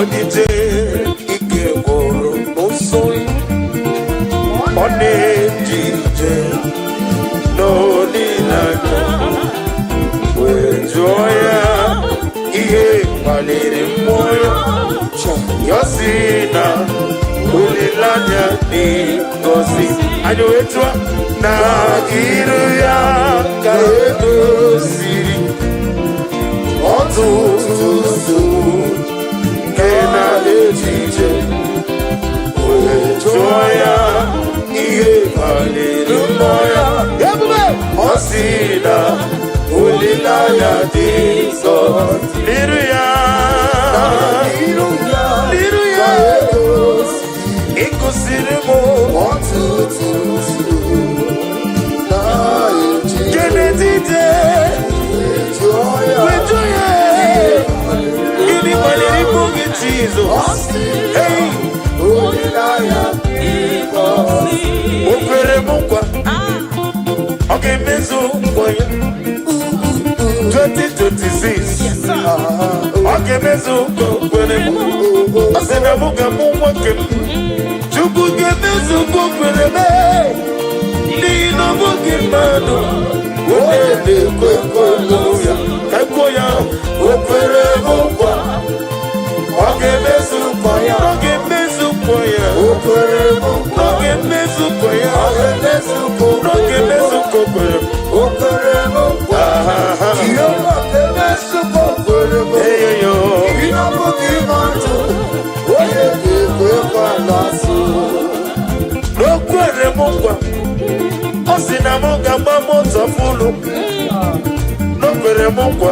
Onije ike gwụrụ n'ụzọ, ọ na-eje ije n'olileanya, wee jụọ ya ihe kpaliri mmụọ ya. Ya sị na olileanya dị ngọzi. Anyị wee jụọ na iru ya ka edoziri ọtụtụ nsogbu nke na-eje ije, wee jụọ ya ihe kpaliri mmụọ ya. Ebube, ọ sị na olileanya dị nsọ n'iru ya. N'iru ya n'iru ya ka edozi ịkụziri m ọtụtụ nsogbu na-eji Kenetite jụọ ya wee jụọ ya gịnị kpaliri mmụọ gị, Jizọs? Ọ sị Hey! olileanya dị ngọzi. O kwere m nkwa, ọ ga-emezu nkwa ya. 2026, ọ ga-emezu nkwa o kwere m. Ọ sị na mụ ga-amụ nwoke m. Chukwu ga-emezu nkwa o kwere m, n'ihi na ọ bụghị mmadụ onye na-ekwe nkwa ya. Ka kwuo ya, o kwere m nkwa, ọ ga-emezu nkwa ya, ọ ga-emezu nkwa ya. O kwere m nkwa, ọ ga-emezu nkwa ya. Ọ ga-emezu nkwa o ọ ga-emezu nkwa o kwere m. O kwere m nkwa. Jehova ga-emezu nkwa o kwere m. Eyoyo. Ị na-abụghị mmadụ onye ga-ekwe nkwa na-asụ. O kwere m nkwa, ọ sị na m ga-agba moto full. O kwere m nkwa,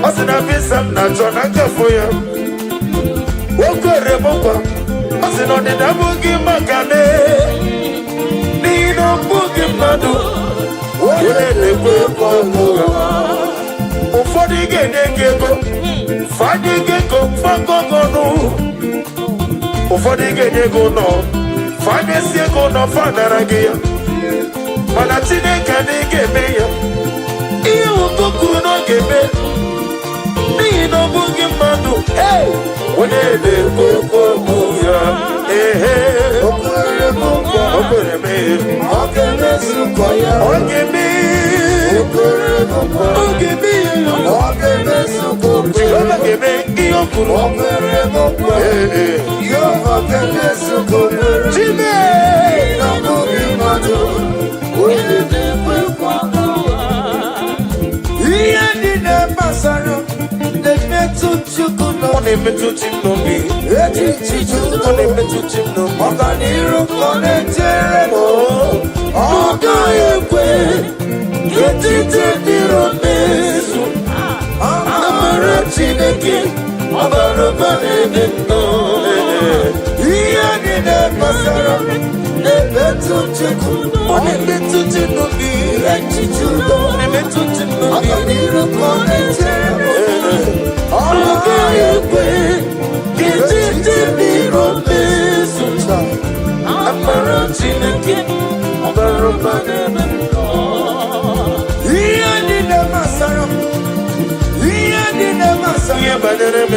ọ sị na visa m na-achọ na nkafụ ya. O kwere m nkwa, ọ sị na ọdịda abụghị maka m, n'ihi na ọ bụghị mmadụ onye na-ekwe nkwa ụgha. Ụfọdụ ga-enye gị ego, fanye gị ego fagọgọnụ. Ụfọdụ ga-enye gị ụlọ, fanyesi ego ụlọ, fanara gị ya. Mana Chineke adịghị ga-eme ya ihe ụtọ kwuru na ọ ga-eme, n'ihi na ọ bụghị mmadụ onye na-ekwe okwu ya. Ehe. O kwere m nkwa, O kwere m. Ọ ga-emezu nkwa ya. Ọ ga-eme. O kwere m nkwa, ọ ga-eme ya. Ọ ga-emezu nkwa o kwere. Jehova ga-eme ihe o kwuru. O kwere m nkwa, Ee. Jehova ga-emezu nkwa o kwere. Chime. Na ọ bụghị mmadụ onye na-ekwe nkwa. Ihe niile gbasara na-emetụ Chukwu Ọ n'obi. na-emetụ chi m n'obi. Echiche Ọ na-emetụ chi m n'obi. Ọganiru ka ọ na-echere m, ọ gaghị ekwe ka echiche ndị iro mezu. Amara Chineke ọ bara ụba n'ebe m nọ. Ihe niile gbasara m na-emetụ Chukwu. Ọ na-emetụ chi m n'obi. Echiche udo, Ọ na-emetụ chi m n'obi. Ọganiru ka ọ na-echere m, ọ gaghị ekwe ka echiche ndị iro mezu. Amara Chineke ọ bara ụba n'ebe m nọ. Ihe niile gbasara m, ihe niile gbasara Ihe banyere m,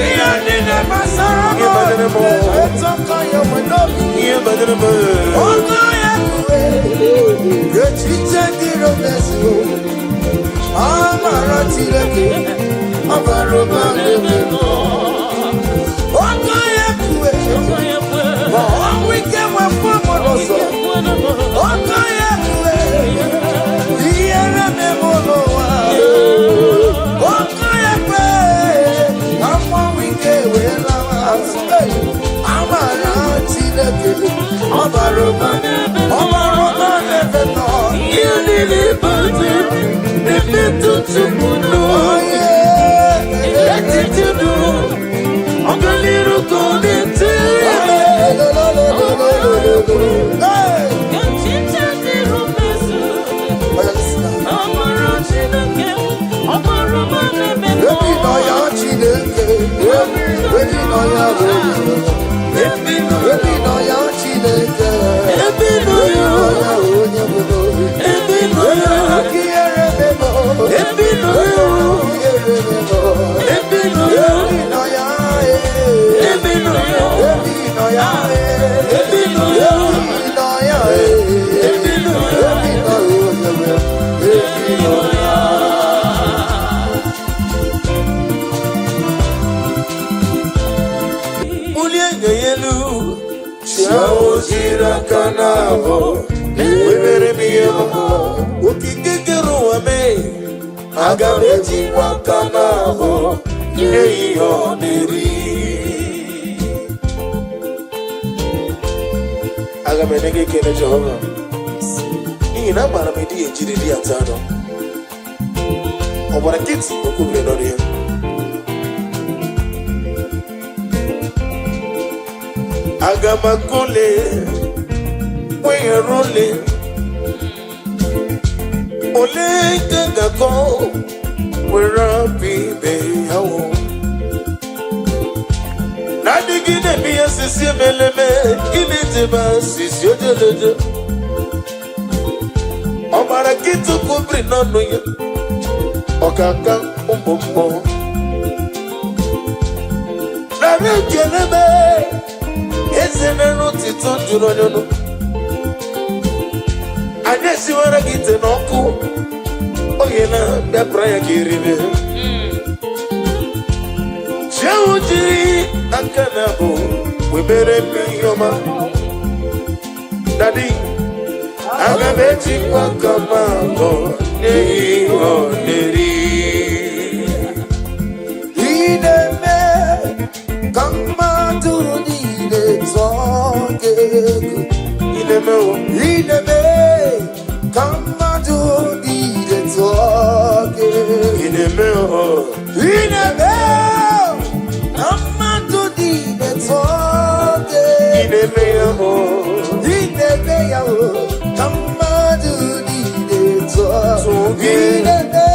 ihe niile gbasara m Ihe banyere m. na-emetụ aka ya nwe n'obi. Ihe banyere m. Ọgọ ya kpughe echiche ndị iro mezuo. Amara Chineke ọ bara ụba n'ebe m nọ. Ọgọ ya kpughe ma ọnwụ ike nwekwa m n'ụzọ. Ọgọ ya kpughe ihere meme n'ụwa. Ọgọ ya kpe ka mmanwụ ike wee lawa azụ. Hey! Amara Chineke ọ bara ụba, ọ bara ụba n'ebe m nọ. Ihe niile banyere na-emetụ Chukwu n'obi. Echiche udo, ọganiru ka ọ na-echere. Hey! Echiche ndị iro mezu. Amara Chineke ọ bara ụba n'ebe m nọ. Ebi nọ ya Chineke, ebi nọ ya Ebi nọ. Ebi nọ ya Chineke, Ebi nọ ebi ya. nọ ya onye bụ n'obi. Ebi nọ ya. Aka ihere memo, Ebi nọ ya. ihere memo. Ebi nọ ya. Ebi nọ ya, ya elu. Chi ahụ jiri aka na-abụ webere m ihe ọma. Okike kere ụwa mee, aga m ejikwa aka na-abụ nye ya ihe ọ na-eri. Aga m enye gị ekele, Jehova, n'ihi na amaara m ịdị ejiri di atọ anọ. Ọ gbara nkịtị, o kwubiri n'ọnụ ya. Aga m akụle kwenyere ole ole nke ga-akọ were apụ ibe ya wụ na-adịgide eme ihe sisi emeleme gịnị dịba sisi ojeleje. Ọgbara nkịtị kwubiri n'ọnụ ya, ọkaka ụmụ mmụọ narị ekele m. Eze mere otito jụrụ onye ọnụ. Anyị esiwara gị ite n'ọkụ oge na bịapụra ya ka eribe. Chiahụ jiri aka na bụ wemere m ihe ọma. Daddy, aga m ejikwa aka m abụọ nye ya ihe ọ na-eri. Ị na-eme ka mmadụ niile tụọ gị egwu. Ị na-emewo. Ị na-eme ka mmadụ niile tụọ gị egwu. Ị na-emewo. Ị na-eme ka mmadụ niile tụọ gị Ị egwu. na-eme ya o. Ị na-eme ya o, ka mmadụ niile tụọ Tụọ gị. Ị na-eme,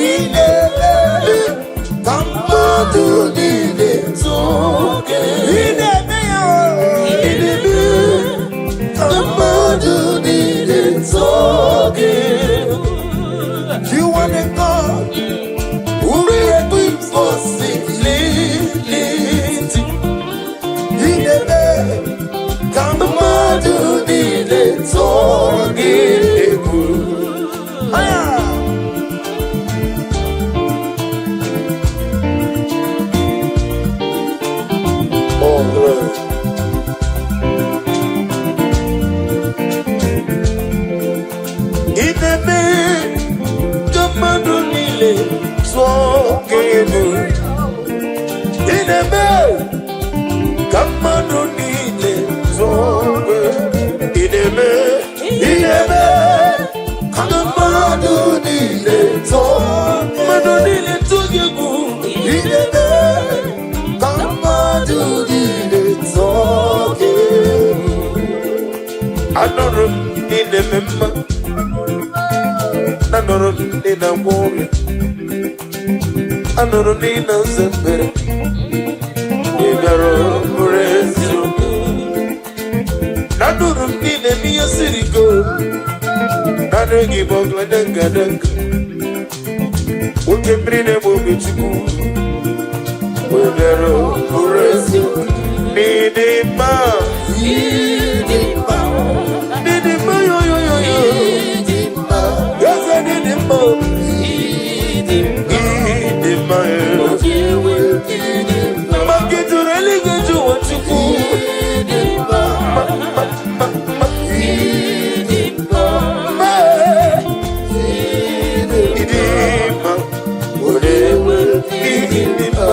ị na-eme ka mmadụ niile Tụọ gị. Ị na-eme ya o, Ị na-eme ka mmadụ niile tụọ gị. You are the God who created Possibility. Ị na-eme ka mmadụ niile tụọ gị Egwu. Aya! Oh, glory. Ị na-eme ka mmadụ niile tụọ gị egwu. Ị na-eme ka mmadụ niile tụọ gị egwu. Ị na-eme, ị na-eme Ka mmadụ niile tụọ mmadụ niile tụọ gị egwu. Ị na-eme ka mmadụ niile tụọ gị egwu. Anụrụ m na ị na-eme mma. Anụrụ m na ị na-agwọ ọrịa. Anụrụ m na ị na-aza ekpere. Ị bịara bụrụ eziokwu. Anụrụ m na ị na-eme ihe siri ike. Naanị gị bụ ọgụladanga. Oke mmiri na-egbu oge Chukwu. Ị bịara bụrụ eziokwu. N'ịdị mma. Ịdị mma, N'ịdị mma yo yo yo yo. ịdị mma, Eze n'ịdị mma. ịdị mma, Ịdị mma yo. ịdị mma, Maka juru eluigwe ju ụwa Chukwu. ịdị mma, Ma, ma, ma, ma, ịdị mma, ma. ịdị Ịdị mma. Onye ịdị mma.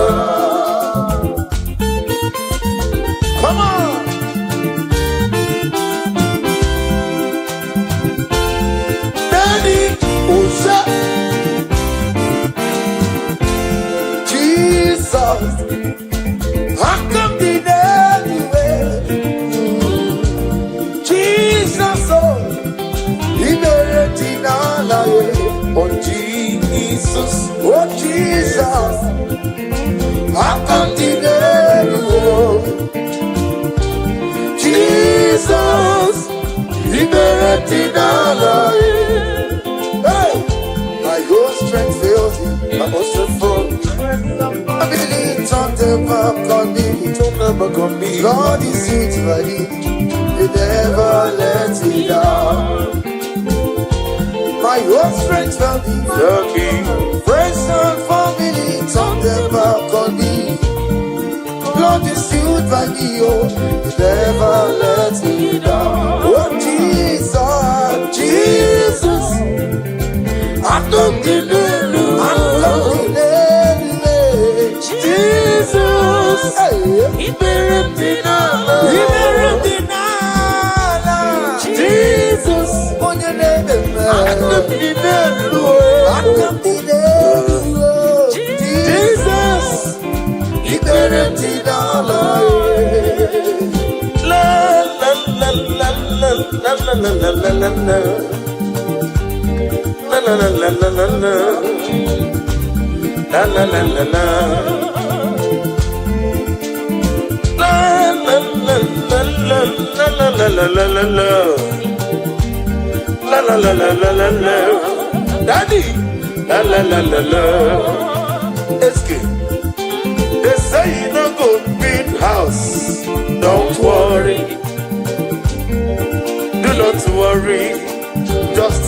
Come on! Daddy, ụza. Jesus, aka m dị n'eluigwe. Jesus, oh, ikpere dị n'ala ya. Oh, Jesus. Oh, Jesus, aka m dị n'elu. Jesus, ikpere dị n'ala ya. Hey! My whole strength fails me. My also for Ability turn the back on me. Don't never come me. Lord is sweet, buddy. You never let me down. My whole strength failed me. Lucky. Friends and family turn their back on me. Lord is still by by me, oh. He never let me down. Oh, Jesus, Jesus. Aka m dị n'elu. Aka m dị n'elu. Jesus. Hey. Ikpere m dị n'ala. Ikpere m dị n'ala. Jesus. Onye na-eme mma. Aka m dị n'elu. Aka m dị n'elu. Jesus. Ikpere m dị n'ala. La la la la la la la la la la la. La la la la la la la. La la la la la. La la la la la la la la la la la. La la la la la la la. Daddy. La la la la la. Eske. They say you no go build house. Don't worry. Do not worry. Just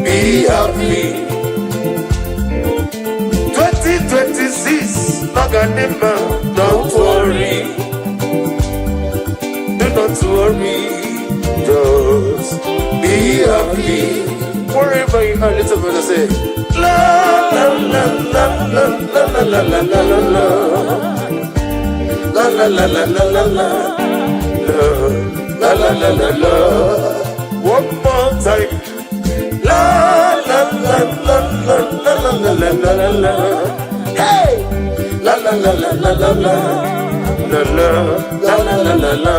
be happy. 2026, Naganima, don't worry. Do not worry. Just be happy. Wherever you are, little brother say, La la la la la la la la la la la. La la la la la la la. La la la la la. One more time. La la la la la la la la la la la. Hey! La la la la la la la. La la la la la la la.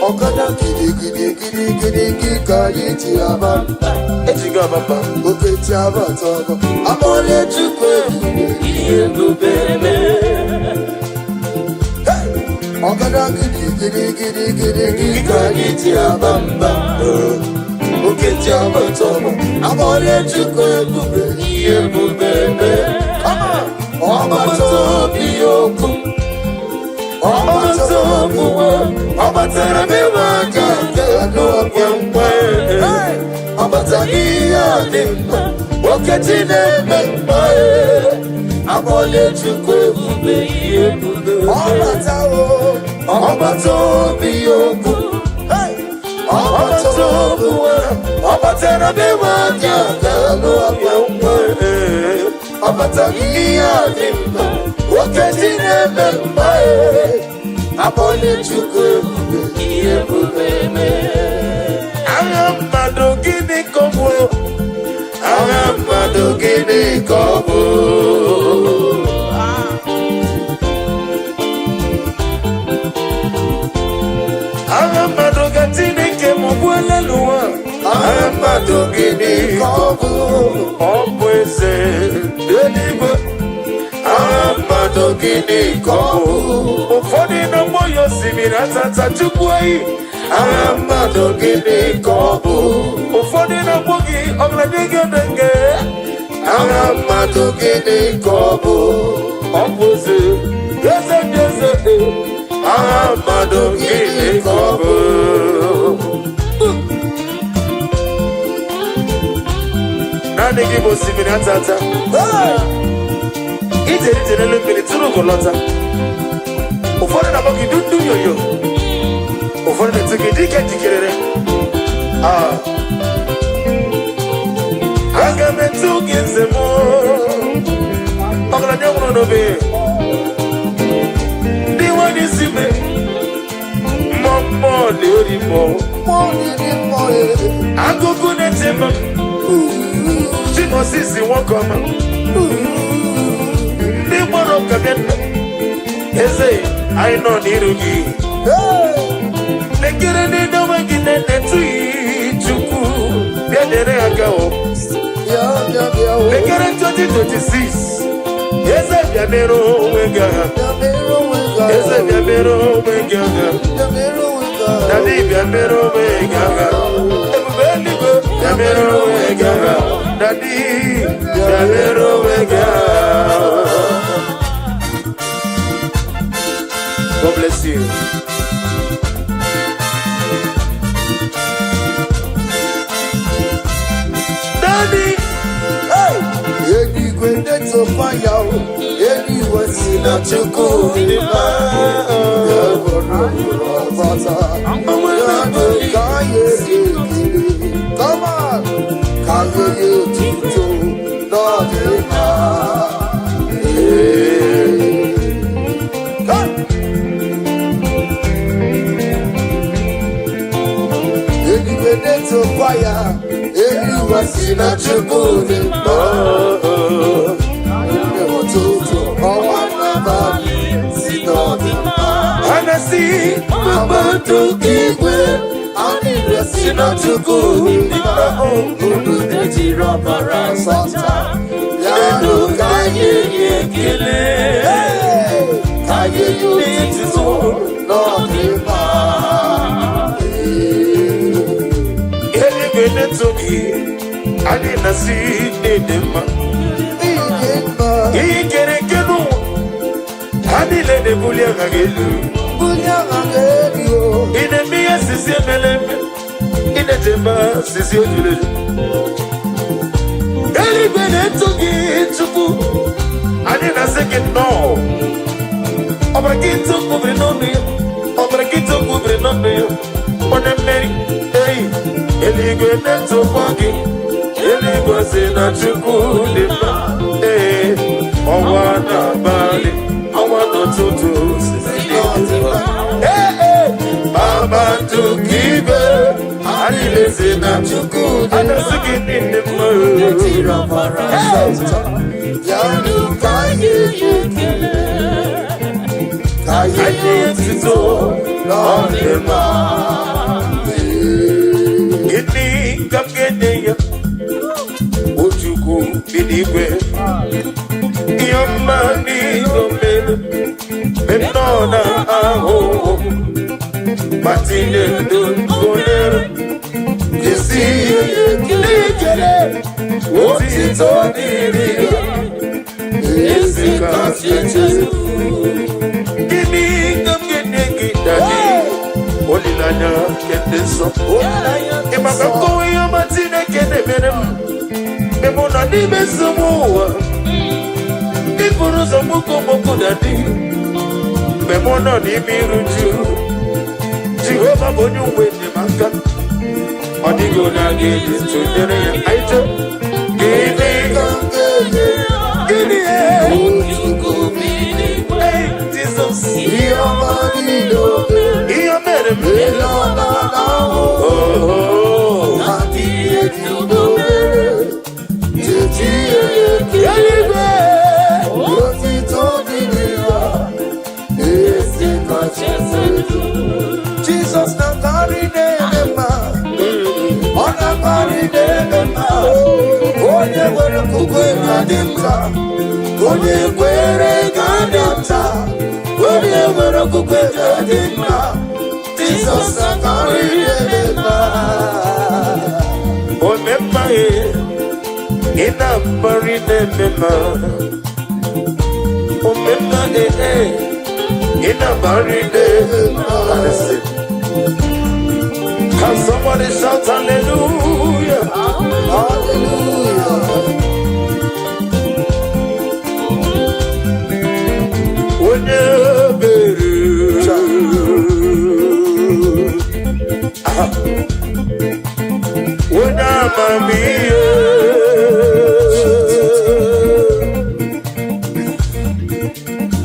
Ọ̀kadà gidigidi gidigidi ka anyị ji aba mba. Ejigo abamba. Oke ji abata ọgọ. Amọ̀lẹ̀ Chukwu ebube. Ihe ebube mee. Ọ̀kadà gidigidi gidigidi ka anyị ji aba mba. Oke ji abata ọgọ. Amọ̀lẹ̀ Chukwu ebube. Ihe ebube mee. Come on. Ọgbata obi okwu. Ọgbata obi ọ batara m ịnwe aka nke n'oge mgbe. Hey! Ọ batara ihe a dị mma. Okechi na-eme mma. Amọ̀lẹ̀ Chukwu ebube ihe ebube. Ọbata o. Ọgbata obi okwu. Hey! Ọgbata obi ọ batara m ịnwe aka nke n'oge mgbe. Ọ batara ihe a dị mma. Okechi na-eme mma. Amọ̀lẹ̀ Chukwu ebube Ihe ebube mee. Agha mmadụ gịnị ka ọ bụ? Agha mmadụ gịnị ka ọ bụ? Agha mmadụ ka Chineke m gbuola n'ụwa. Agha mmadụ gịnị ka ọ bụ? Ọ bụ eze eluigwe. Agha mmadụ gịnị ka ọ bụ? Ụfọdụ na-agbọ ya osimiri atata Chukwu eyi. Agha mmadụ gịnị ka ọ bụ? Ụfọdụ na-agbọ gị ọgọdịgịdịgị. Agha mmadụ gịnị ka ọ bụ? Ọ bụ eze, eze ndị eze. Agha mmadụ gịnị ka ọ bụ? Naanị gị bụ osimiri atata. Hey! Ije ije n'elu mmiri tụrụ ugo lọta. Ụfọdụ na-akpọ gị dundu yoyo. Ụfọdụ na-etu gị dike jikerere. Ah. Aga m etu gị nze m. Ọgaranya nwụrụ n'obe. Ndị nwanyị isi me. Mmụọ mmụọ na-eri mmụọ. Mmụọ na-eri mmụọ e. Agụgụ na-eti m. Chimosisi nwoke ọma. Ndị gbọrọ ụka bịa nna. Eze, anyị nọ n'iru gị. Hey! Lekere ndị onwe gị na-etu Chukwu. Bịa nyere aka o. Bịa bịa bịa o. Lekere 2026. Eze bịa mere onwe gị agha. Bịa mere onwe gị agha. Eze bịa mere onwe gị agha. Bịa mere onwe gị agha. Daddy bịa mere onwe gị agha. Ebube eluigwe bịa mere onwe gị agha. Daddy bịa mere onwe gị agha. God bless you. Daddy, Hey! Eluigwe na-etokwa ya o. Eluigwe Eluigwe si na Chukwu dị mma. Ya bụrụ ọbata. Ya bụ ka anyị ekele. Come on. Ka anyị nye otuto n'ọdịmma. Ee. Come. Eluigwe na-etokwa ya. Eluigwe si na Chukwu dị mma. Ụtụtụ, ọnwa n'abalị si n'ọdịmma. Ha na-asị Kpakpando nke igwe, anyị si na Chukwu dị mma. Unu Ejiri ọbara sọta, ya nụ ka anyị nye ekele. Hey! Ka anyị nye otuto n'ọdịmma. Eluigwe na-eto gị, anyị na-asị n'ịdị mma. Ịdị mma, Ihe kere eke n'ụwa, ha niile na-ebuli aha gị elu. bulie aha gị elu o. Ị na-eme ihe sisi emele eme, ị na-echebe sisi ojuru eju. Eluigwe na-eto gị, Chukwu, anyị na-asị gị nnọọ. Ọbara gị tụkwubiri n'ọnụ ya, ọbara gị tụkwubiri n'ọnụ ya, onye mmeri, ei, eluigwe na-etokwa gị, eluigwe sị na Chukwu dị mma, ee, ọnwa n'abalị, ọnwa n'ụtụtụ, sisi dị mma. Ee, ee, kpakpando nke igwe, anyị na-esi na Chukwu dị a na-asị gị niile mma. Ejiri ọbara mma. Ya nụ ka anyị nye ekele. Ka anyị Anyị nye etito otuto n'ọdịmma. Gịnị ka m ga-enye ya? O Chukwu bi n'igwe, ihe ọma niile o mere, mgbe m nọ na ahụhụ, ma tinye ndụ gonyere, jesi ihe ekele, otito dịrị ya, ezi kasị echezu. Gịnị ka m ga-enye gị, Daddy? Olileanya nke ndị nsọ. Ị maka nkọwa ihe ọma Chineke na-emere m mgbe mụ nọ n'ime nsogbu ụwa, iburu ụzọ mgboko mgboko na dị mgbe mụ nọ n'ime iru ju, Jehova bụ onye uwe enyemaka, ọ dịghị onye a ga-eji tụnyere ya. Anyị chọọ gịnị? Ka m ga-enye Gịnị? Chukwu Bi n'igwe. Hey, Jizọs, ihe ọma niile o mere. Ihe o mere m. Ele ọ na-ahụ Oh, na ihe dị udo mere. Chechi ihe ekele. Eluigwe. Otito dịrị ya. Ezi kacha elu. Jizọs na-akarị na-eme mma. Ọ na-akarị na-eme mma. Onye nwere okwukwe ga-adị nta. Onye kwere ga-adị nta. Onye nwere okwukwe ga-adị mma. Jizọs na-akarị na-eme mma. Omemma ye, ị na-akparị na-eme mma. Omemma e e, ị na-akparị na-eme mma. Can somebody shout hallelujah? Hallelujah. Onye ebere. Aha. Onye amamihe.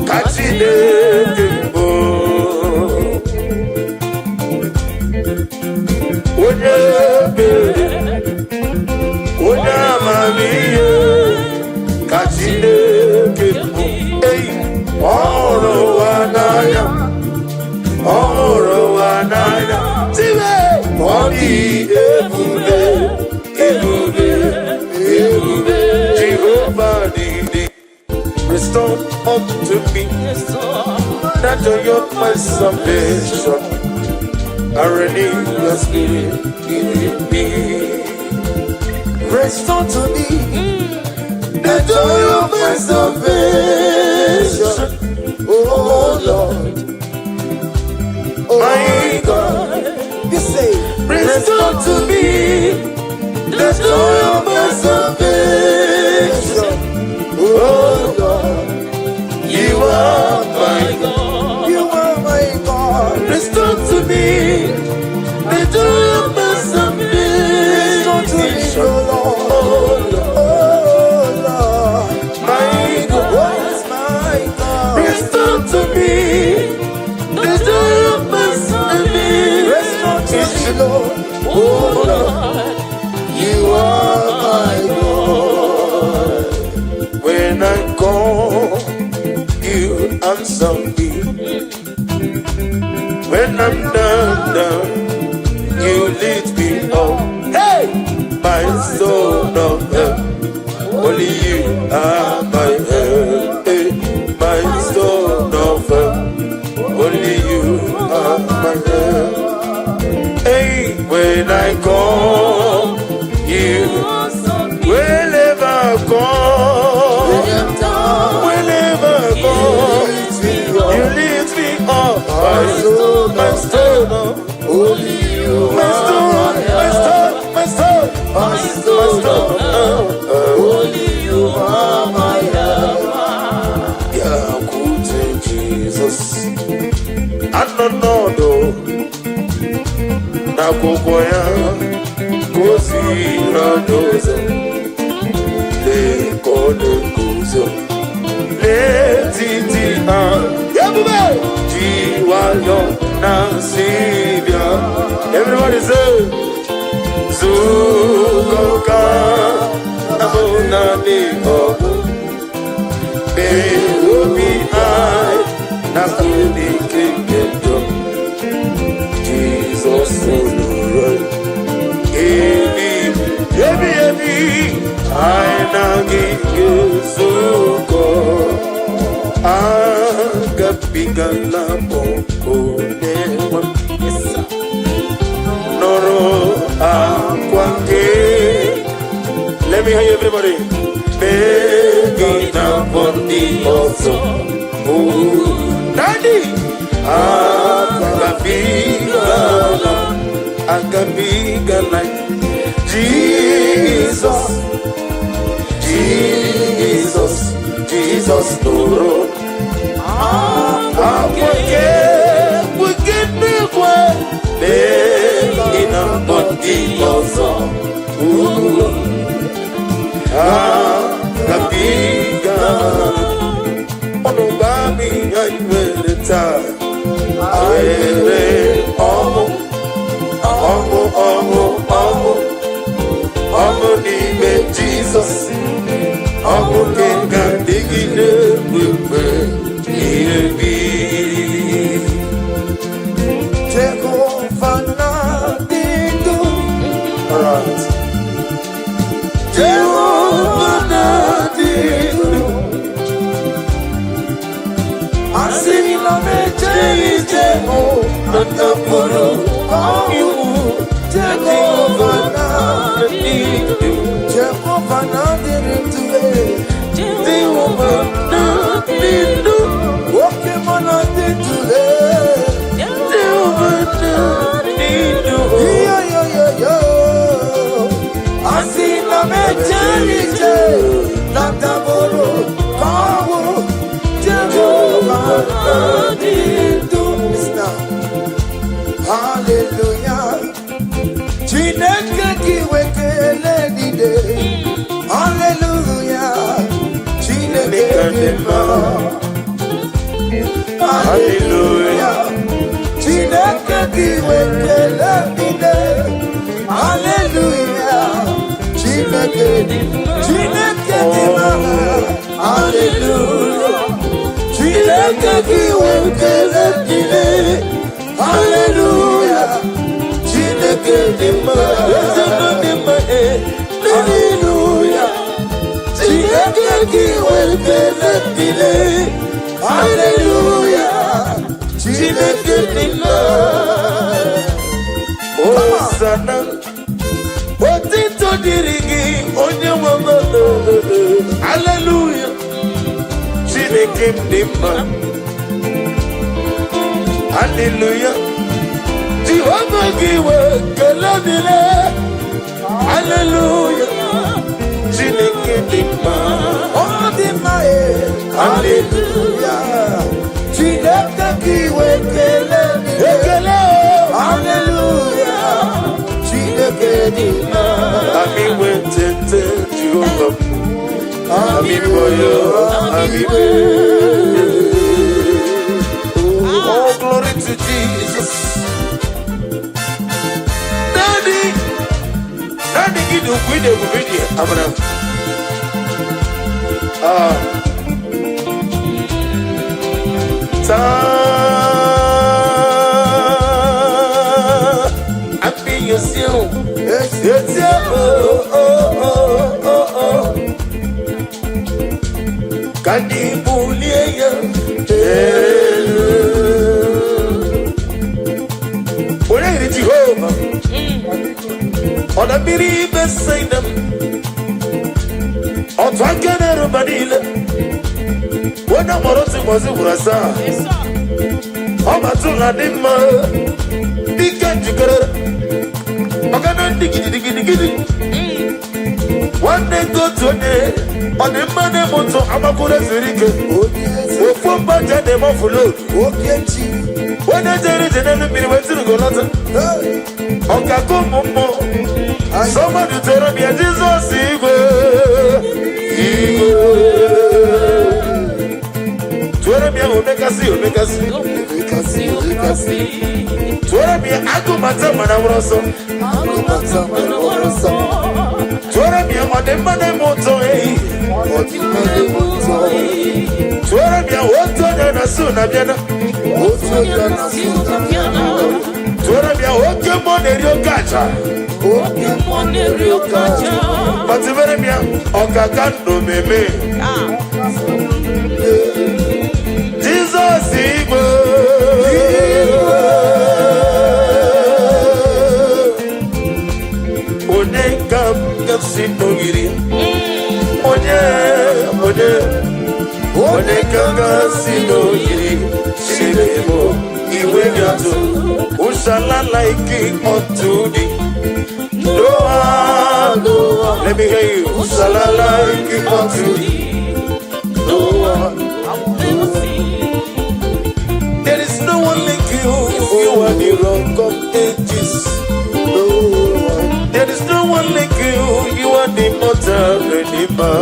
Ka Chineke bụ. Onye ebere. Onye amamihe. Ka Chineke bụ. Ei, ọ hụrụ ụwa n'anya. Ọ hụrụ ụwa n'anya. Tiwe! Ọ dị ebube, ebube, ebube. Jehova dị dị. Restore unto me the joy of my salvation. I renew your spirit in me. Restore to me the joy of my salvation. Oh Lord, oh My God. You say, Restore to me the joy of my salvation. Oh Lord, you Lord. Oh Lord, you are my God. When I call, you answer me. When I'm down, down, you lift me up. Hey, my soul of help. Only you are my help. Hey, my soul of help. Only you are my help. Hey, when I call, you whenever I call, whenever I call, you lift me up. My soul, Only you my soul, my soul, my soul, my my soul, soul. Only you are my help. Bịakwute Jizọs, anọ n'ọdụ n'akwụkwọ ya gosiri anyị ụzọ. Lee ka ọ na-eguzo n'etiti ha, ebube ji nwayọ na-asị bịa. Everybody say, zukọ ka abụ naanị ọgụ. Mee obi anyị na n'ike nke njọ. Jizọs nụrụ ebi ebi ebi, anyị na gị ga-ezukọ. Agabigala m onye nwe m. Nụrụ akwa nke. Let me hear you, everybody. Mee gị na mbọ ndị ọzọ. Oh, Daddy! Agabigala, agabigala. Jesus, Jesus, Jesus nụrụ akwa nke n'igwe. Mee gị na mbọ ndị ọzọ. Oh, agabigala. Ọnụ gba m ihe anyị nwere taa. Nwere ọṅụ, ọṅụ, ọṅụ, ọṅụ, ọṅụ n'ime Jizọs. Ọṅụ nke ga-adịgide mgbe ihe bi. Jehova na-adị ndụ. Alright. Jehova na-adị ndụ. Asị na m ejeghị ije mụ na ndapụrụ ọnwụ. Jehova na-adị ndụ. Jehova na-adịrị ndụ. Jehova na-adị ndụ. Oke mụ na-adị ndụ. Jehova na-adị ndụ. Yo, yo, yo, yo. Asị na m ejeghị ije na ndapụrụ ọnwụ. Jehova na-adị ndụ. Listen now. Hallelujah. Chineke gị wekele niile. Hallelujah. Chineke dị mma. Hallelujah. Chineke gị wekele niile. Hallelujah. Chineke dị, Chineke dị mma. Hallelujah. Chineke gị wekele niile. Hallelujah. Chineke dị mma. Eze nọ dị mma, eh. Hallelujah. Chineke gị wekele niile. Hallelujah. Chineke dị mma. Hosanna, otito dịrị gị, onye nwe m. Hallelujah. Chineke m dị mma. Hallelujah. Jehova gị wee kele dịrị. Hallelujah. Chineke dị mma. Ọ dị mma e. Hallelujah. Chineke gị wekele niile. Ekele o. Hallelujah. Chineke dị mma. Ami wetete Jehova m. Ami boyo, ami be. Oh, glory to Jesus. Abana. Ah. Taa. Àfihàn etí oh oh oh oh oh. Ka ndị bulie ya elu. Onye yiri Jehova? Ọ na mmiri Betsaida m. Otu aka na-eruba niile. Onye mụrụ otu ụbọchị gwụrụ asaa. Ọ batụ na dị mma. Dike njikere. Ọgana ndị gidigidigidi. Nwanne nke otu onye. Ọ dị mma na-eme ụtọ amakwụrụ ezuru ike. Onye eze, Ofu mba ji na-eme ọfụlod. oke chi. Onye jere ije n'elu mmiri wee tiri golọta. Hey, Ọkaka ụmụ mmụọ. Ayi. Somebody tell me Jizọs igwe. Igwe. Tụọrọ m ya omekasị omekasị. Omekasị, omekasị. Tụọrọ m ya agụmata mana nwụrụ ọsọ. Agụmata mana nwụrụ ọsọ. Tụọrọ m ya ọdịmma na-eme ụtọ ehi. Ọdịmma na-eme ụtọ. Tụọrọ m ya otu onye na-asụ na bịana. Otu onye na-asụ na bịana. Tụọrọ m ya oke mmụọ na-eri oke aja. Oke Mmụọ na-eri oke aja. Kpatụbere m ya ọkaka ndụ meme. Jizọs igwe. Onye ka m ga-esi n'ogiri? Onye, onye, onye ka m ga-esi n'ogiri? Chineke m, iwe ga-atụ. Ushala like unto thee. No one, no one. Let me hear you. Ushala like unto thee. No one. There is no one like you. You are the rock of ages. No one. There is no one like you. You are the mortal redeemer.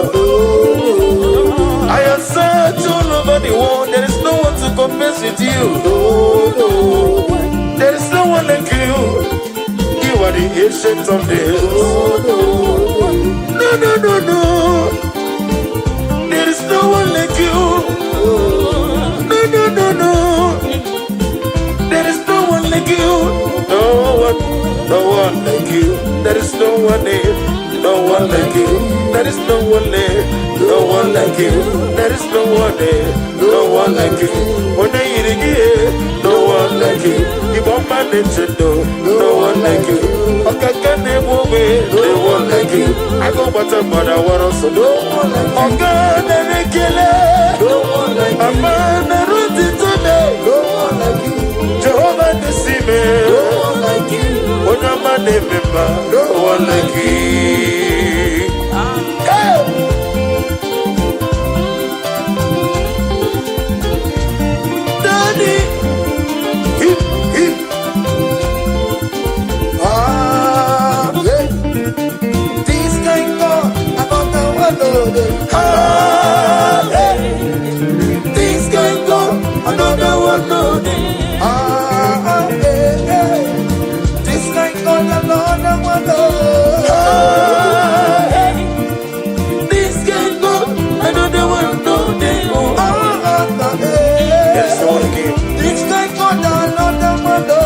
I have searched all over the world. There is no one to compare with you. There is no one like you. You are the ancient of days. No, no, no, no. There is no one like you. No, no, no, no. There is no one like you. No one, no one like you. There is no one there. No one like you. There is no one there. No one like you. There is no one there. No one like you. Onye yiri gị ihe. No one like you. Igbo mma na-eche ndo. No one like you. Ọkaka na-egbu ogbe. No one like you. Agụ gbata mgbada wara ọsọ. No one like you. Ọga na-ekele. No one like you. Ama na-eru ntịtụ na. No one like you. Jehovah nisi me. No one like you. Onye ọma na-eme mma. No one like you. Hey! Daddy. Hip, hip. Ah, yeah. This kind God, I don't know what to do. Ah, hey. This kind God, I don't know what to do. Ah, ah, eh, eh. This kind God, I don't know what to do. Ah, hey. This can go another one, no day. Oh, Ah, ah, ah, eh. There is no one again. This kind God, I don't know what to do.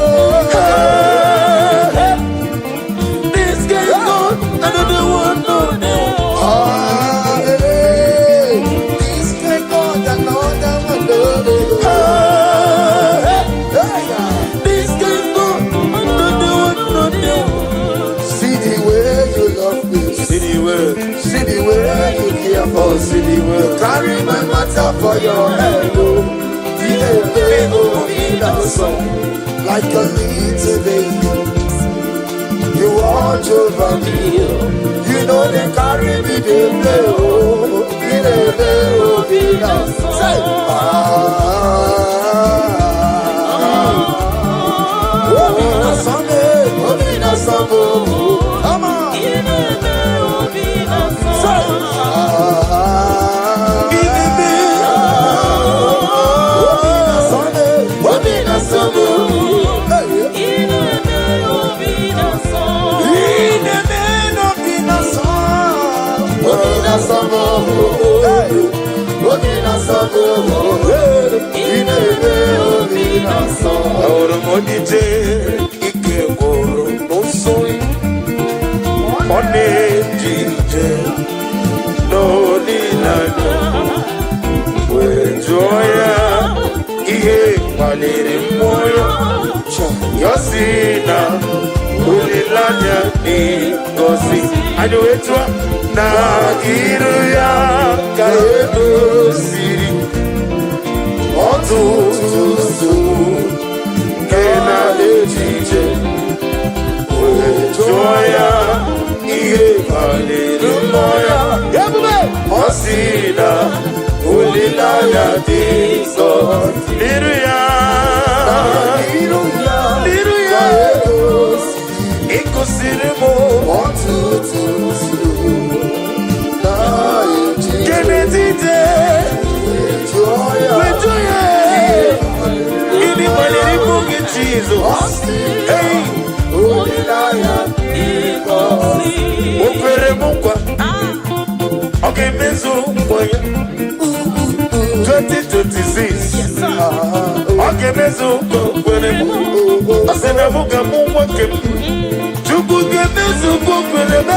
Ah, hey. This can go another one, no day. Ah, eh. This kind God, I don't know what to do. Ah, hey. Hey, yeah. This can go another one, no day. See the way you love me. See the world, See the way you care for oh, see the world. Carry my matter for your head, oh. The way oh, in the sun, like a little baby. You watch over me. You know they carry me, they play, oh. The way oh, in the sun. Say, ah, oh, in the sun, eh, oh, in the sun, oh. Come on. Say, ah, Obi na sọ. kpaliri mmụọ ya. Ya sị na olileanya dị ngọzi. Anyị wee tụọ na iru ya ka edoziri ọtụtụ nsogbu nke na-echiche. Wee jụọ ya ihe kpaliri mmụọ ya. Ebube. Ọ sị na olileanya dị ngọzi n'iru ya. N'iru ya N'iru ya. ka edoziri Ịkụsiri m ọtụtụ nsogbu na-echiche. nke n'etiti. Jụọ ya Wetụ ya, gịnị kpaliri mụ gị, Jizọs? Ọ sị Hey! olileanya O kwere m nkwa, ọ ga-emezu nkwa ya. 2026, ọ ga-emezu nkwa o kwere m. Ọ sị na mụ ga-amụ nwa nke m. Chukwu ga-emezu nkwa o kwere m,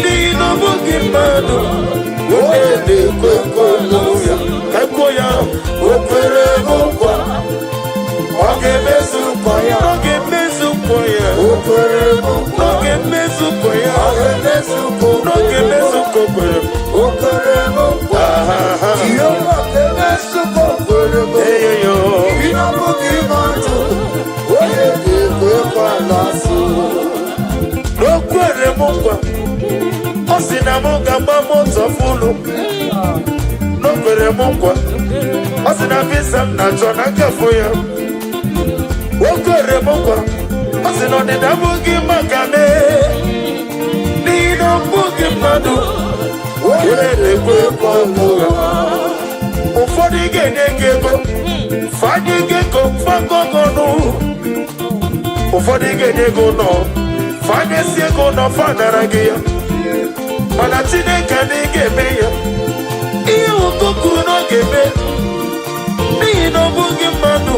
n'ihi na ọ bụghị mmadụ onye na-ekwe nkwa ya. Ka kwuo ya, o kwere m nkwa, ọ ga-emezu nkwa ya. Ọ ga-emezu nkwa ya. O kwere m nkwa. Ọ ga-emezu nkwa ya. Ọ ga-emezu nkwa o Ọ ga-emezu nkwa o kwere m. O kwere m nkwa. Aha. Jehova ga-emezu nkwa o kwere m. Eyoyo. Ị na-abụghị mmadụ onye ga-ekwe nkwa n'asụ. O kwere m nkwa, ọ sị na m ga-agba moto full. O kwere m nkwa, ọ sị na visa m na-achọ na nkafụ ya. O kwere m nkwa, ọ sị na ọdịda abụghị maka mee, n'ihi na ọ bụghị mmadụ onye na-ekwe nkwa ụgha. Ụfọdụ ga-enye gị ego, fanye gị ego fagọgọnụ. Ụfọdụ ga-enye gị ụlọ, fanyesi ego ụlọ, fanara gị ya. Mana Chineke na ị ga-eme ya ihe ụkọ kwuru na ọ ga-eme, n'ihi na ọ bụghị mmadụ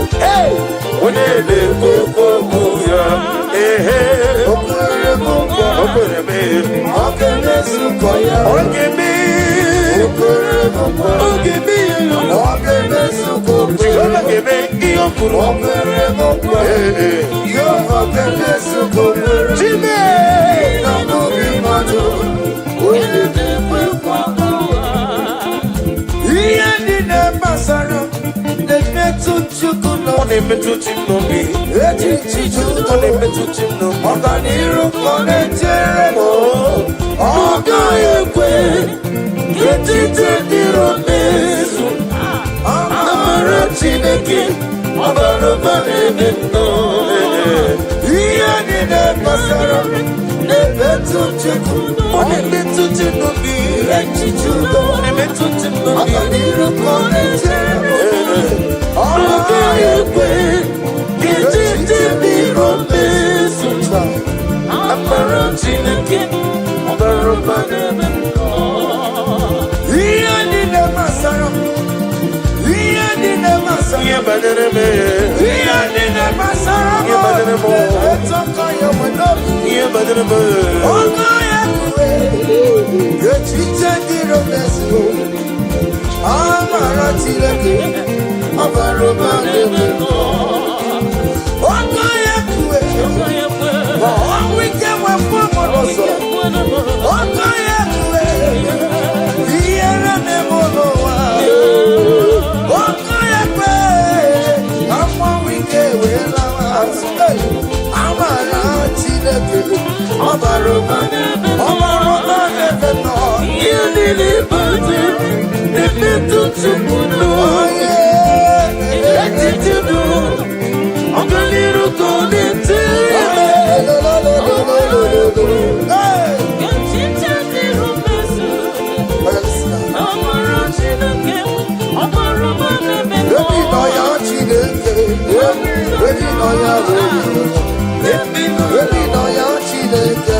onye na-ekwu okwu ya. Ehe. O kwere m nkwa. O kwere m. Ọ ga-emezu nkwa ya. Ọ ga-eme. O kwere m nkwa. Ọ ga-eme ya. Ọ ga-emezu nkwa o kwere Jehova m. ga-eme ihe o kwuru. O kwere m nkwa. Ee. Jehova ga-emezu nkwa o kwere m. Chime. Na bụghị mmadụ onye na-ekwe nkwa. Ihe niile gbasara na-emetụ Chukwu Ọ n'obi. na-emetụ chi m n'obi. Echiche Ọ na-emetụ chi m n'obi. Ọganiru ka ọ na-echere m. Ọ gaghị ekwe ka echiche ndị iro mezu. Amara Chineke ọ bara ụba n'ebe m nọ. Ihe niile gbasara m na-emetụ Chukwu. Ọ na-emetụ chi m n'obi. Echiche udo. Ọ na-emetụ chi m n'obi. Ọganiru ka ọ na-echere m. Ọ Ọ gaghị ekwe ka echiche ndị iro mezu. Amara Chineke ọ bara ụba n'ebe m nọ. Ihe niile gbasara m, ihe niile gbasara Ihe banyere m, ihe niile gbasara m Ihe banyere m. na-emetụ aka ya nwe n'obi. Ihe banyere m. Ọgọ ya kwue echiche ndị iro mezuo. Amara Chineke ọ bara ụba n'ebe m nọ. Ọgọ ya kwue ma ọnwụ ike wepụ m n'ụzọ. Ọgọ ya kwue ihere na-eme n'ụwa. Ọgọ ya kwe ka mmanwụ ike wee lawa azụ. Hey! Amara Chineke ọ bara ụba, ọ bara ụba n'ebe m nọ. Ihe niile banyere na-emetụ Chukwu n'obi. Echiche udo, ọganiru ka ọ na-echere m. Hey! Echiche dịrị mmezu. Amara Chineke, ọ bara ụba n'ebe m nọ. Ebi nọ ya Chineke, ebi nọ ya onye, ebi nọ ya Chineke,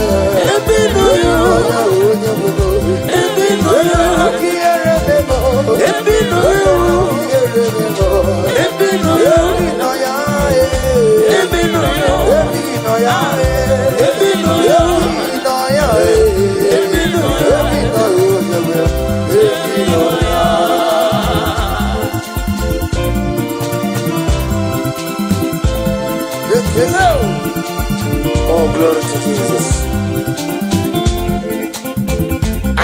Ebi nọ ebi ya. nọ ya onye bụ n'obi. Ebi nọ ya. Aka ihere memo, Ebi nọ ya. ihere memo. Ebi nọ ya. Ebi nọ ya, eh. Ebi nọ ya. Ebi nọ ya, eh. Ebi nọ ya. Ebi nọ ya, eh. Ebi nọ ya. Ebi nọ ya onye nwe, ebi nọ ya. Oh, glory to Jesus.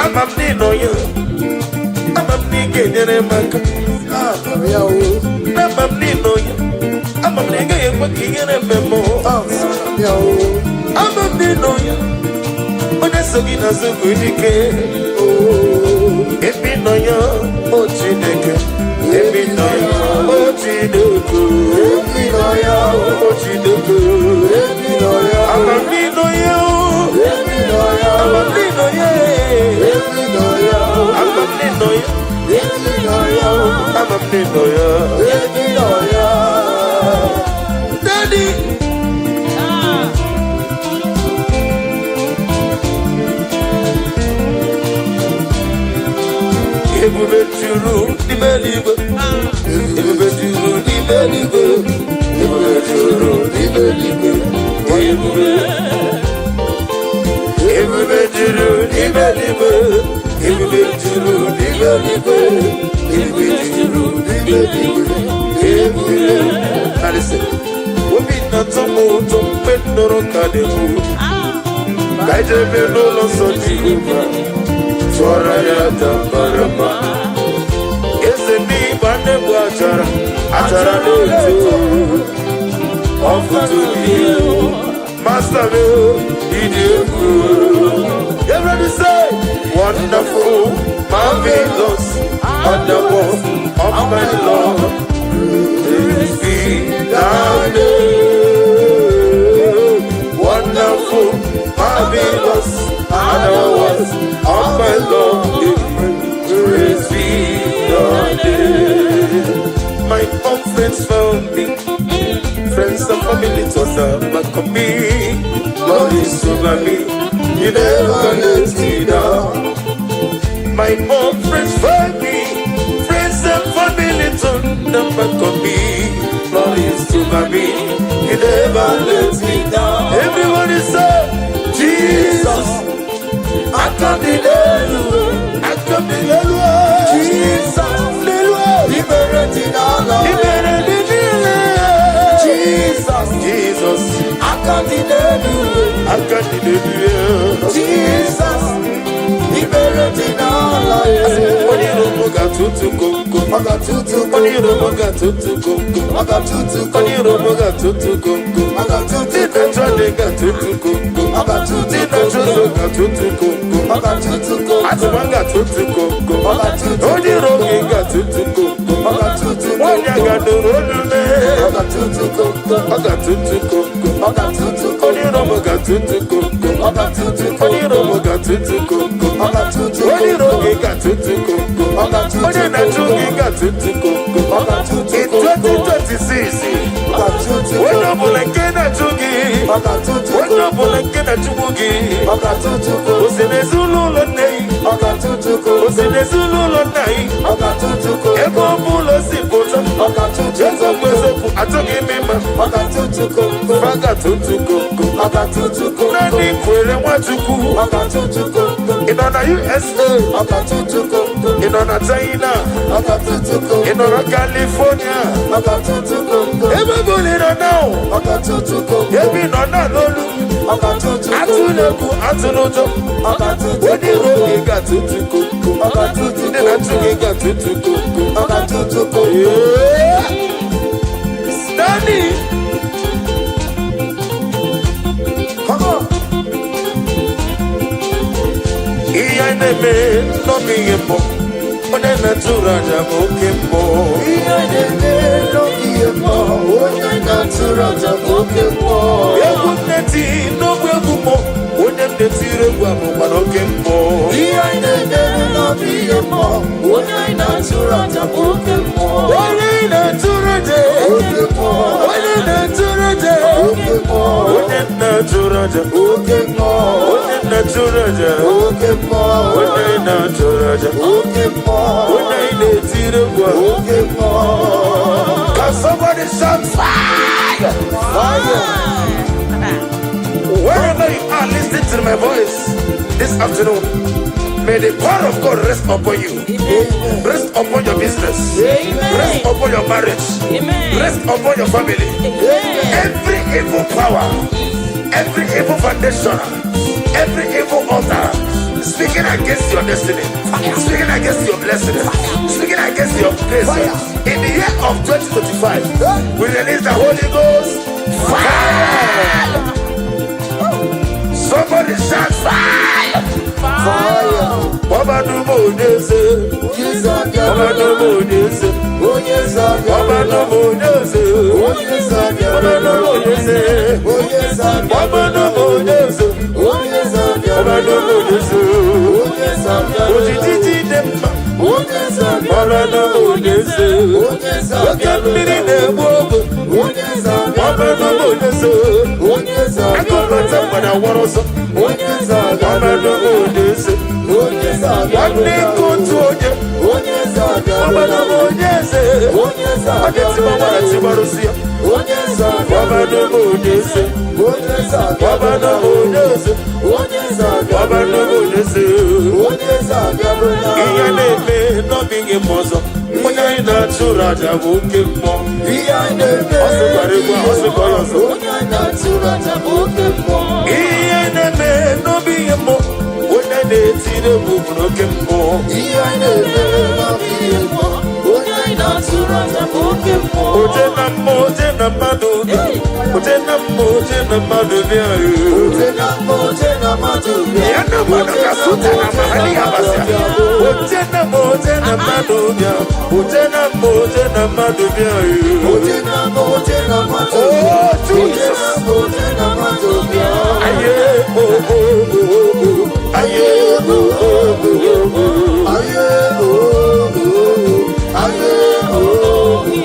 Ama m n'ịnọ ya. Ama m na ị ga-enyere m aka. Ama m n'ịnọ ya. Ama m na ị gaghị ekwe ka ihere eme m. Ama m n'ịnọ ya. Onye so gị n'azụ bụ dike. Ebe ị nọ ya, o Chineke. Ebe ị nọ ya, o Chineke. O Chineke. Ama m n'ịnọ ya, o. Ama m n'ịnọ ya. Ama m n'ịnọ ya. Ama m n'ịnọ ya. Daddy. Ah. Ebube juru n'ime eluigwe. Ebube juru n'ime eluigwe. Ebube juru n'ime eluigwe. Ebube. Ebube juru n'ime eluigwe. Ebube juru n'ime eluigwe. Ebube juru n'ime eluigwe. Ebube. Now listen. Obi na-atọ m ụtọ mgbe m nụrụ ka na-ekwu. Ka anyị jebe n'ụlọ nsọ Jehova. Tụọrọ ya aja mara mma. Eze n'ịgba na-egbu achara, achara na-eto. Ọfụtụ ihe. Master m, ịdị egwu. Everybody say, wonderful, marvelous, wonderful, of my Lord. Praise be thy name. Wonderful, marvelous, and the works of my Lord. Praise be thy name. My own friends found me, friends and family turned their back on me. Lord is over me, you never let me down. My own friends found me, friends and family turned their back on me. Lord is over me, you never let me down. Everybody say, Jesus, aka m dị n'elu, aka m dị n'elu. Jesus, N'elu. Ibere dị n'ala. Ibere dị niile. Jesus, Jesus, aka dị n'elu. Aka dị n'elu. Jesus, ibere dị n'ala. Onye iro m ga-atụtụ komkom. Ọ ga-atụtụ. Onye iro m ga-atụtụ komkom. Ọ ga-atụtụ. Onye iro m ga-atụtụ komkom. Ọ ga-atụtụ. Ndị na-achọ dị ga-atụtụ komkom. Ọ ga-atụtụ. Ndị na-achọ ụzọ ga-atụtụ komkom. Ọ ga-atụtụ. Atụma ga-atụtụ komkom. Ọ ga-atụtụ. Onye iro gị ga-atụtụ komkom. Ọ ga-atụtụ. Nwaanyị a ga-anụrụ olu mee. Ọ ga-atụtụ komkom. Ọ ga-atụtụ komkom. Ọ ga-atụtụ. Onye iro m ga-atụtụ komkom. Ọ ga-atụtụ. Onye iro m ga-atụtụ komkom. Ọ ga-atụtụ. Onye iro gị ga-atụtụ komkom. Ọ ga-atụtụ. Onye na-achụ gị ga-atụtụ komkom. Ọ ga-atụtụ. In 2026, Ọ ga-atụtụ. Onye ọbụla nke na-achụ gị, Ọ ga-atụtụ. Onye ọbụla nke na-achụgbu gị, Ọ ga-atụtụ. O si n'ezinụlọ nne gị, Ọ ga-atụtụ. O si n'ezinụlọ nna gị, Ọ ga-atụtụ. Ebe ọ bụla o si pụta, Ọ ga-atụtụ. Eziokwu eziokwu, achọghị m ịma, Ọ ga-atụtụ komkom. Fa ga-atụtụ komkom. Ọ ga-atụtụ komkom. Naanị kwere Nwachukwu, Ọ ga-atụtụ komkom. Ị nọ na USA, Ọ ga-atụtụ komkom. Ị nọ na China, Ọ ga-atụtụ ị komkom. Nọ na California, Ọ ga-atụtụ komkom. Ebe ọ bụla ị nọ now, Ọ ga-atụtụ komkom. Ebe ị nọ na n'olu, Ọ ga-atụtụ atụla egwu, atụla ụjọ, Ọ ga-atụtụ onye iro gị ga-atụtụ komkom. Ọ ga-atụtụ. Ndị na-achụ gị ga-atụtụ komkom. Ọ ga-atụtụ komkom. Yeah. Stanley. Come on. Ihe anyị na-eme n'ọbụ ihe mbụ, onye na-atụrụ aja bụ oke mbụ. Ihe na-eme n'oge ihe mmụọ, onye na-atụrụ aja bụ oke mmụọ. Egwu m na-eti n'ogbe egwu mmụọ, onye m na-etiri egwu a bụkwa n'oke mmụọ. Ihe na-eme n'oge ihe mmụọ, onye na-atụrụ aja bụ oke mmụọ. Onye na-atụrụ aja, Oke mmụọ. Onye na-atụrụ aja, Oke mmụọ. Onye na-atụrụ aja, Oke mmụọ. Onye na-atụrụ aja, Oke mmụọ. Onye na-atụrụ aja, Oke mmụọ. Onye na-etiri egwu a. Oke mmụọ. Can somebody shout fire? Fire. Wherever you are listening to my voice this afternoon, may the power of God rest upon you. Amen. Rest upon your business. Amen. Rest upon your marriage. Amen. Rest upon your family. Amen. Every evil power power, every evil foundation, every evil altar speaking against your destiny, speaking against your blessing, speaking against your grace. Fire. In the year of 2025, we release the Holy Ghost fire. Somebody shout fire. Fire. Ọbadumo Onyeze, Onye eze abịarụla. Ọbadumo Onyeze, Onye eze abịarụla. Ọbadumo Onyeze, Onye eze abịarụla. Ọbadumo Onyeze, Onye eze abịarụla. Ọbadumo Onyeze, Onye eze abịarụla. Ọbadumo Onyeze, Onye eze abịarụla. Ojijiji dị mma, Onye eze abịarụla. Ọbadumo Onyeze, Onye eze oke mmiri abịarụla. na-egbu ogwe, Onye eze abịarụla. Ọbadumo Onyeze, Onye eze akụbata abịarụla. mgbada wọrọ ọsọ, Onye eze abịarụla. Ọbadumo Onyeze, Onye eze nwanne abịarụla. nke otu onye, Onye eze abịarụla. Ọbadumo Onyeze, Onye eze ọ ga-etiba abịarụla. nwara tibarụsi ya. Onye eze abịarụla. Ọbadumo Onyeze, Onye eze abịarụla. Ọbadumo Onyeze, Onye eze abịarụla. Ọbadumo Onyeze. Onye eze abịarụla. Ihe na-eme n'ọbịghị m ọzọ, onye anyị na-achụrụ aja bụ oke mmụọ. Ihe anyị na-eme. Ọ sịkwara egwu a, ọ sịkwa ya ọzọ. Onye anyị na-achụrụ aja bụ oke mmụọ. Ihe na-eme n'ọbịghị mmụọ, onye na-etiri egwu bụ oke mmụọ. Ihe anyị na-eme n'ọbịghị mmụọ. Onye anyị na-achụrụ aja bụ oke mmụọ. Oje na mmụọ, oje na mmadụ bịa. Oje na mmụọ, oje na mmadụ bịa. Oje na mmụọ, oje na mmadụ bịa. Ya na mmadụ ka suta na mahali ya basịa. Oje na mmụọ, oje na mmadụ bịa. Oje na mmụọ, oje na mmadụ bịa. Oje na mmụọ, oje na mmadụ Oh, bịa. Oje Jesus. na mmụọ, oje na mmadụ bịa. Aye, oh, oh, oh, oh. Aye, oh, oh, oh, oh. Aye, oh, oh, aye, oh, oh.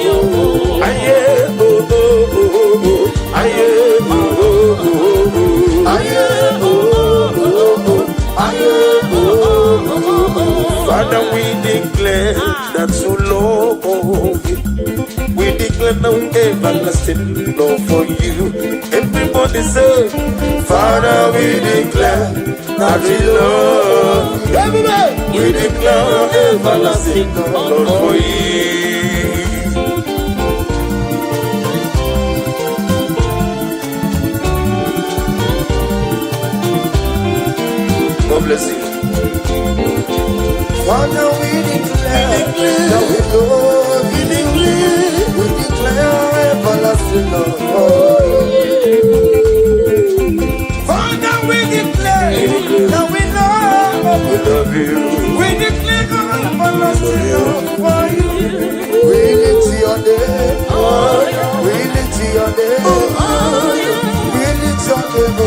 Aye, oh, oh, oh, oh. Aye, oh, oh, oh, oh. Aye, oh, oh, oh. Aye, oh, oh, oh. Father, we declare that you love you. We declare no everlasting love for you. Everybody say, Father, we declare that we love you. Everybody! We declare everlasting love for you. God bless you. Father, we declare that we love you. We declare everlasting love for you. Father, we declare that we love We you. love you. We declare everlasting love for you. We lift your name. We lift your name. We lift your name.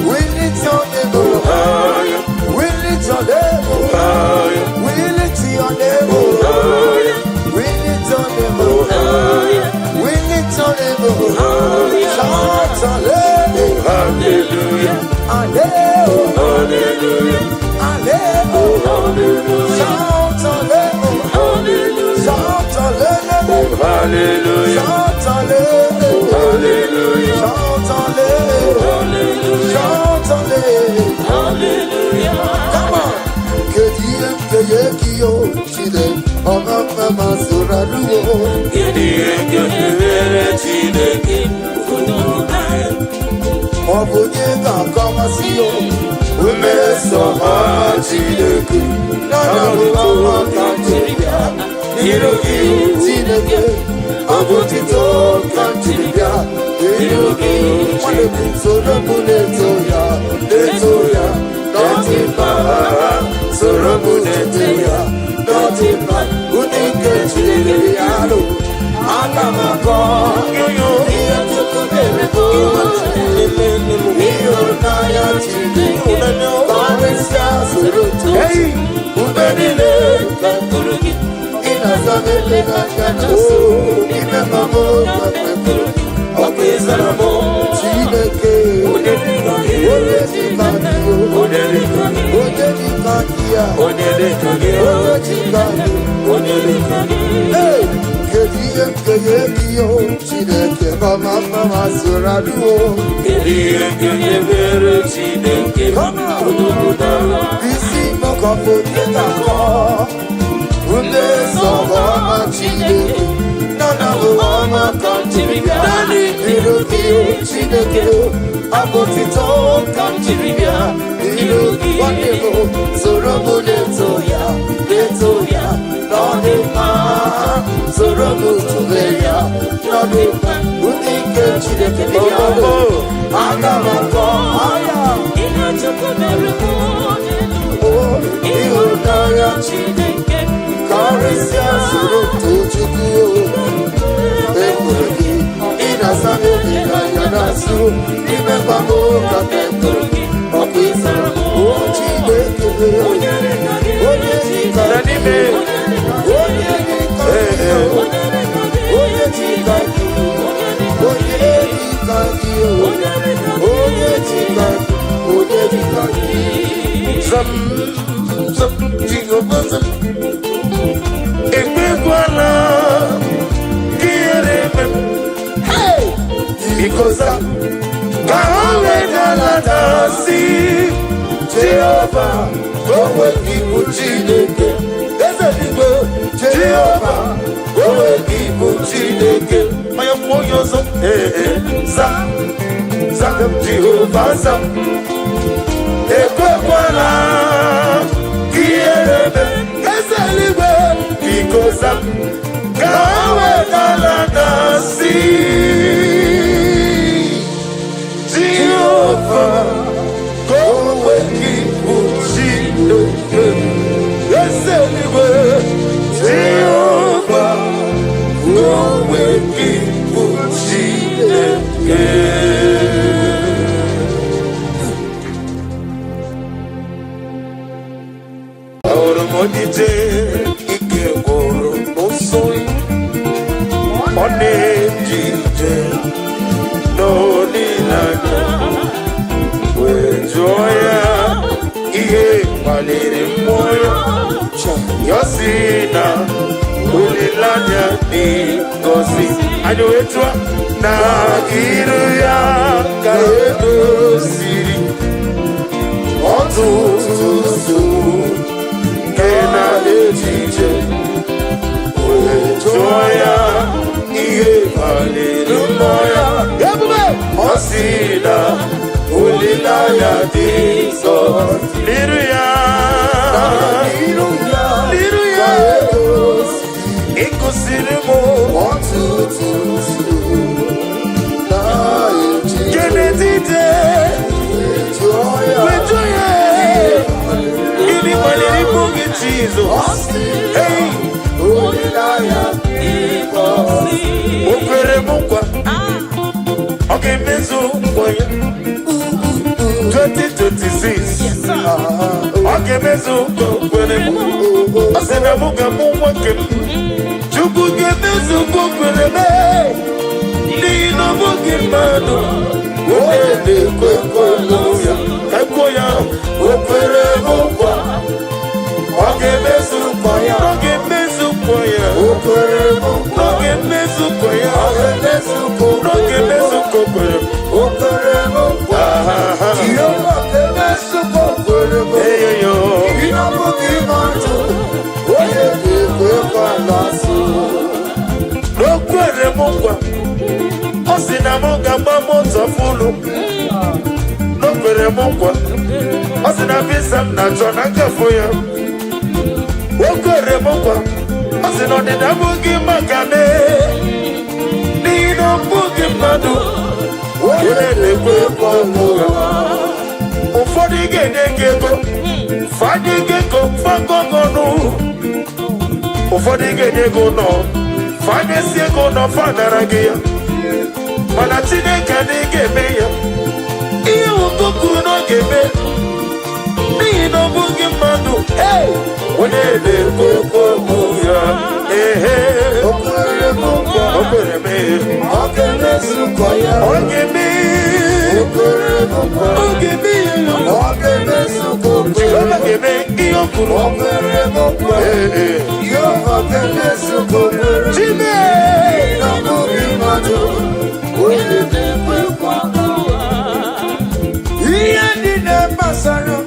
We lift your name. We lift your name. We lift your name. We lift your name. We lift your name. Shout hallelujah. Hallelujah. Hallelujah. Hallelujah. Hallelujah. Shout hallelujah. Shout hallelujah. Hallelujah. Shout hallelujah. Hallelujah. Shout hallelujah. Shout hallelujah. Come on. Kedu ihe m ga-enye gị o Chineke ọma mma ma soro arụwo. Gịnị ihe ga-emere Chineke? Ọ bụ onye ga-akọwasị o mmeso ọma Chineke na ọma ka m jiri bịa n'iru gị Chineke, ọ bụ otito ka m jiri bịa n'iru gị. Nwanne m, soro m na-eto ya, na-eto ya n'ọdị mma. Soro m na-eto ya n'ọdị mma. Ụdị nke Chineke ya alụ ana m akọ ihe Chukwu mere m, ịhụnanya Chineke karịsịa. Soro too mgbe niile ị na-aza m ekpere anya na nso ime ma m mepere ọkụ ịzara m. Chineke, onye dịka gị, onye dịka gị ya, Onye dịka gị, onye dịka gị. Onye dịka gị. Hey! Kedu ihe m ga-enye gị o Chineke mama mma ma soro adụwo? Kedu ihe ga-emere Chineke? Come on! Isi mọkọpụ dị ka-akọ mmeso ọma Chineke nana bụ ọma ka m jiri bịa n'iru gị. Chineke, abụ otito ka m jiri bịa n'iru gị. Nwanne m, soro m na-eto ya, na-eto ya na ọ dị mma. Soro m tube ya na ọ dị mma. Ndị nke Chineke bịa, aga m akọ aya. Ihe Chukwu mere mụ n'elu. Ịhụnanya Chineke karịsịa, soro too Chukwu. Ekwuru gị, ị na-asa n'obi n'anya na-asụ n'ime mgbagbo ka m ekwuru gị, ọkụ ịsara m. O Chineke, onye dịka gị, onye dịka Na n'ime. Onye dịka gị, onye dịka gị, onye dịka gị, onye dịka gị, onye dịka gị. Zam, zam, Jehova zam. Ekwekwala ka ihere eme m. Biko zam, ka ha wedala na-asị, Jehova, ka o nwee gị bụ Chineke. Eze n'igwe. Jehova, ka o nwee gị bụ Chineke. Onye kwuo onye ọzọ, ee, ee, zam, zam, Jehova zam. Ekwekwala ka ihere eme m. Eze eluigwe. Biko zam, ka ha wedala na-asị, Jehova, ka o nwee gị bụ Chineke. Eze eluigwe. Jehova, ka o nwee gị bụ Chineke. Ahụrụ m onye ije ike gwụrụ n'ụsọ, ọ na-eje ije n'olileanya, wee jụọ ya ihe kpaliri mmụọ ya. Ya sị na olileanya dị ngọzi. Anyị wee tụọ na iru ya ka edoziri ọtụtụ nsogbu nke na-eje ije. Wee jụọ ya ihe kpaliri mmụọ ya. Ebube. Ọ sị na olileanya dị nsọ n'iru ya. N'iru ya. N'iru ya. Ka edozi Ịkụziri m ọtụtụ nsogbu na-eji Kenetite. Jụọ ya. Wee jụọ ya gịnị kpaliri mmụọ gị, Jizọs? Ọ sị Hey! olileanya. O kwere m nkwa, ọ ga-emezu nkwa ya. 2026, ọ ga-emezu nkwa o kwere m. Ọ sị na mụ ga-amụ nwa nke m. Chukwu ga-emezu nkwa o kwere m, n'ihi na ọ bụghị mmadụ onye na-ekwe nkwa ya. Ka kwuo ya, o kwere m nkwa, ọ ga-emezu nkwa ya. Ọ ga-emezu nkwa ya. O kwere m nkwa. Ọ ga-emezu nkwa ya. Ọ ga-emezu nkwa o Ọ ga-emezu nkwa o kwere m. O kwere m nkwa. Aha. Jehova ga-emezu nkwa o kwere m. Eyoyo. Ị na-abụghị mmadụ onye ga-ekwe nkwa na-asụ. O kwere m nkwa, ọ sị na m ga-agba moto full. O kwere m nkwa, ọ sị na visa m na-achọ na nkafụ ya. O kwere m nkwa, ọ sị na ọdịda abụghị maka mee, n'ihi na ọ bụghị mmadụ onye na-ekwe nkwa ụgha. Ụfọdụ ga-enye gị ego, fanye gị ego fagọgọnụ. Ụfọdụ ga-enye gị ụlọ, fanyesi ego ụlọ, fanara gị ya. Mana Chineke adịghị ga-eme ya ihe nwoke kwuru na ọ ga-eme, n'ihi na ọ bụghị mmadụ onye na-ekwu okwu ya. Ehe. O kwere m nkwa. O kwere m ihe. Ọ ga-emezu nkwa ya. Ọ ga-eme. O kwere m nkwa. Ọ ga-eme ya. Ọ ga-emezu nkwa o kwere. Jehova ga-eme ihe o kwuru. O kwere m nkwa. Ee, ee. Jehova ga-emezu nkwa o kwere. Chime. Ọ bụghị mmadụ onye na-ekwe nkwa. Ihe niile gbasara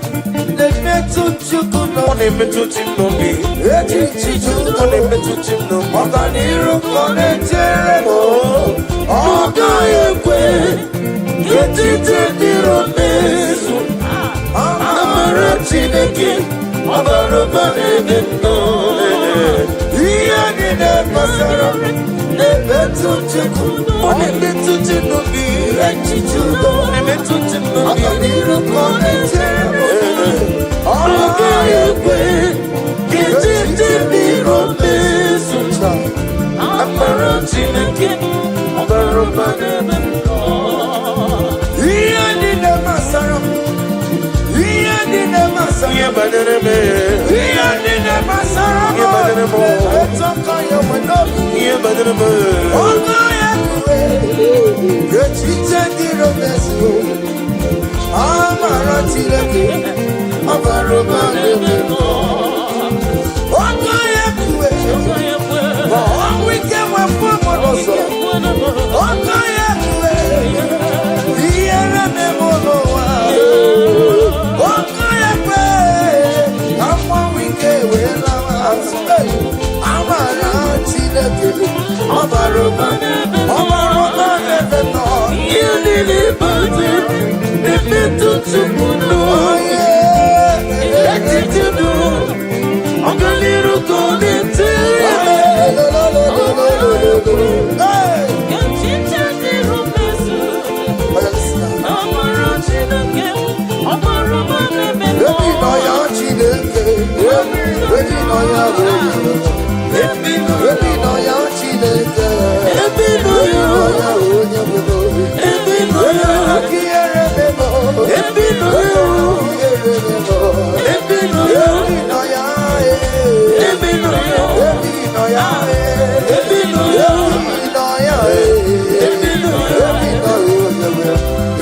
na-emetụ Chukwu Ọ n'obi. na-emetụ chi m n'obi. Echiche Ọ na-emetụ chi m n'obi. Ọganiru ka ọ na-echere m. Ọ gaghị ekwe ka Echiche dịrị mmezu. Amara Chineke ọ bara ụba n'ebe m nọ. Ihe niile gbasara m na-emetụ Chukwu. Ọ na-emetụ chi n'obi. Echiche udo. Ọ na-emetụ chi n'obi. Ọganiru ka ọ na-echere m. Ọ gaghị ekwe ka echiche dịrị mmezu. Amara Chineke ọ bara ụba n'ebe m nọ. Ihe niile gbasara m. Ihe niile gbasara Ihe banyere m, ihe niile gbasara m Ihe banyere m. na-emetụ aka ya nwe n'obi. Ihe banyere m, Ọgọ ya kwe echiche dịrị mmezu. Amara Chineke ọ bara ụba n'ebe m nọ. Ọgọ ya kwe ma ọnwụ ike wepụ m n'ụzọ. Ọgọ ya kwe ihere na-eme n'ụwa. Ọgọ ya kwe ka mmanwụ ike wee lawa azụ. Amara Chineke ọ bara ụba, ọ bara ụba n'ebe m nọ. Ihe niile banyere na-emetụ Chukwu n'obi. Echiche dụ, ọganiru ka ọ na-echere m. Ebi nọ ya Chineke, ebi nọ ya onye, ebi nọ ya Chineke, Ebi nọ ebi ya, nọ ya onye bụ n'obi. ebi nọ ya, Aka ihere memo, ebi nọ ya, ihere memo, ebi nọ ya, ebi nọ ya, ebi nọ ya, ebi nọ ya, ebi nọ ya, ebi nọ ya, ebi nọ ya. ebi nọ ya onye bụ,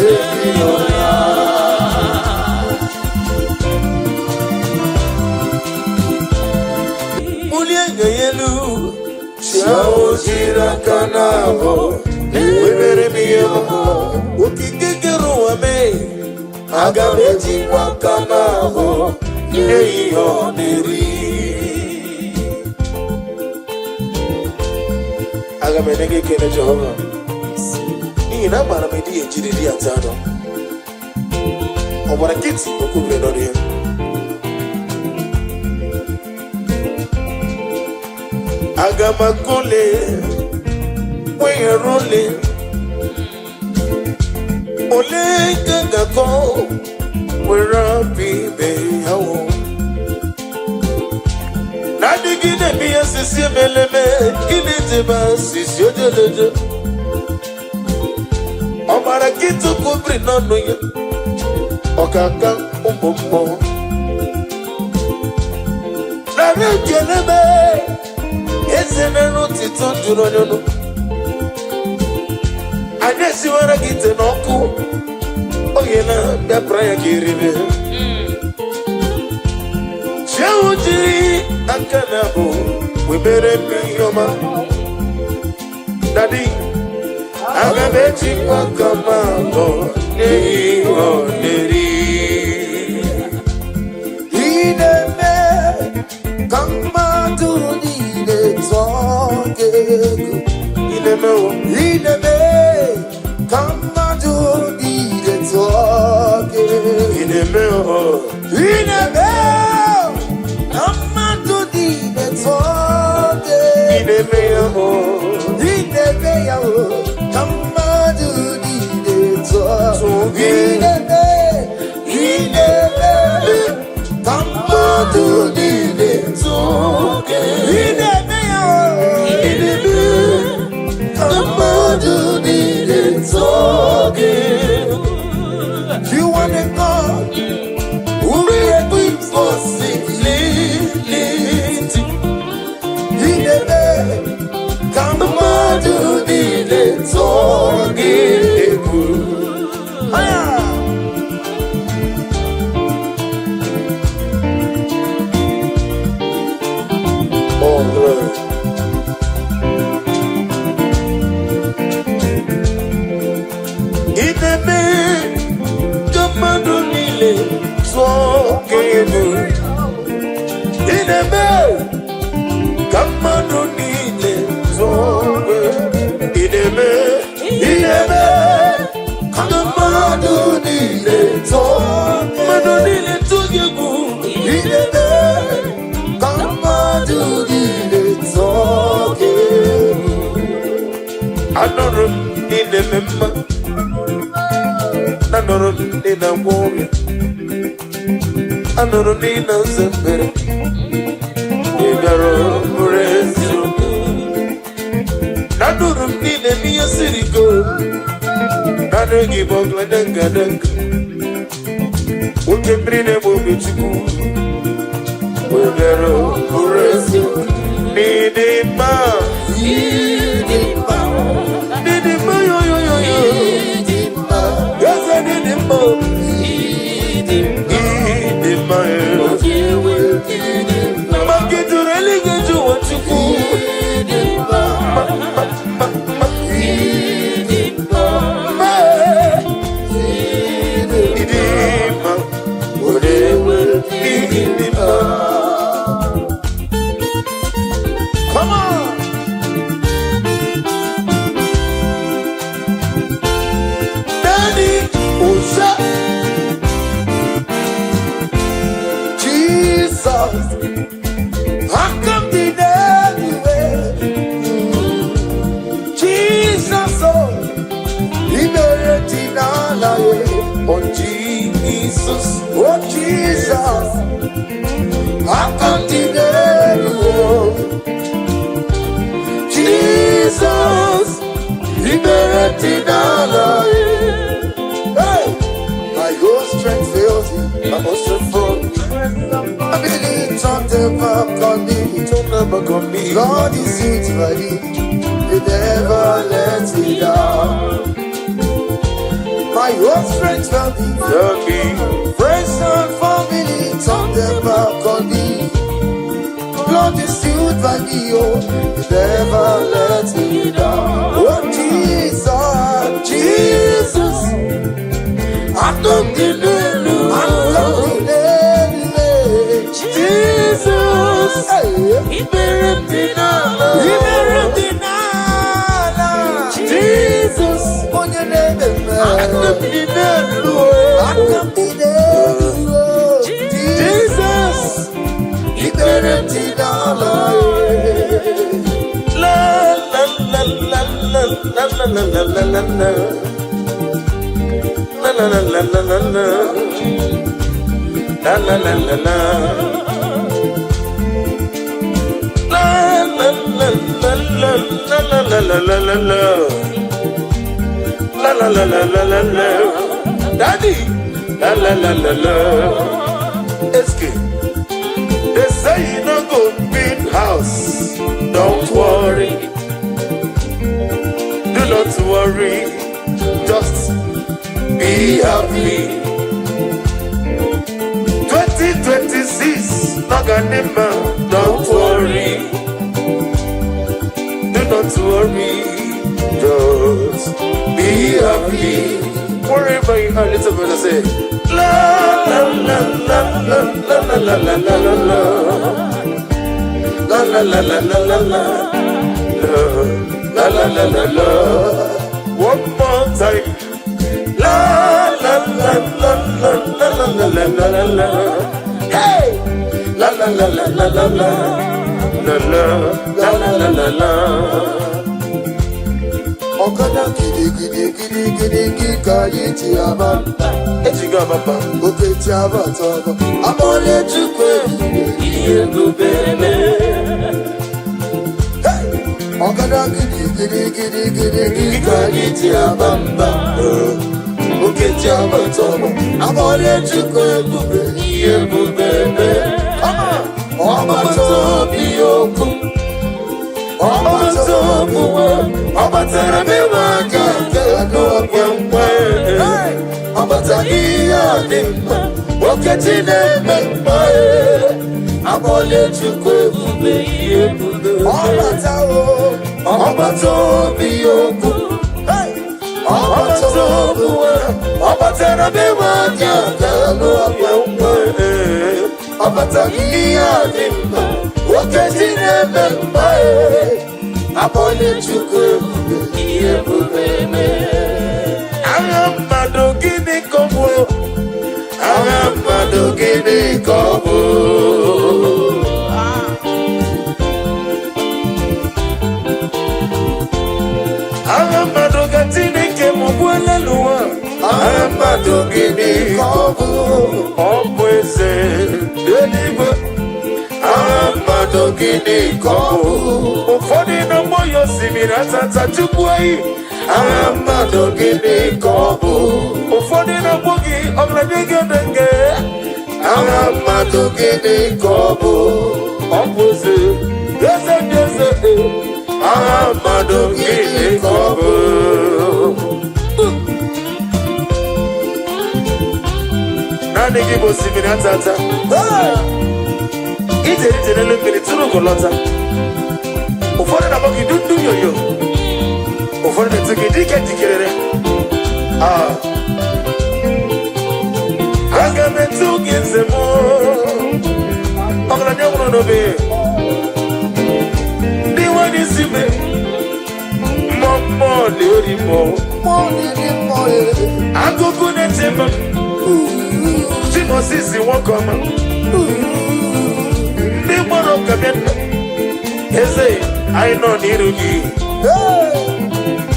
ebi nọ ya. Bulie enyo ya elu, chi ahụ jiri aka na-abụ, webere m ihe ọma. Okike kere ụwa mee, aga m ejikwa aka na-abụ, nye ya ihe ọ na-eri. Aga m enye gị ekele Jehova, n'ihi na amaara m ịdị ejiri di ata anụ. Ọ gbara nkịtị o kwubiri n'ọnụ ya. Aga m akụle, weghara ole, ole ka m ga-akọ were apụ ibe ya wụ. Na-adịgide eme ihe sisi emeleme, gịnị dịba sisi ojeleje. Ọ gbara nkịtị kwubiri n'ọnụ ya, ọkaka ụmụ mmụọ. Nara ekele m, eze mere otito juru onye ọnụ. Anyị esiwara gị ite n'ọkụ, oge na bịapụra ya ka eribe. Chi ahụ jiri aka na abụ wee mere m ihe ọma. Daddy, aga m ejikwa aka m abụọ nye ya ihe ọ na-eri. Ị na-eme ka mmadụ niile tụọ gị egwu. Ị na-eme o, Ị na-eme ka mmadụ niile tụọ gị egwu. Ị na-eme o, Ị na-eme ka mmadụ niile tụọ gị ị egwu. na-eme ya o. Ị na-eme ya o ka mmadụ niile tụọ Tụọ gị. Ị na-eme, ị na-eme ka mmadụ niile Tụọ gị. Ị na-eme ya o Ị na-eme ka mmadụ niile tụọ gị. You are the God who creates Possibility. Ị na-eme ka mmadụ niile tụọ gị Egwu. Aya! Oh, glory. Ị na-eme ka mmadụ niile tụọ gị egwu. Ị na-eme ka mmadụ niile tụọ gị. Ị na-eme, ị na-eme ka mmadụ Anụrụ m ị na-eme mma. Anụrụ m ị na-agwọ ọrịa. Anụrụ m ị na-aza ekpere. Ị bịara bụrụ eziokwu. Anụrụ m ị na-eme ihe siri ike. Naanị gị bụ ọgladengadenga. Oke mmiri na-egbu obi Chukwu. Ị bịara bụrụ eziokwu. N'ịdị mma. Ịdị mma. N'ịdị mma yo yo yo yo. Ịdị mma. Eze n'ịdị mma. Ịdị mma. Ịdị mma yo. Ịdị mma. Maka juru eluigwe ju ụwa Chukwu. Ịdị mma. Mma mma mma mma. Ịdị mma. Mma. Ịdị mma. Onye ịdị mma. Come on. Daddy, Ụza. Jesus, aka m dị n'eluigwe. Jesus, oh, ikpere dị n'ala ya. Oh Jesus. Oh Jesus, aka m dị n'eluigwe. Jesus, ikpere dị n'ala ya. Hey! My whole strength fails me. My most for Ability turn them back on me. Don't never come me. Lord is it ready. You never let me down. My whole strength failed me. Tell me. Friends and family turn them back on me. Lord is still by me, oh. You never let me down. Oh Jesus, Jesus. Aka m dị n'elu. Aka m dị n'elu. Jesus. Hey. Ikpere m dị n'ala. Ikpere dị n'ala. Jesus. Onye na-eme mma. Aka m dị n'elu. Aka m dị n'elu. Jesus. Ikpere dị n'ala. La la la la la la la la la la la la. La la la la la la la. La la la la la. La la la la la la la la la la la. La la la la la la la. Daddy. La la la la la. Eske. They say you no go build house. Don't worry. Do not worry. Just be happy. 2026, Naganima, don't worry. Do not worry. Just be happy. Wherever you are, little brother say, La la la la la la la la la la la la. La la la la la la la. La la la la la. One more time. La la la la la la la la la la la. Hey! La la la la la la la. La la la la la la la. Ọ̀kadà gidigidi gidigidi ka anyị ji aba. Ejigo ababa. Oke ji abata ọbọ. Akpọle Chukwu ebube. Ihe ebube mee. Hey! Ọ̀kadà gidigidi gidigidi ka anyị ji aba mba. Oke ji abata ọbọ. Akpọle Chukwu ebube. Ihe ebube mee. Come on! Ọgbata obi okwu. Ọgbata obi ọ batara m ịnwe aka nke n'okwe nkwe. Hey! Ọ batara ihe a dị mma. Okechi na-eme mma. Akpọle Chukwu ebube ihe ebube. Ọbata o. Ọgbata obi okwu. Hey! Ọgbata obi ọ batara m ịnwe aka nke n'okwe nkwe. Ọ batara ihe a dị mma. Okechi na-eme mma. Akpọle Chukwu ebube Ihe ebube mee. Agha mmadụ gịnị ka ọ bụ? Agha mmadụ gịnị ka ọ bụ? Agha Agha mmadụ ka Chineke m gbuola n'ụwa. Agha mmadụ gịnị Ka ọ bụ ọ bụ eze eluigwe. Agha mmadụ gịnị ka ọ bụ? Ụfọdụ na-agbọ ya osimiri atata, Chukwu eyi. Agha mmadụ gịnị ka ọ bụ? Ụfọdụ na-agbọ gị ọgaranya gị odenge. Agha mmadụ gịnị ka ọ bụ? Ọ bụ eze, eze ndị eze. Agha mmadụ gịnị ka ọ bụ? Naanị gị bụ osimiri atata. Ije ije n'elu mmiri tụrụ ugo lọta. Ụfọdụ na-akpọ gị dundu yoyo, ụfọdụ na-etu gị dike jikerere. Ah. Aga m etu gị nze m, ọgaranya nwụrụ n'obe ndị nwanyị isi me mmụọ mmụọ na-eri mmụọ. Mmụọ na-eri mmụọ e. Akụkụ na-eche m Chimosisi, nwoke ọma, ndị gbọrọ ụka bịa nna eze, anyị nọ n'iru gị.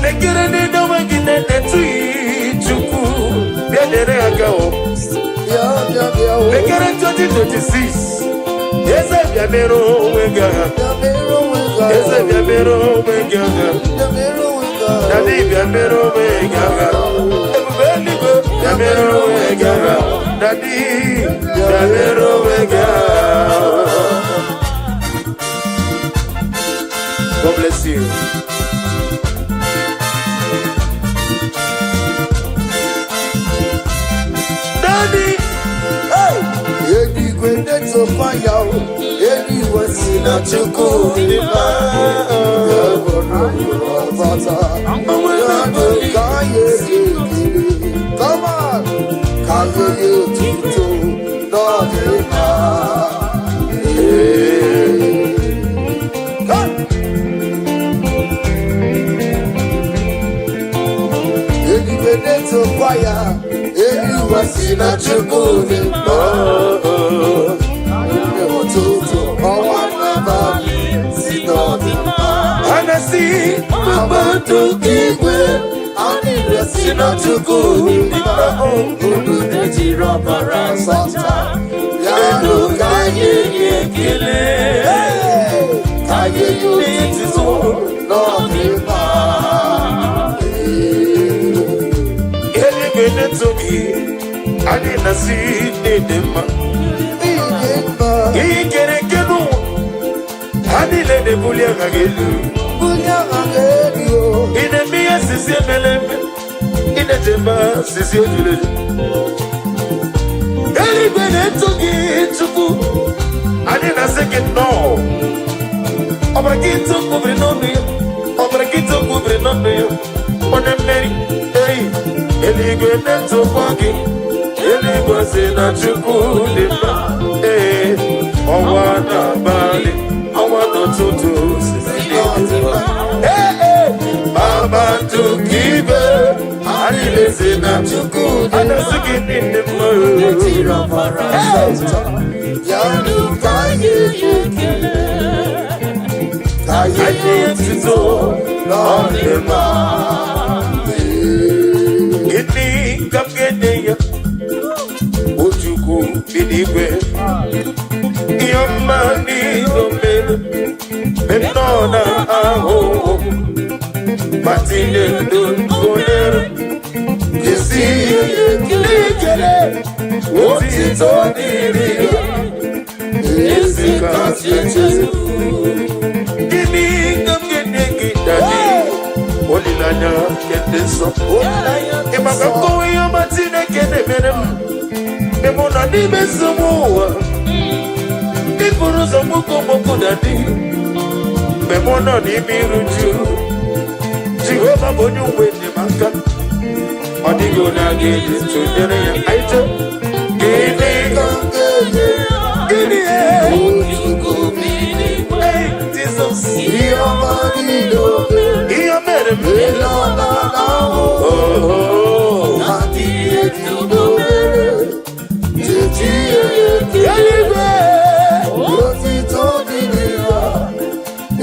Lekere ndị onwe gị na-etughị, Chukwu bịa nyere ha aka o. Bịa, bịa, bịa o. Lekere 2026, eze, bịa mere onwe gị agha. Bịa mere onwe gị agha. Eze, bịa mere onwe gị agha. Bịa mere onwe gị agha. Daddy, bịa mere onwe gị agha. Ebube eluigwe, bịa mere onwe gị agha. Daddy, bịa mere onwe gị agha. God bless you. Daddy. Hey! Eluigwe na-etokwa ya o. Eluigwe si na Chukwu dị mma. Ya bụrụ ọbata. Ya bụ ka anyị esi ekele. Come on! Ka anyị nye otuto n'ọdịmma. Ee. Come! Eluigwe na-etokwa ya. Eluigwe si na Chukwu dị mma. Ụtụtụ, ọnwa n'abalị si n'ọdịmma. Anasi. Kpakpando igwe anyị si na Chukwu dị mma. Unu Ejiri ọbara sọta ya nụ ka anyị nye ekele. Ka anyị nye otuto n'ọdịmma. Eluigwe na-eto gị, anyị na-asị n'ịdị mma. Ịdị mma. Ihe kere eke n'ụwa, ha niile na-ebuli aha gị elu. Bunye aha gị elu o. Ị na-eme ihe sisi emele eme, ị na-echebe sisi ejuru eju. Eluigwe na-eto gị, Chukwu, anyị na-asị gị nnọọ. Ọbara gị tụkwubiri n'ọnụ ya, ọbara gị tụkwubiri n'ọnụ ya, onye mmeri. Ei, eluigwe na-etokwa gị, eluigwe si na Chukwu dị mma. Ee, ọnwa n'abalị, ọnwa n'ụtụtụ si n'ịdị mma. Ee, ee, kpakpando igwe anyị na-esi na Chukwu dị a na-asị gị niile mma. Ejiri ọbara mma. Ya nụ ka anyị nye ekele. Ka anyị anyị nye etuto n'ọdịmma. Gịnị ka m ga-enye ya, o Chukwu bi n'igwe, ihe ọma niile o mere mgbe m nọ na ahụhụ, ma tinye ndụ onyere jisi n'ikele otito dịrị ya, ezi kasị echezu. Gịnị ka m ga-enye gị, Daddy, olileanya nke ndị nsọ? Ị maka nkọwa ihe ọma Chineke na-emere m mgbe mụ nọ n'ime nsogbu ụwa. Iburu ụzọ mgboko mgboko, Daddy, mgbe mụ nọ n'ime iru ju, Jehova bụ onye uwe enyemaka. Ọ dịghị onye a ga-eji tụnyere ya. Anyị chee gịnị? Ka m ga-enye Gịnị? Chukwu bi? Hey, Jizọs. Ihe ọma niile o mere. Ihe o mere m. Ịnọ na ahụhụ. Oh. Ma tinye ndụ mere chechi ya ekele. Eluigwe. Otito dịrị ya,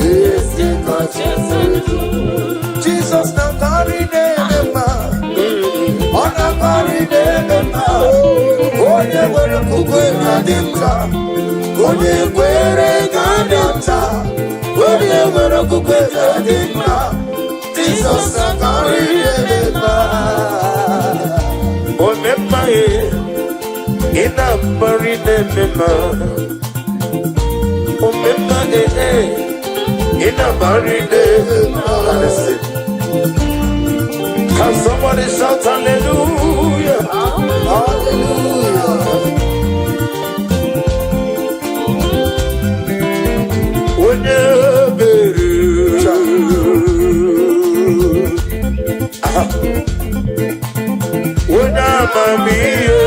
ezi kacha elu. Jizọs na ka ga-adị mma. Onye kwere ga-adị ọcha. Onye nwere okwukwe ga-adị mma. Jizọs na-akarị ebe mma. Omemma e, ị na-akpọrị na-eme mma. Omemma e e, ị na-akpọrị na-eme mma. Listen. Can somebody shout hallelujah? Hallelujah. Onye ebere. Aha. Onye amamihe.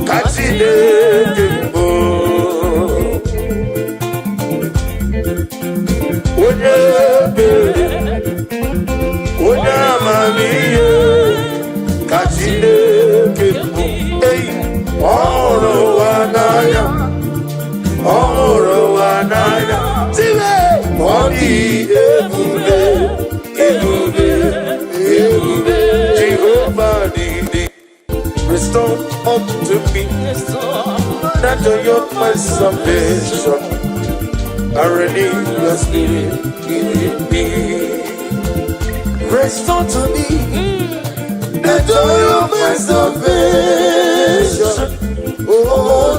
Ka Chineke bụ. Onye ebere, onye amamihe, ka Chineke bụ. Ei, ọ hụrụ ụwa n'anya, ọ hụrụ ụwa n'anya. Tiwe, ọ dị ebube, ebube, ebube. Jehova dị dị. Restore unto me the joy of my salvation. I renew your spirit in me. Restore to me the joy of my salvation. Oh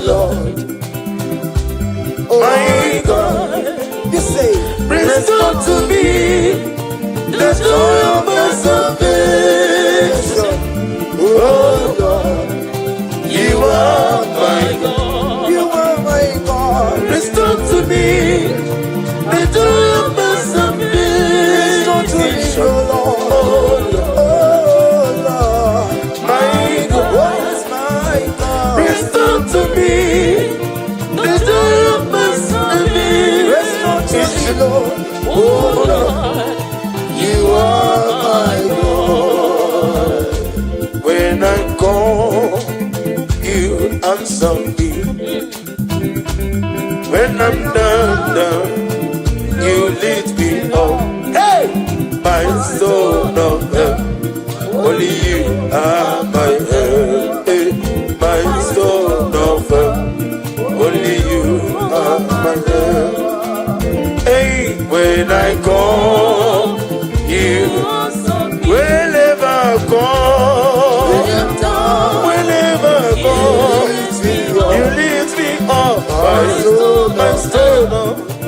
Lord, oh My God, you say, restore to me the joy of my salvation. Oh Lord, You are my God. you are my God. Restore to me the joy of my Restore to me, salvation. oh Lord, Oh Lord, oh Lord, my God. oh my God. Restore to me the joy of my Restore to me, salvation. Lord, Oh Lord, you are my God. When I call, you answer me. When I'm down, down, you lift me up. Hey, my soul of help. Only you are my help. Hey, my soul of help. Only you are my help. Hey, when I call, you whenever I call, whenever I call, you lift me up. My stone,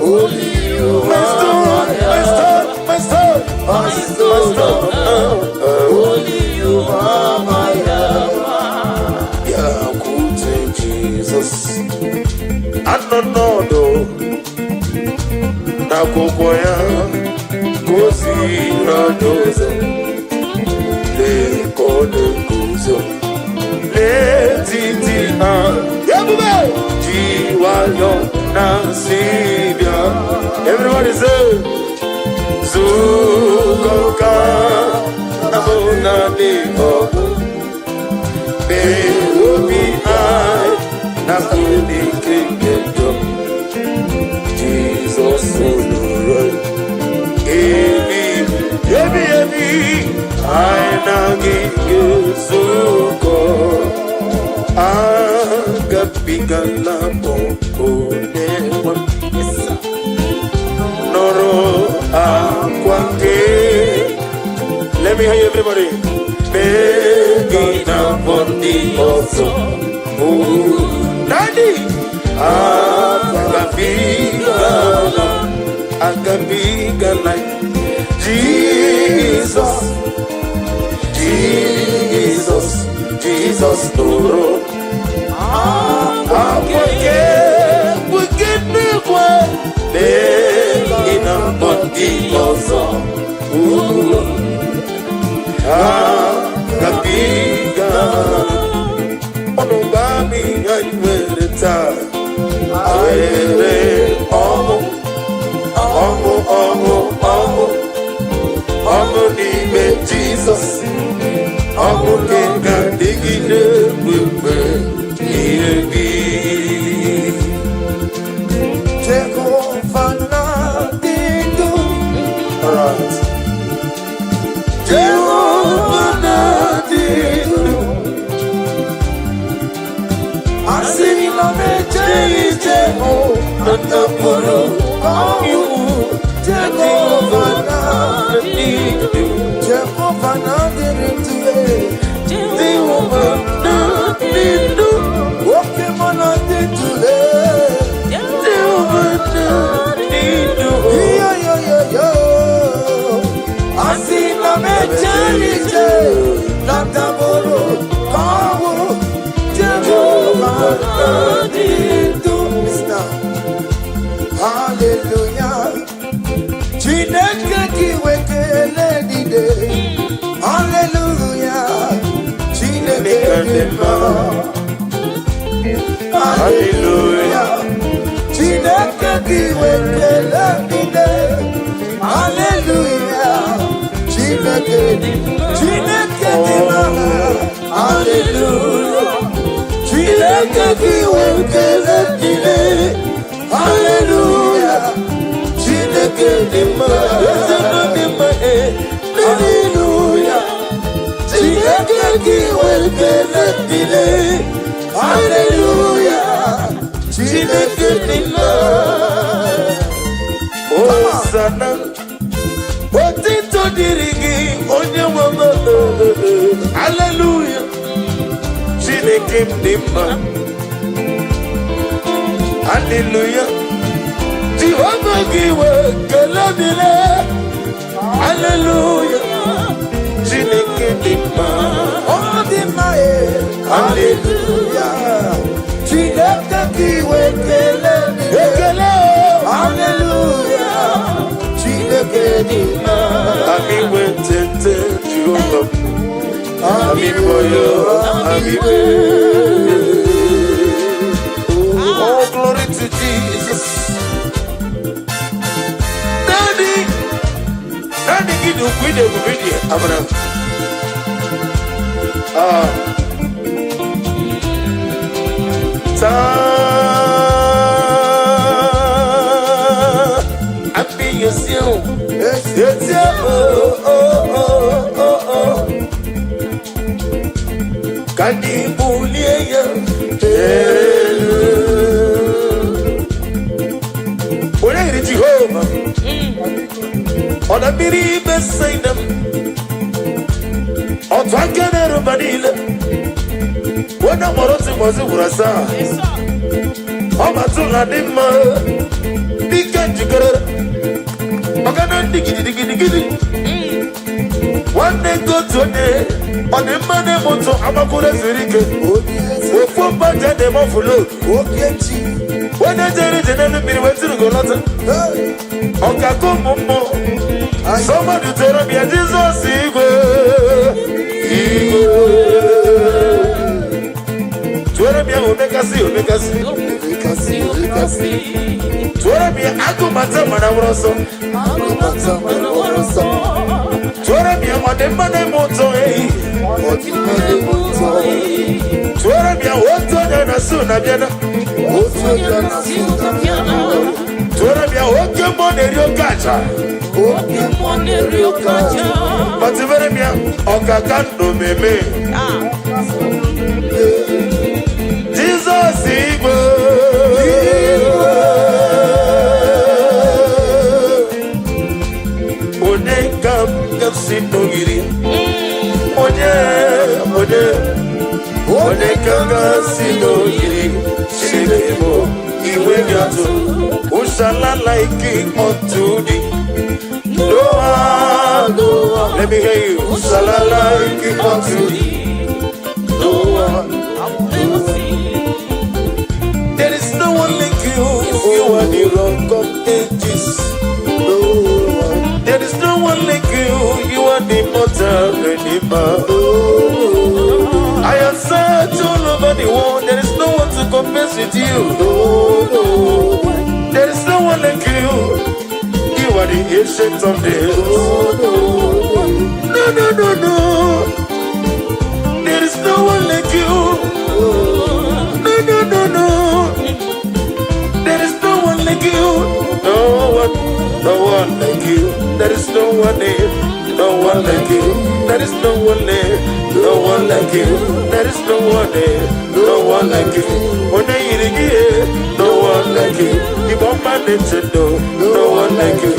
Only you my stone, my stone, my stone, my my stone. stone. Only you are my help. Bịakwute Jizọs, anọ n'ọdụ n'akwụkwọ ya gosiri anyị ụzọ. Lee ka ọ na-eguzo n'etiti ha, ebube ji nwayọ na-asị bịa. Everybody say, zukọ ka abụ naanị ọgụ mee obi anyị na n'ike nke njọ. Jizọs nụrụ ebi ebi ebi anyị na gị ga-ezukọ. Agabigala m onye nwe m. Nụrụ akwa nke. Let me hear you, everybody. Mee gị na mbọ ndị ọzọ. Oh, Daddy! Agabigala, agabigala, Jesus, Jesus, Jesus nụrụ akwa nke n'igwe. Mee gị na mbọ ndị ọzọ. Oh, agabigala. Ọnụ gba m ihe anyị nwere taa. Were ọṅụ, ọṅụ, ọṅụ, ọṅụ, ọṅụ n'ime Jizọs. Ọṅụ nke ga-adịgide mgbe ihe gị. Jehova na-adị ndụ. Alright. Jehova na-adị daboro ka ọnwụ. Jehova dị ndụ. Listen. Hallelujah. Chineke gị wekele dide. Hallelujah. Chineke dị mma. Hallelujah. Chineke gị wekele dide. Hallelujah. Chineke dị, Chineke dị mma. Hallelujah. Chineke gị wekele dide. Hallelujah. Chineke dị mma. Eze nọ dị mma, eh. Hallelujah. Chineke gị wekele dide. Hallelujah. Chineke dị mma. Hosanna. Otito dịrị gị, onye nwe m. Hallelujah. Chineke m dị mma. Hallelujah. Jehova gị wee kele dịrị. Hallelujah. Chineke dị mma. Ọ dị mma e. Hallelujah. Chineke gị wekele dide. Ekele o. Hallelujah. Chineke dị mma. Ami wetete Jehova. Ami boyo, ami be. Oh, glory to Jesus. Daddy, Daddy, gị dị ukwu, ịdị ebube dị amara. Ah. Taa, abi yosi o. Eti o, oh, oh, oh, oh. Ka ndị bulie ya elu. Onye yiri Jehova? Ọ na mmiri Besaida m. Otu aka na-eruba niile. Onye mụrụ otu ụbọchị gwụrụ asaa. Ọ matụ na dị mma. Dike njikere. Ọga na ndị gidigidigidi. Nwanne nke otu onye. Ọ dị mma na-eme ụtọ amakwụrụ ezuru ike. Obi eze. Ofu mba ji na-eme ọfụlod. Oke chi. Onye jere ije n'elu mmiri wee tiri lọta. Hey. Ọkaka ụmụ mmụọ. Somebody tell me Jizọs igwe. Igwe. Tụọrọ m ya omekasị omekasị. Omekasị, omekasị. Tụọrọ m ya agụmata mana nwụrụ ọsọ. Agụmata mana nwere ọsọ. Tụọrọ m ya ọ dị mma na-eme ụtọ ehi. Ọ dị mma na-eme ụtọ. Tụọrọ m ya otu onye na-asụ na bịana. Otu onye na-asụ na bịana. Tụọrọ m ya oke mmụọ na-eri oke aja. Oke Mmụọ na-eri oke aja. Kpatụbere m ya ọkaka ndụ meme. Jizọs igwe. Onye ka m ga-esi n'ogiri? Onye, onye, onye ka m ga-esi n'ogiri? Chineke bụ iwe gị atụ. Ushala like unto thee. No one, let me hear you. Ushala like unto thee. No one. There is no one like you. You are the rock of ages. No one. There is no one like you. You are the immortal redeemer. I have searched all over the world. There is no one to compare with you. There is no one like you. You are the ancient of days. No, no, no, no. There is no one like you. No, no, no, no. There is no one like you. No one, no one like you. There is no one there. No one like you. There is no one there. No one like you. There is no one there. No one like you. Onye yiri gị, no one like you. Igbo mma na-eche ndo, no one like you.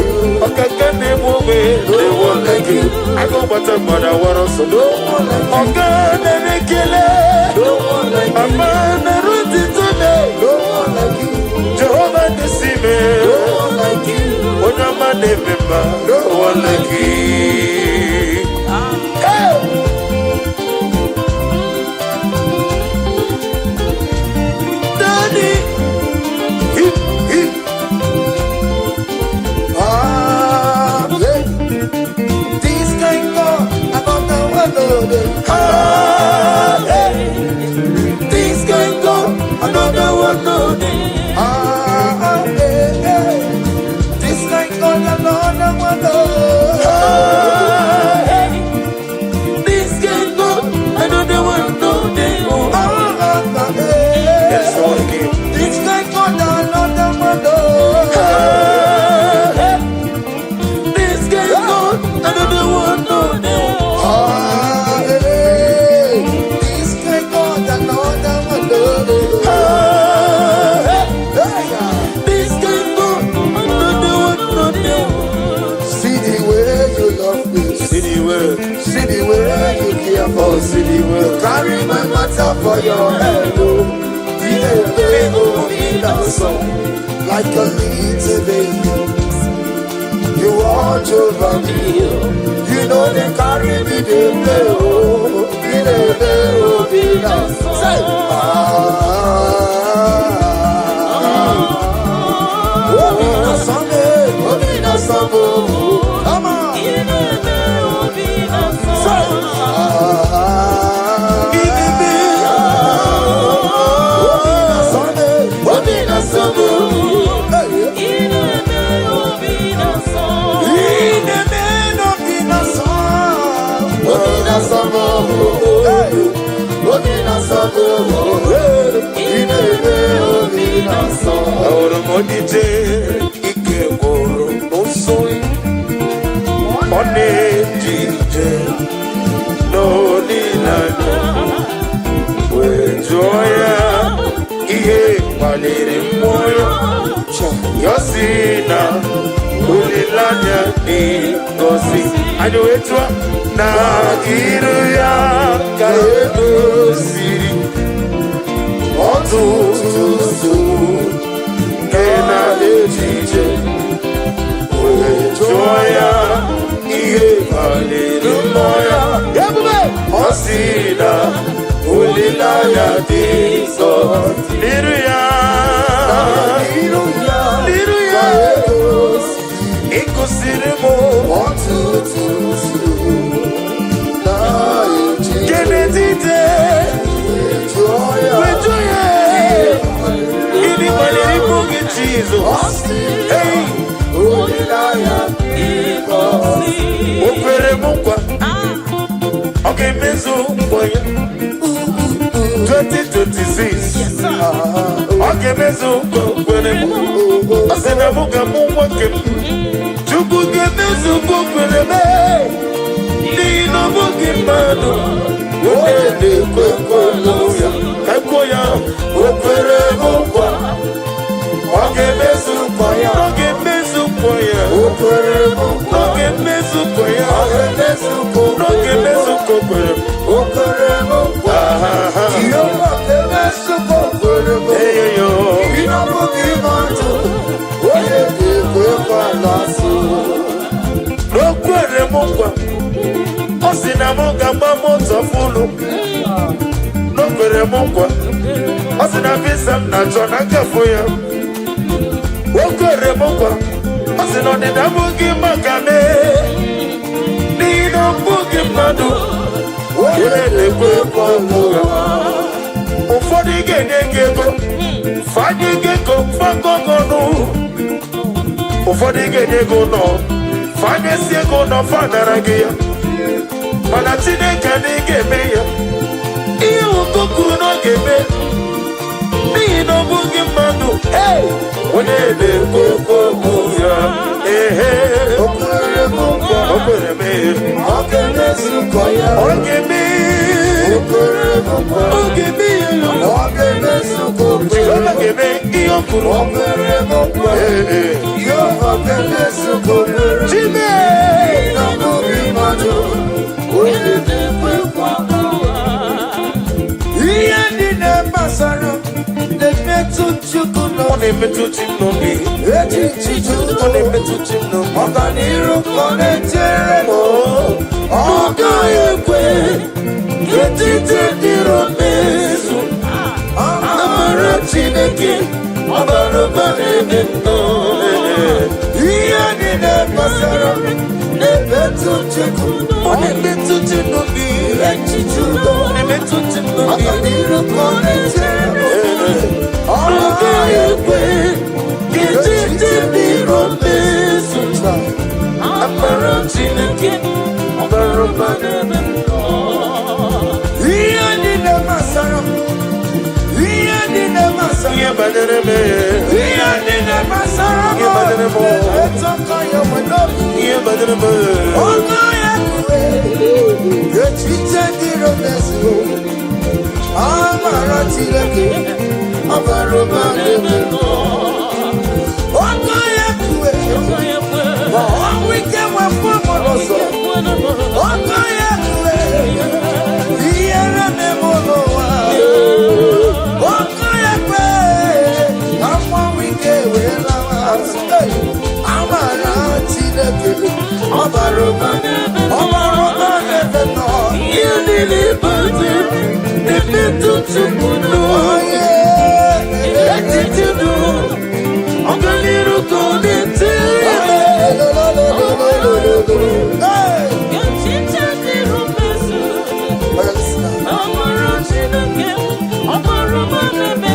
Ọkaka na-egbu ogbe, no one like you. Agụ gbata mmadụ awara ọsọ. No one like you. Ọga na-ekele. No one like you. Mama na-eru ntịtụ na. No one like you. Jehova dịsị me. No one like you. Onye ọma na-eme mma, no one like you. Hey! for your hand, oh. Ị na-eme obi na-asọ like a little baby. You watch over me. You know they carry me, they play, oh. Ị na-eme obi na-asọ. Say, ah, obi na-asọ m, obi na-asọ m, oh. Come on. Say, ah, obi na-asọ m, obi na-asọ m, oh. Hey. Ị na-eme n'obi na-asọ, obi na-asọ m, oh. Hey. Obi na-asọ m, oh. Hey. Ị na-eme obi na-asọ. Ahụrụ m onye ike gwụrụ n'ụsọ, ọ na-eje ije n'olileanya, wee jụọ ya ihe kpaliri mmụọ ya. Ya sị na olileanya dị ngọzi. Anyị wee tụọ na iru ya ka edoziri ọtụtụ nsogbu nke na-eje ije, wee jụọ ya ihe kpaliri mmụọ ya. Ebube! Ọ sị na olileanya dị nsọ n'iru ya. N'iru ya N'iru ya. ka edoziri Ịkụsiri m ọtụtụ nsogbu na-eje nke n'etiti jụọ ya wee jụọ ya gịnị kpaliri mmụọ gị, Jizọs? Ọ sị Hey! olileanya dị ngọzi. O kwere m nkwa, ọ ga-emezu nkwa ya. 2026, ọ ga-emezu nkwa o kwere m. Ọ sị na mụ ga-amụ nwa nke m. Chukwu ga-emezu nkwa o kwere m, n'ihi na ọ bụghị mmadụ onye na-ekwe nkwa ya. Ka kwuo ya, o kwere m nkwa, ọ ga-emezu nkwa ya, ọ ga-emezu nkwa ya. O kwere m nkwa, ọ ga-emezu nkwa ya. Ọ ga-emezu nkwa. Ọ ga-emezu nkwa o kwere m. O kwere m nkwa. Ahaha. Jehova ga-emezu nkwa o kwere m. Eyoyo. Ị na-abụghị mmadụ onye ga-ekwe nkwa na-asụ. O kwere m nkwa, ọ sị na m ga-agba moto fụlụ. O kwere m nkwa, ọ sị na visa m na-achọ na nkafụ ya. O kwere m nkwa, ọ sị na ọdịda abụghị maka mee, n'ihi na ọ bụghị mmadụ onye na-ekwe nkwa ụgha. Ụfọdụ ga-enye gị ego, fanye gị ego fagọgọnụ. Ụfọdụ ga-enye gị ụlọ, fanyesi ego ụlọ, fanara gị ya. Mana Chineke na ị ga-eme ya ihe ụkọ kwuru na ọ ga-eme, n'ihi na ọ bụghị mmadụ onye na-ekwu okwu ya. Ehe. O kwere m nkwa, O kwere m ihe. Ọ ga-emezu nkwa ya. Ọ ga-eme. O kwere m nkwa, Ọ ga-eme ya. Ọ ga-emezu nkwa o kwere Jehova m. ga-eme ihe o kwuru. O kwere m nkwa, Ee. Jehova ga-emezu nkwa o kwere m. Chime. Na ọ bụghị mmadụ onye na-ekwe nkwa. Ihe niile gbasara na-emetụ Chukwu Ọ n'obi. na-emetụ chi m n'obi. Echiche Ọ na-emetụ chi m n'obi. Ọganiru ka ọ na-echere m, ọ gaghị ekwe ka echiche ndị iro mezu. Amara Chineke ọbara ụba na-eme nnọọ. Ihe niile gbasara m na-emetụ Chukwu. Ọ na-emetụ chi m n'obi. Echiche udo, Ọ na-emetụ chi m n'obi. Ọganiru ka ọ na-echere m, ọ gaghị ekwe ka echiche ndị iro mezu. Amara Chineke ọbara ụba na-eme. Ihe niile gbasara m, ihe niile gbasara Ihe banyere m, ihe niile gbasara m Ihe banyere m. na-emetụ aka ya nwe n'obi. Ihe banyere m. Ọnụ ya kwue echiche ndị iro mezuo. Amara Chineke ọbara ụba na-eme. Ọnụ ya kwue ma ọnwụ ike wepụ m n'ụzọ. Ọnụ ya kwue ihere na-eme n'ụwa. Chineke, ọ bara ụba, ọ bara ụba n'ebe nọ. Ihe niile ịbata na-emetụ Chukwu n'obi. Echiche nụ, ọganiru ka ọ na-ete.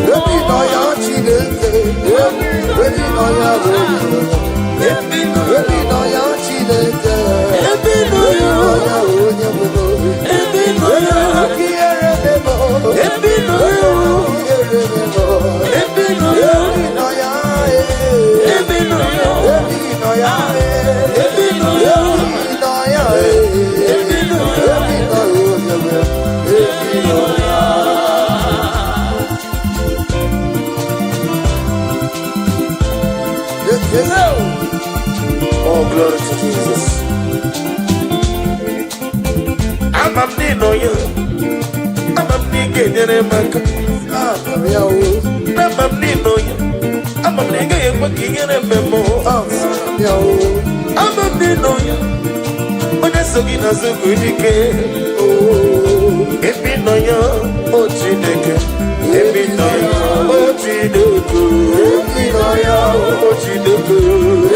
Ebi nọ ya Chineke, ebi nọ ya onye, ebi nọ ya Chineke, Ebi nọ ebi ya, nọ ya onye bụ n'obi. ebi nọ ya, Ihere memo, ebi nọ ya, ihere memo, ebi nọ ya, ebi nọ ya, eh. ebi nọ ya, Ebi nọ ya, eh. ebi nọ ya, Ebi nọ ya, eh. ebi nọ ya. Ebi nọ ya onye bụ, ebi nọ ya. Ekele o. Oh, glory to Jesus. Ama m na ị nọ ya. Ama m na ị ga-enyere m aka. Ama m ya o. Ama m na ị nọ ya. Ama m na ị gaghị ekwe ka ihere mee m. Ama m ya o. Ama m na ị nọ ya. Onye so gị n'azụ bụ dike. Oh. Ebe ị nọ ya, o Chineke. Ebe ị nọ ya, o Chineke. Ebi nọ ya o. O Chineke.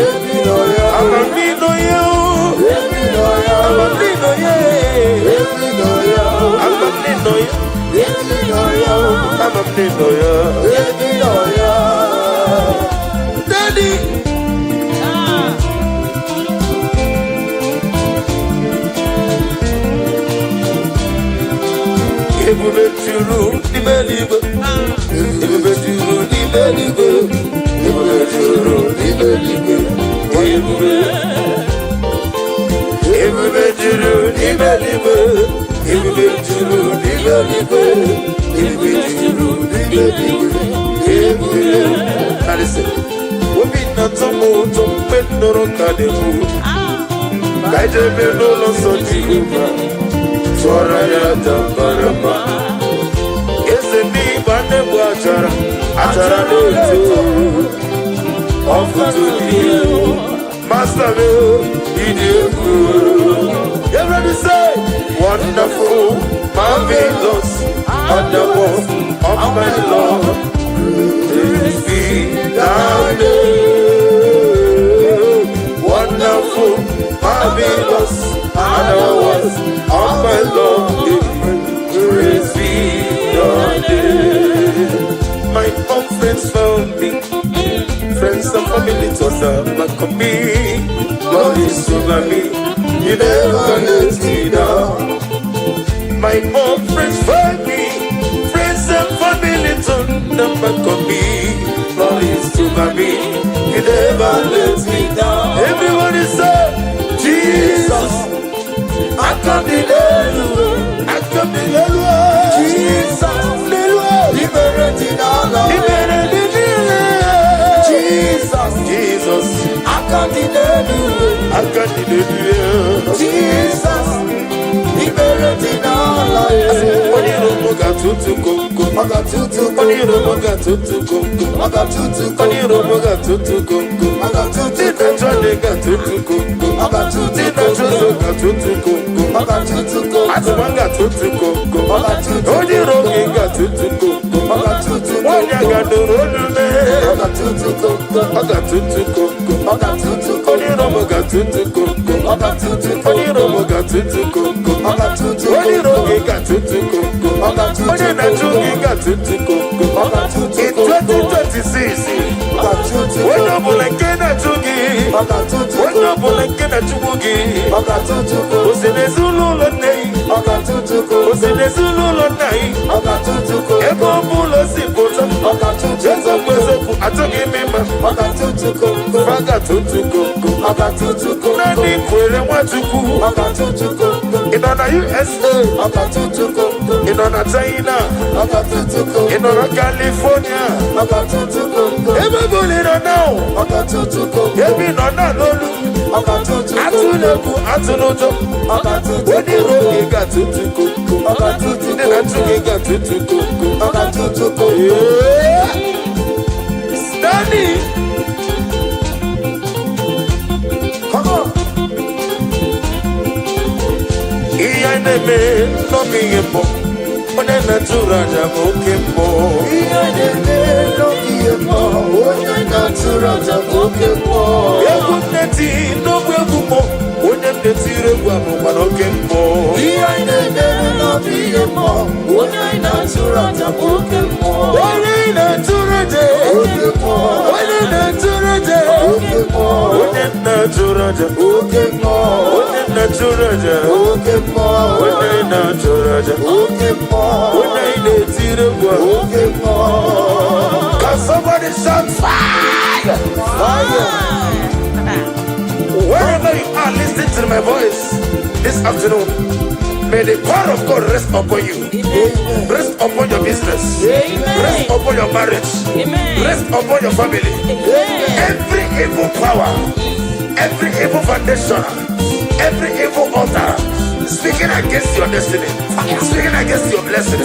Ebi nọ ya o. Ama m na ị nọ ya o. Ebi nọ ya o. Ama m na ị nọ ya. Ebi nọ ya o. Ama m na ị nọ ya. Ebi nọ ya o. Ama m na ị nọ ya. Ebi nọ ya. Daddy. Ebube juru n'ime eluigwe. Ebube juru n'ime eluigwe. Ebube juru n'ime eluigwe. Ebube. Ebube juru n'ime eluigwe. Ebube juru n'ime eluigwe. Ebube juru n'ime eluigwe. Ebube. Now listen. Obi na-atọ m ụtọ mgbe m nụrụ ka na-ekwu. Ka anyị jebe n'ụlọ nsọ Jehova. Tụọrọ ya dabara mma. Eze n'ịgba na-egbu achara, achara na-eto. Ọfụtụ dị egwu. Master m, ịdị egwu. Everybody say, wonderful, marvelous, wonderful, of my Lord. Praise be thy name. Wonderful, marvelous, and the works of my Lord. Praise be your name. My own friends found me, friends and family turned their back on me. Lord is over me, you never let me down. My own friends find me, friends and family turn their back on me. Lord is over me, you never let me down. Everybody say, Jesus, Aka dị n'elu. I come in. Jesus. Ibere dị n'ala. Ibere dị niile. Jesus. Jesus, Aka dị n'elu. aka dị n'elu. Jesus. Ibere dị n'ala. Onye iro m ga-atụtụ komkom. Ọ ga-atụtụ Onye iro m ga-atụtụ komkom. Ọ ga-atụtụ Onye iro m ga-atụtụ komkom. Ọ ga-atụtụ Ndị na-achọ ndị ga-atụtụ komkom. Ọ ga-atụtụ Ndị na-achọ ụzọ ga-atụtụ komkom. Ọ ga-atụtụ Atụma ga-atụtụ komkom. Ọ ga-atụtụ Onye iro gị ga-atụtụ komkom. Ọ ga-atụtụ Nwaanyị a ga-adọrọ olu mee. Ọ ga-atụtụ Ọ ga-atụtụ komkom. Ọ ga-atụtụ Onye iro m ga-atụtụ komkom. Ọ ga-atụtụ Onye iro m ga-atụtụ komkom. Ọ ga-atụtụ Onye iro gị ga-atụtụ komkom. Ọ ga-atụtụ Onye na-achụ gị ga-atụtụ komkom. Ọ ga-atụtụ In 2026, Ọ ga-atụtụ onye ọbụla nke na-achụ gị, Ọ ga-atụtụ onye ọbụla nke na-achụgbu gị, Ọ ga-atụtụ o si n'ezinụlọ nne gị, Ọ ga-atụtụ o si n'ezinụlọ nna gị, Ọ ga-atụtụ ebe ọ bụla o si pụta, Ọ ga-atụtụ eziokwu eziokwu achọghị m ịma, Ọ ga-atụtụ fa ga-atụtụ komkom. Ọ ga-atụtụ Naanị kwere Nwachukwu, Ọ ga-atụtụ ị nọ na USA, Ọ ga-atụtụ ị nọ na China, Ọ ga-atụtụ ị nọ na California, Ọ ga-atụtụ ebe ọ bụla ị nọ na Ọ ga-atụtụ ebe ị nọ na n'olu, Ọ ga-atụtụ atụla egwu, atụla ụjọ, Ọ ga-atụtụ onye iro gị ga-atụtụ komkom. Ọ ga-atụtụ Ndị na-achụ gị ga-atụtụ komkom. Ọ ga-atụtụ Yeah. Stanley, Come on. na-eme n'obi ihe mmụọ, onye na-atụrụ aja bụ oke mmụọ. Ihe na-eme n'obi ihe mmụọ, onye na-atụrụ aja bụ oke mmụọ. Egwu m na-eti n'ogbe egwu mmụọ, onye m na-etiri egwu abụkwa n'oke mmụọ. Ihe na-eme n'obi ihe mmụọ, Onye na-atụrụ aja bụ oke mmụọ. Onye na-atụrụ aja, oke mmụọ, onye na-atụrụ aja, oke mmụọ, onye na-atụrụ aja, oke mmụọ, onye na-atụrụ aja, oke mmụọ, onye na-atụrụ aja, oke mmụọ, onye na-etiri egwu a. Oke mmụọ. Can somebody shout fire? Fire! Wherever you are listening to my voice this afternoon, may the power of God rest upon you. Amen. Rest upon your business. Amen. Rest upon your marriage. Amen. Rest upon your family. Amen. Every evil power, every evil foundation, every evil altar speaking against your destiny, speaking against your blessing,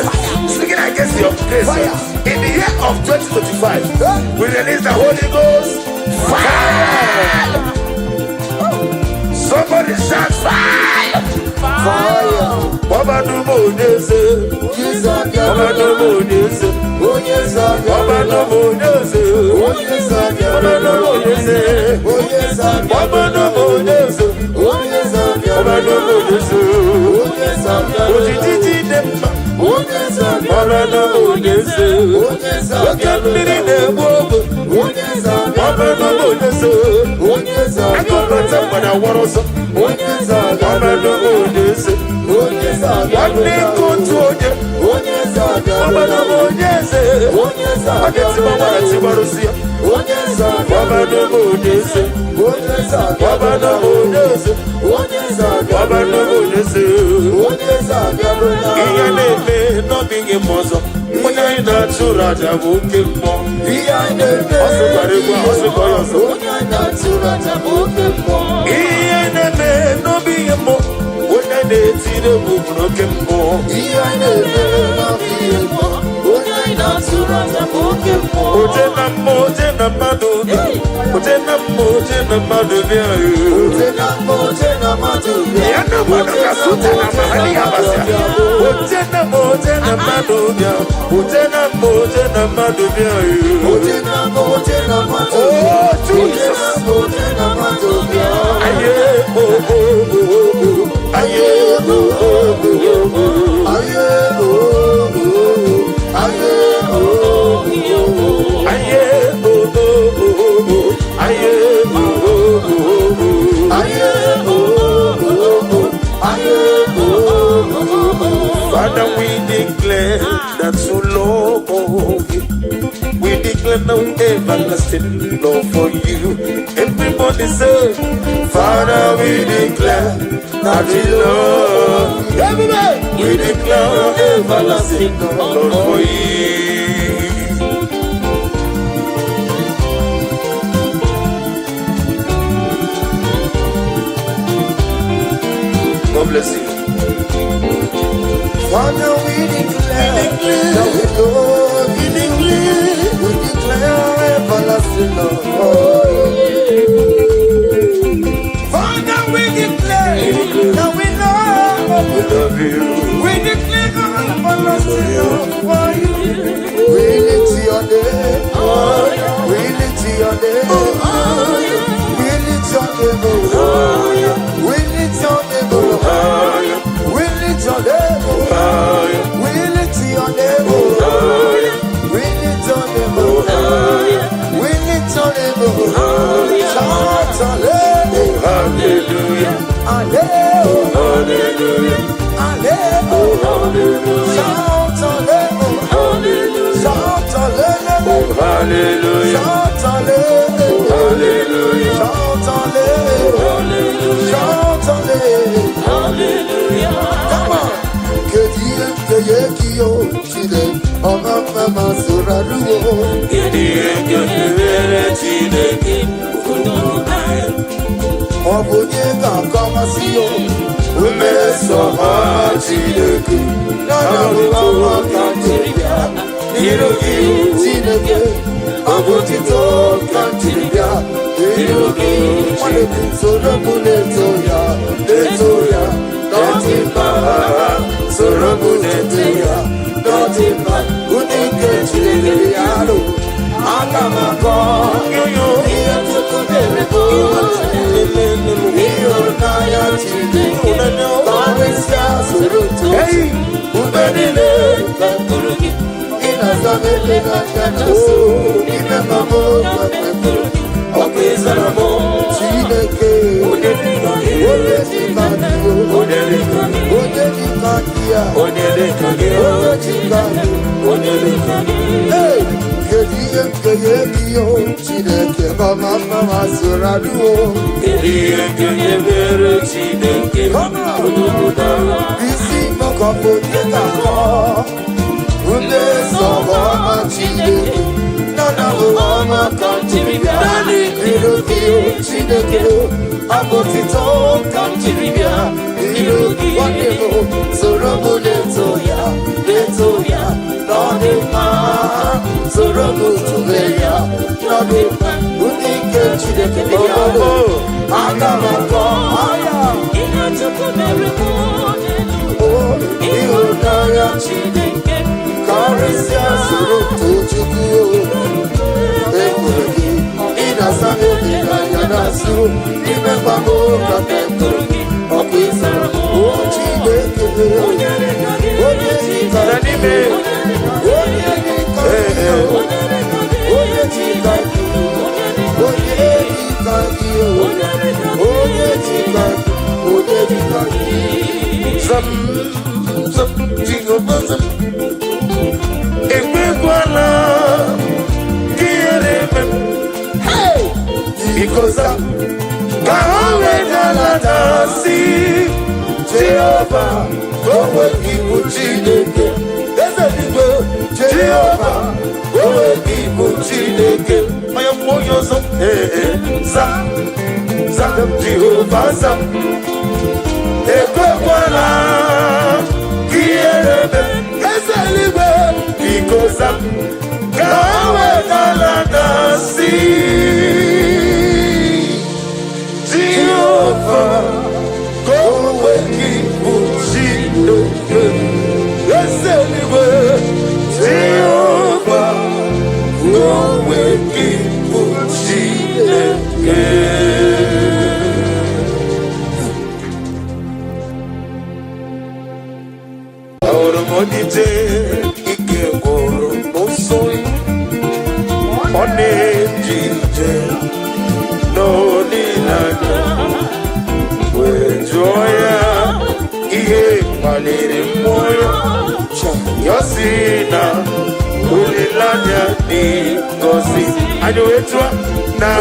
speaking against your grace. Fire. In the year of 2025, we release the Holy Ghost fire. Somebody shout fire. Fire! Baba Numo Onyeze, Jesus. Baba Numo Onyeze, Onye eze. Baba Numo Onyeze, Onye eze. Baba Numo Onyeze, Onye eze. Baba Numo Onyeze, Onye eze. Baba Numo Onyeze. Onye eze. Ojiji dị mma, Onye eze. Baba Numo Onyeze, Onye eze. Oke mmiri na-egbu ogbe, Onye eze. Baba Numo Onyeze, Onye eze. Akụbata mgbada wara ọsọ, Onye eze. Baba Numo Onyeze, Onye eze. Nwanne nke otu onye, Onye eze. Baba Numo Onyeze, Onye eze. Ọ ga-etigba nwara tigbarụsi ya, Onye eze. Baba Numo Onyeze, Onye eze. Baba Numo Onyeze, Onye eze. Baba Numo Onyeze. Onye eze. Ihe na-eme n'obi gị m ọzọ, onye anyị na-achụrụ aja bụ oke mmụọ. Ihe anyị na-eme. Ọ sịkwara egwu a, ọ sịkwa ya ọzọ. Onye anyị na-atụrụ aja bụ oke mmụọ. Ihe na-eme n'obi ihe mmụọ, onye na-etiri egwu bụ oke mmụọ. Ihe anyị na-eme n'obi ihe mmụọ, onye anyị na-atụrụ aja bụ oke mmụọ. Oje na mmụọ, oje na mmadụ bịa, oje na mmụọ, oje na mmadụ bịa. Oje na mmụọ, oje na mmadụ bịa. Ya na mmadụ ka suta na mahali ya basịa. Oje na mmụọ, oje na mmadụ bịa, oje na mmụọ, oje na mmadụ bịa. Oje na mmụọ, oje na mmadụ Oh, bịa. Oje Jesus. na mmụọ, oje na mmadụ bịa. Aye, oh, oh, oh, oh. Aye, oh, oh, oh, oh. Aye, oh, oh, aye, oh, oh. Aye, oh, oh, oh, oh. Aye, oh, oh, oh, oh. Aye, oh, oh, oh. Aye, oh, oh, oh. Father, we declare that you love you. We declare no everlasting love for you. Everybody say, Father, we declare that we love you. Everybody! We declare everlasting love for you. God bless you. Father, we declare that we love you. We declare everlasting love for you. Father, we declare that we love We you. love you. We declare everlasting love for you. We lift your name. We lift your name. We lift your name, oh. We lift your name, oh. We lift your name, oh. We lift your name, oh. We lift your name, oh. We lift your name, oh. Shout hallelujah. Hallelujah. Hallelujah. Hallelujah. Hallelujah. Hallelujah. Shout hallelujah. Shout hallelujah. Hallelujah. Shout hallelujah. Hallelujah. Shout hallelujah. Shout hallelujah. Come on. Kedu ihe nke ya ekiyo Chineke ọma mma ma soro arụwo. Kedu ihe nke mere Chineke? Ọ bụ onye ga-akọmasị yo Mmeso ọma Chineke na ọma ka m jiri bịa n'iru gị Chineke. Ọ bụ otito ka m jiri bịa n'iru gị. Nwanne m, soro m na-eto ya, na-eto ya na ọ dị mma. Bịanụ, aga m akọ Yoyo. ihe Chukwu mere m. Ịhụnanya Chineke karịsịa zuru otu. Hey. Mgbe niile ka m Mkpụrụ gị, ị na-aza m ekpere anya na-asụ ime ma m ka m mkpụrụ gị. Ọkụ ịzara m, Chineke, Onye dịka gị. Onye dịka gị, Onye dịka gị. Onye dịka gị ya, Onye dịka gị. Onye dịka gị. Onye dịka gị. Hey, kedu ihe m ga-enye gị o Chineke mama mma ma soro adụo? Kedu ihe nke mere Chineke? Odogwu. Isi mọkọpụ onye ga-akọ ume sọgbọ ọma Chineke nana bụ ọma ka m jiri bịa iru gị o Chineke o, abụ otito ka m jiri bịa iru gị. Nwanne m o, soro m na-eto ya, na-eto ya na ọ dị mma. Soro m tụle ya na ọ dị mma. Ndị nke Chineke bịa, aga m akọ aya. Ihe Chukwu mere m n'elu. O ịhụnanya Chineke karịsịa soro Tochukwu ekwuru gị ị na-asa m obi n'anya na-asụ ime mgbam ka m ekwuru gị, ọkụ ịzara o Chineke. Onye dịka gị, Onye dịka Na n'ime. Onye dịka gị, Onye dịka gị, onye dịka gị, onye dịka gị, onye dịka gị, onye dịka gị, onye dịka gị. Zam, zam, Jehova zam. Ekwekwala ka ihere eme m. Biko zam, ka ha wee dalata si Jehova, ka o nwee gị bụ Chineke. Eze dịgbo. Jehova, ka o nwee gị bụ Chineke. Onye kwuo onye ọzọ, ee, ee, zam, zam, Jehova zam. Ekwekwala ka ihere eme m. Eze eluigwe. Biko zam, ka ha wee dalata si Jehova, ka o nwee gị bụ Chineke. Eze eluigwe. Jehova, ka o nwee gị bụ Chineke. Ahụrụ m onye ije ike gwụrụ n'ụsọ, ọ na-eje ije n'olileanya, wee jụọ ya ihe kpaliri mmụọ ya. Ya sị na olileanya dị ngọzi. Anyị wee tụọ na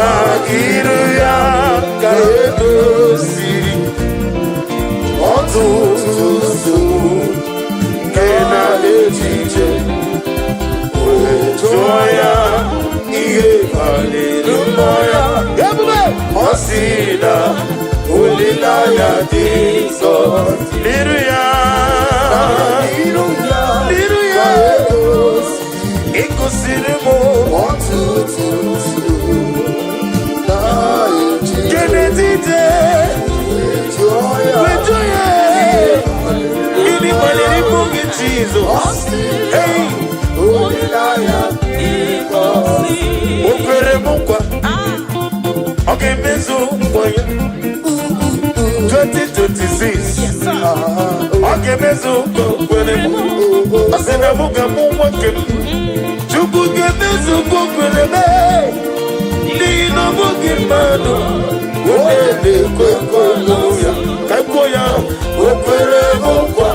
iru ya ka edoziri ọtụtụ nsogbu nke na-eche iche. Wee jụọ ya ihe kpaliri mmụọ ya. Ebube. Ọ sị na olileanya dị nsọ n'iru ya. Iru ya N'iru ya. ka egosi Ịkụsiri m ọtụtụ nsogbu na-eche nke n'etiti. Jụọ ya. Wee jụọ ya gịnị kpaliri mmụọ gị, Jizọs? Ọ sị Hey! olileanya. O kwere m nkwa, ọ ga-emezu nkwa ya 2026. Ọ ga-emezu nkwa o kwere m. Ọ sị na mụ ga-amụ nwa nke m. Chukwu ga-emezu nkwa o kwere m, n'ihi na ọ bụghị mmadụ onye na-ekwe nkwa ya. Ka kwuo ya, o kwere m nkwa,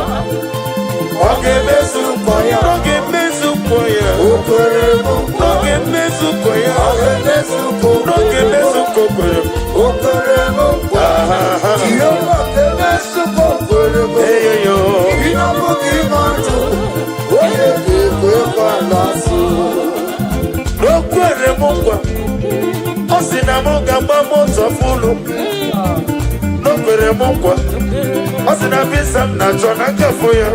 ọ ga-emezu nkwa ya. Ọ ga-emezu nkwa ya. O kwere m nkwa. Ọ ga-emezu nkwa ya. Ọ ga-emezu nkwa o Ọ ga-emezu nkwa o kwere m. O kwere m nkwa. Aha. Jehova ga-emezu nkwa o kwere m. Eyoyo. Ihe ọ bụghị mmadụ onye ga-ekwe nkwa na-asụ. O kwere m nkwa, ọ sị na m ga-agba moto fụlụ. O kwere m nkwa, ọ sị na visa m na-achọ na nkafụ ya.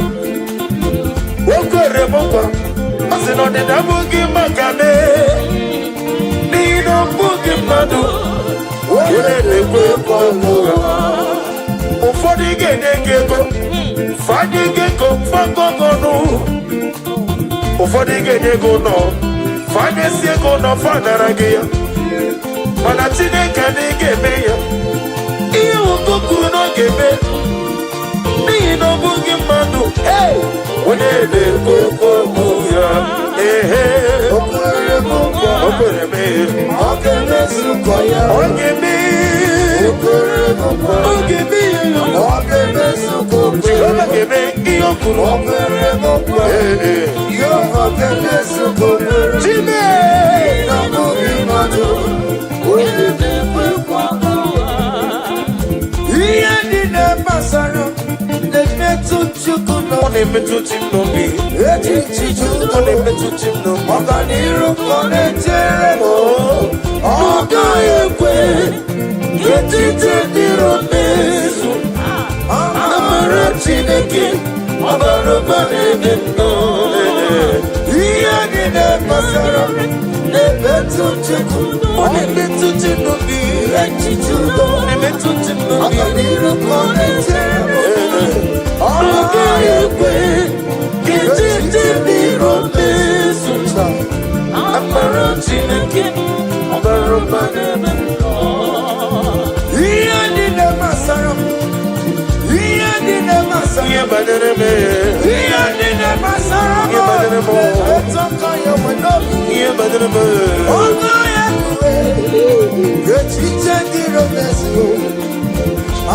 O kwere m nkwa, ọ sị na ọdịda abụghị maka m, n'ihi na ọ bụghị mmadụ onye na-ekwe nkwa ụgha. Ụfọdụ ga-enye gị ego, fanye gị ego fagọgọnụ. Ụfọdụ ga-enye gị ụlọ. Fanyesi ego na ọfa nara gị ya, mana Chineke adịghị ga-eme ya ihe nwoke kwuru na ọ ga-eme, n'ihi na ọ bụghị mmadụ onye na-ekwu okwu ya. Ehe, O kwere m nkwa, o kwere mee, ọ ga-emezukwa ya. Ọ ga-eme. O kwere m nkwa, Ọ ga-eme ya. ọ ga-emezukwa o kwere. Jehova ga-eme ihe o kwuru. O kwere m nkwa, Ee, ee. Jehova ga-emezukwa o kwere. Chime. Na ọ bụghị mmadụ, onye na-ekwe nkwa. Ihe niile gbasara na-emetụ Chukwu Ọ n'obi. na-emetụ chi m n'obi. Echiche Ọ na-emetụ chi m n'obi. Ọganiru ka ọ na-echere m, ọ gaghị ekwe ka echiche ndị iro mezu. Amara Chineke ọ bara ụba n'ebe m nọ. Ihe niile gbasara m na-emetụ Chukwu. Ọ na-emetụ chi m n'obi. Echiche udo, Ọ na-emetụ chi m n'obi. ọganiru ka ọ na-echere m, ọ gaghị ekwe ka echiche ndị iro mezu. Amara Chineke ọ bara ụba n'ebe m nọ. Ihe niile gbasara m, ihe niile gbasara Ihe banyere m, ihe niile gbasara m Ihe banyere m. na-emetụ aka ya nwe n'obi. Ihe banyere m. Ọgọ ya kpughe echiche ndị iro mezuo.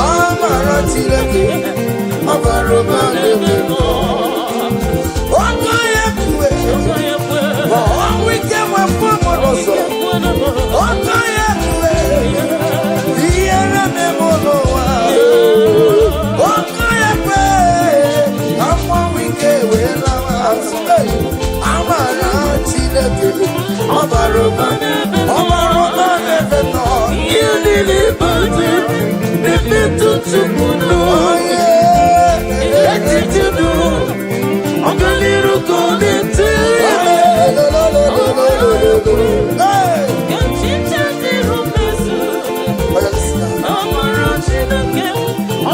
Amara Chineke ọ bara ụba n'ebe m nọ. Ọgọ ya kpughe ma ọnwụ ike nwepụ m n'ụzọ. Ọgọ ya kpughe ihere meme n'ụwa. Ọkụ ya kwe ka mmanwụ ike wee lawa azụ. Hey! Amara Chineke ọ bara ụba, ọ bara ụba n'ebe m nọ. Ihe niile banyere m na-emetụ Chukwu n'obi. Echiche udo, ọganiru ka ọ na-echere m. Hey!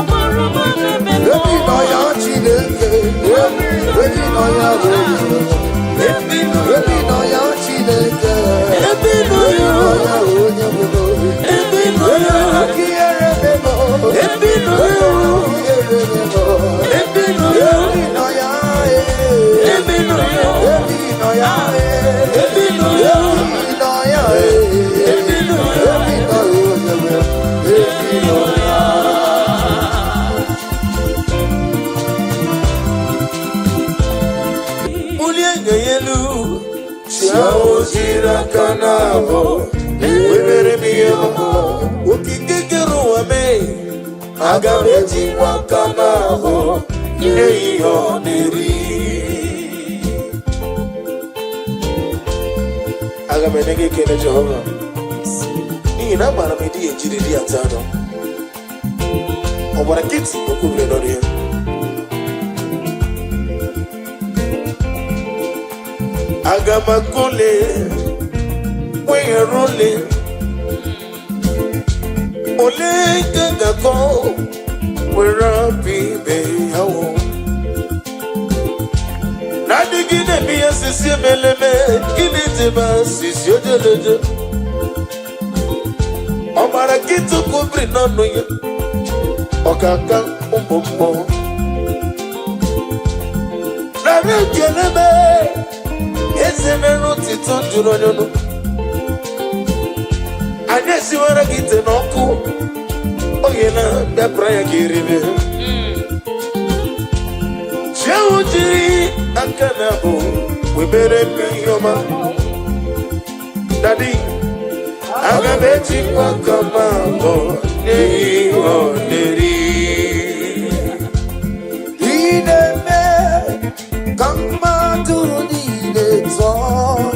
Ebi nọ ya Chineke, ebi nọ ya onye, ebi nọ ya Chineke, Ebi nọ ebi ya, nọ ya onye bụ n'obi. ebi nọ ya, ebi nọ ya, ebi nọ ya, ebi nọ ya, ebi nọ ya, ebi nọ ya, ebi nọ ya. Bulie enyo ya elu, chi ahụ jiri aka na-abụ, webere m ihe ọma. Okike kere ụwa mee, aga m ejikwa aka m abụọ nye ya ihe ọ na-eri. Aga m enye gị ekele, Jehova, n'ihi na amaara m ịdị ejiriri ata anụ. Ọ gbara nkịtị, o kwubiri n'ọnụ ya. Aga m akụle weghara ole ole ka ga-akọ were apụ ibe ya wụ na-adịghị na-eme ihe sisi emeleme gịnị dịba sisi ojeleje. Ọ gbara nkịtị kwubiri n'ọnụ ya, ọkaka ụmụ mmụọ nara ekele m. Eze mere otito jụrụ onye ọnụ. Anyị esiwara gị ite n'ọkụ oge na bịapụra ya ka eribe. Chi ahụ jiri aka na abụ webere m ihe ọma. Daddy, aga m ejikwa aka m abụọ nye ya ihe ọ na-eri. Ị na-eme ka mmadụ niile tụọ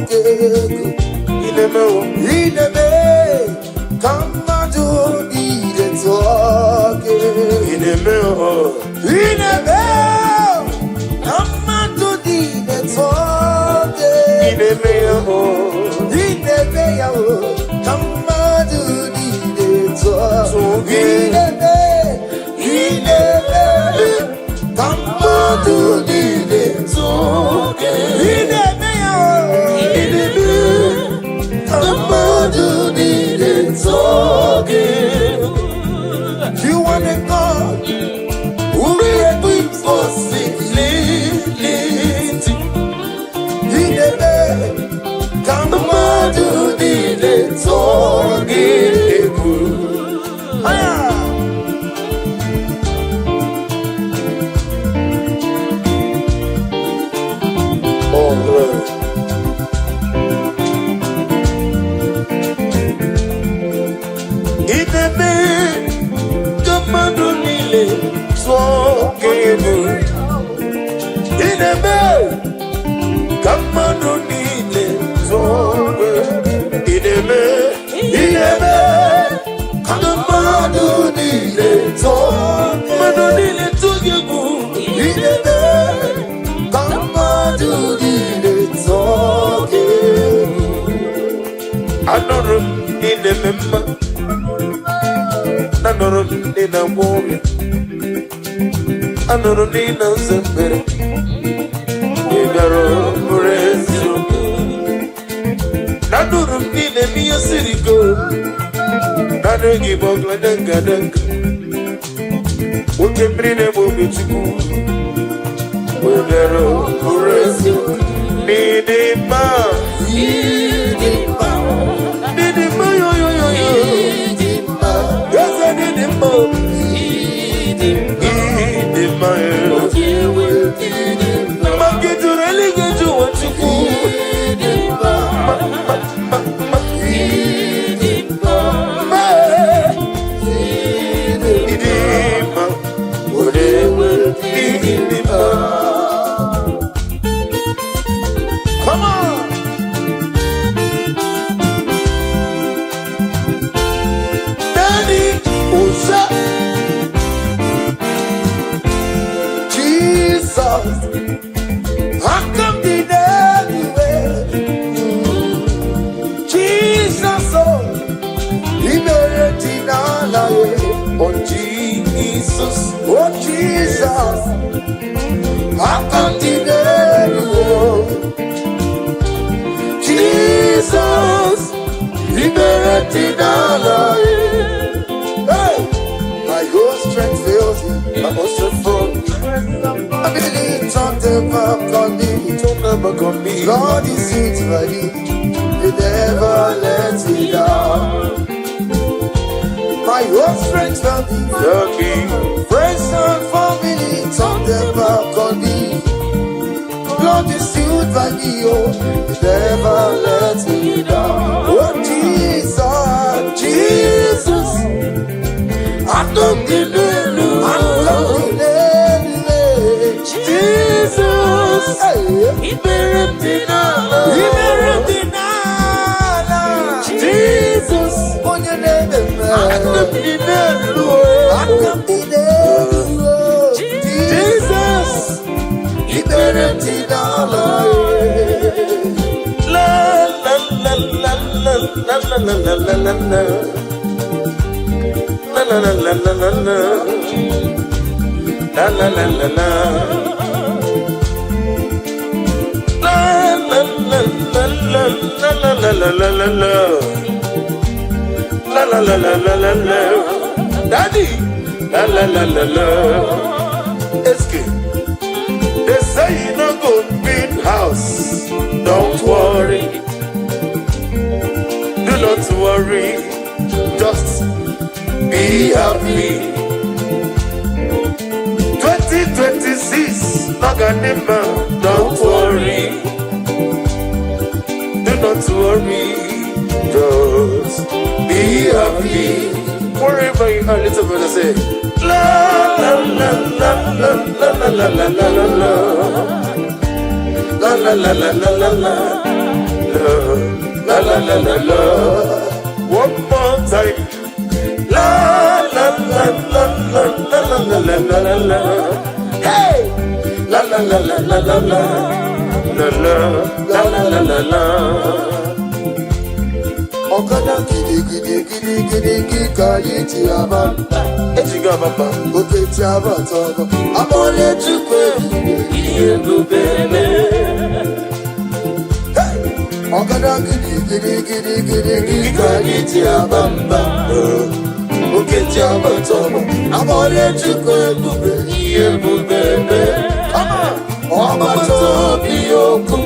gị egwu. Ị na-emewo. Ị na-eme ka mmadụ niile tụọ gị egwu. Ị na-emewo. Ị na-eme ka mmadụ niile tụọ gị Ị egwu. na-eme ya o. Ị na-eme ya o ka mmadụ niile tụọ Tụọ gị. Ị na-eme, ị na-eme ka mmadụ niile Tụọ gị. Ị na-eme ya o. Ị na-eme. Responsibility. Ị na-eme ka mmadụ niile tụọ gị egwu. Aya! Oh, glory. Ị na-eme ka mmadụ niile tụọ gị egwu. Ị na-eme ka mmadụ niile tụọ gị egwu. Ị na-eme, Ị na-eme ka mmadụ niile tụọ mmadụ niile tụọ gị egwu. Ị na-eme ka mmadụ niile tụọ gị egwu. Anụrụ m ị na-eme mma. Anụrụ m ị na-agwọ ọrịa. Anụrụ m ị na-aza ekpere. Ị bịara bụrụ eziokwu. Anụrụ m ị na-eme ihe siri ike. Naanị gị bụ ọgụladanga. Oke mmiri na-egbu obi Chukwu. Ị bịara bụrụ eziokwu. N'ịdị mma. Ịdị mma, N'ịdị mma yo yo yo yo. ịdị mma, Eze n'ịdị mma. ịdị mma, Ịdị mma yo. ịdị mma, Mma gị juru eluigwe ju ụwa Chukwu. ịdị mma, Mma, mma, mma, mma. ịdị mma, Mma. ịdị Ịdị mma. Onye ịdị mma. Come on! Daddy, ụza. Jesus, aka m dị n'eluigwe. Jesus, oh, imere dị n'ala ya. Oh, Jesus. Oh, Jesus, aka m dị n'eluigwe. Jesus, imere dị n'ala ya. Hey! My whole strength fails me. My most for I believe on the back on me. Don't never come me. Lord is it by me. You never let me down. My whole strength failed me. Lucky. Friends and family turn their back on me. Lord is still by me. Oh, you never let me down. Oh, Jesus, Jesus. I don't get I love you. Jesus. Hey. Imere dị n'ala. Imere dị n'ala. Jesus. Onye na-eme mma. Aka m dị n'elu. Aka m dị n'elu. Jesus. Ikpere m dị n'ala. La la la la la la la la la la la la. La la la la la la la. La la la la la. La la la la la la la la la la la. La la la la la la la. Daddy. La la la la la. Eske. They say you no go build house. Don't worry. Do not worry. Just be happy. 2026, Maganima, don't worry. Do not worry. Just be happy. Wherever you are, little brother say, La la la la la la la la la la la la. La la la la la la la. La la la la la. One more time. La la la la la la la la la la la. Hey! La la la la la la la. La la la la la la la. Ọ̀kadà gidigidi gidigidi ka anyị ji aba. Ejigo ababa. Oke ti abata ọgọ. Akpọle Chukwu ebube. Ebube Hey! Ọ̀kadà gidigidi gidigidi ka anyị ji aba mba. Oke ti abata ọgọ. Akpọle Chukwu ebube. Ebube. Ọgbata obi okwu,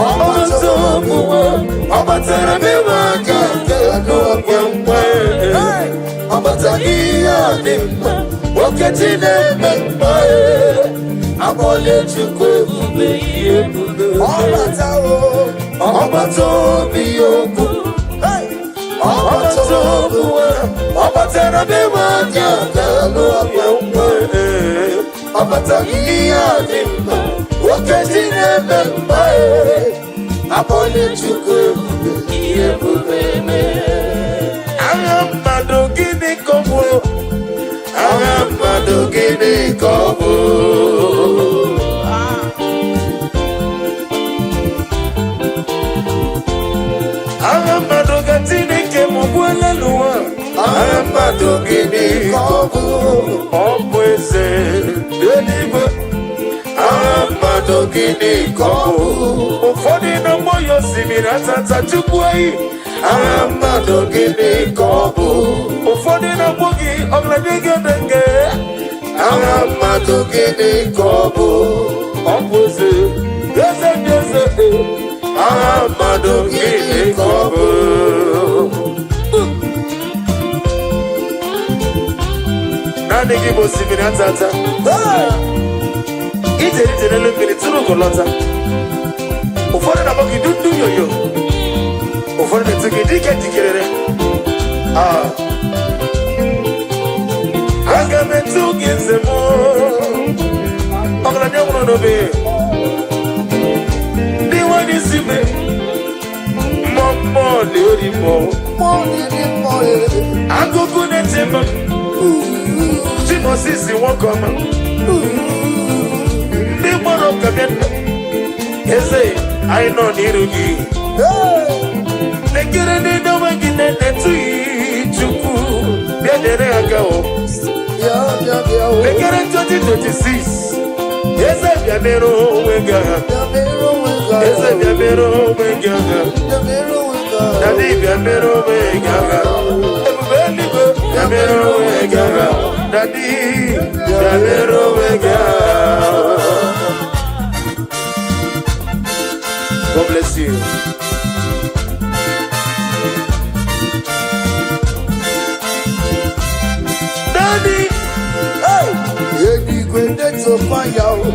ọgbata obi, ọ batara be m aka nke n'okwe nkwe. Ọ batara ihe a dị mma, nwoke chi na-eme mma, akpọlie Chukwu ebube, ihe ebube. Ọbata o. Ọgbata obi okwu, Hey! ọgbata obi, ọ batara be m aka nke n'okwe nkwe. Ọ batara ihe a dị mma, nwoke chi na-eme mma, akpọlie Chukwu ebube, ihe ebube. Agha mmadụ, gịnị ka ọ bụ? Agha mmadụ, gịnị ka ọ bụ? Agha mmadụ ka Chineke m gbuola n'ụwa. Agha mmadụ, gịnị ka ọ bụ? Ọ bụ eze eluigwe. Agha mmadụ, gịnị ka ọ bụ? Ụfọdụ na-agbọ ya osimiri atata, Chukwu eyi. Agha mmadụ, gịnị ka ọ bụ? Ụfọdụ na-agbọ gị ọgaranya gị. Agha mmadụ, gịnị ka ọ bụ? Ọ bụ eze, eze ndị eze. Agha mmadụ, gịnị ka ọ bụ? Naanị gị bụ osimiri atata. Hey! Ije ije n'elu mmiri tụrụ ugo lọta. Ụfọdụ na-akpọ gị dundu yoyo, ụfọdụ na-etu gị dike jikerere. Ah. Aga m etu gị nze m, ọgaranya nwụrụ n'obe, ndị nwanyị isi me mmụọ mmụọ na-eri mmụọ. Mmụọ na-eri mmụọ e. Akụkụ na-eche m, Chimosisi, nwoke ọma, ndị gbara ụka bịa nna eze, anyị nọ n'iru gị. Hey! Lekere ndị onwe gị na-etughị, Chukwu, bịa nyere ha aka o. Bịa, bịa, bịa o. Lekere 2026, eze, bịa mere onwe gị agha. Bịa mere onwe gị agha. Eze, bịa mere onwe gị agha. Bịa mere onwe gị agha. Daddy, bịa mere onwe gị agha. Ebube eluigwe, bịa mere onwe gị agha. Daddy, bịa mere onwe gị agha. God bless you. Daddy. Hey! Eluigwe na-etokwa ya o.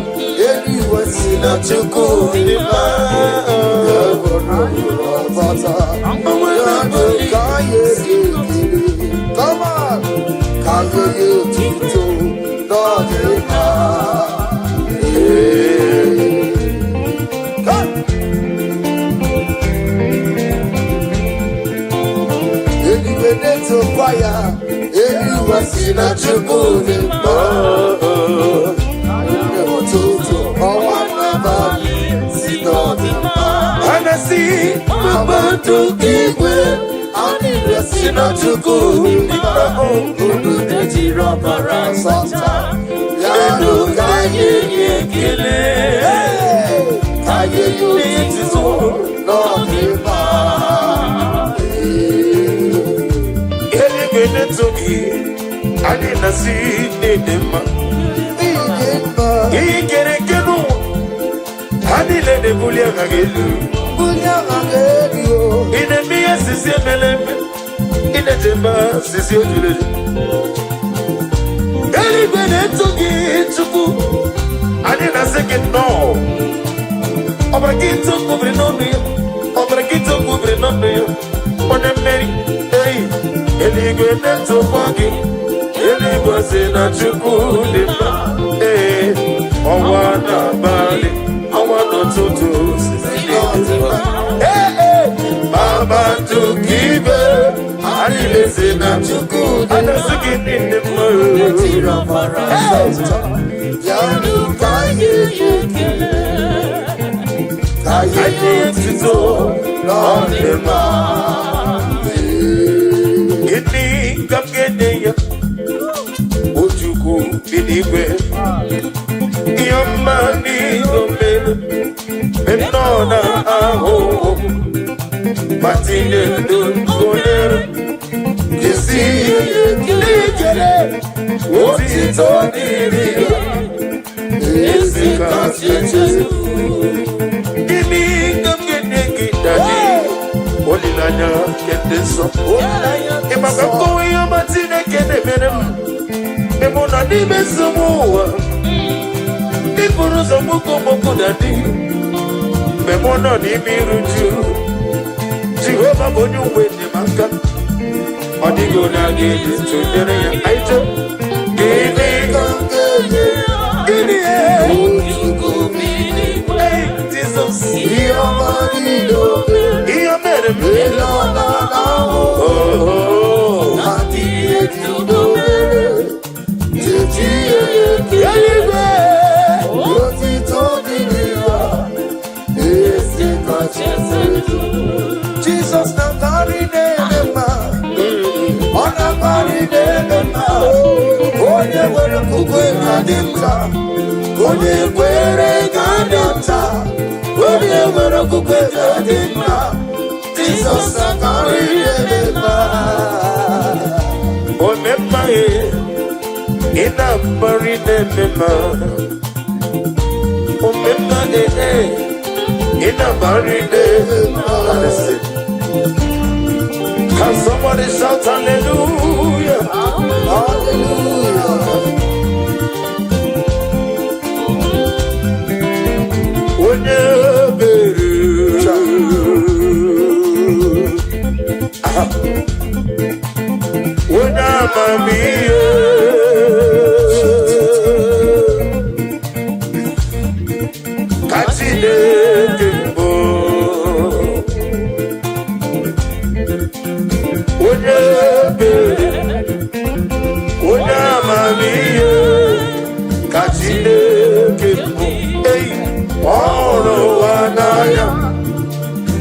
Eluigwe si na Chukwu dị mma. Ya bụrụ ọbata. Ya bụ ka anyị ekele. Come on! Ka anyị nye otuto n'ọdịmma. Ee. Come! Eluigwe na-etokwa ya. Eluigwe si na Chukwu dị mma. Ụtụtụ, ọnwa n'abalị si n'ọdịmma. Anasi. Kpakpando igwe anyị si na Chukwu dị mma. Unu Ejiri ọbara sọta ya nụ ka anyị nye ekele. Ka anyị nye otuto n'ọdịmma. Eluigwe na-eto gị, anyị na-asị n'ịdị mma. Ịdị mma. Ihe kere eke n'ụwa, ha niile na-ebuli aha gị elu. Bulie aha gị elu o. Ị na-eme ihe sisi emele eme, ị na-eche mba sisi ojulele. Eluigwe na-eto gị, Chukwu, anyị na-asị gị nnọọ. Ọbara gị tụkwubiri n'ọnụ ya, ọbara gị tụkwubiri n'ọnụ ya, onye mmeri. Ei, eluigwe na-etokwa gị, eluigwe si na Chukwu dị mma. Ee, ọnwa n'abalị, ọnwa n'ụtụtụ si n'ịdị mma. Ee, ee, kpakpando ibe anyị na-esi na Chukwu dị a na-asị gị niile mma. Ejiri ọbara sọta ya nụ ka anyị nye ekele. Ka anyị anyị etuto n'ọdịmma. Gịnị ka m ga-enye ya, o Chukwu bi n'igwe? Ihe ọma niile o mere mgbe m nọ na ahụhụ, ma tinye ndụ onyere jisi n'ikele, otito dịrị ya. Eze kacha elu. Gịnị ka m ga-enye gị, Daddy? Olileanya nke ndị nsọ. Ị maka nkọwa ihe ọma Chineke na-emere m. Ị mụ nọ n'ime nsogbu ụwa. Ị buru ụzọ mgboko mgboko, Daddy. Mgbe mụ nọ n'ime iru uju, Jehova bụ onye uwe enyemaka. Ọ dịghị onye a ga-eji tụnyere ya. Anyị jee. Gịnị? Gịnị? Hey, Jesus. Ihe ọma niile o mere, Ihe o mere m. ele ọ na-ahụ, Oh. adịghị ejudo mere. Tutu ihe ekele, Eluigwe. otito dịrị ya, eze kacha elu. Jizọs na-akarị na-eme mma, ọ na-akarị na-eme mma. Onye nwere okwukwe ga-adị nta, onye kwere ga-adị nta, onye nwere okwukwe ga-adị mma. Jizọs na-akarị na-eme mma. Omemma e, ị na-akparị na-eme mma. Omemma e e, ị na-akparị na-eme mma. Listen. Can somebody shout hallelujah? Hallelujah. Onye ebere. Aha. Onye amamihe. Ka Chineke mbụ. Onye ebere. Onye amamihe. Ka Chineke mbụ. Ei, ọ hụrụ ụwa n'anya.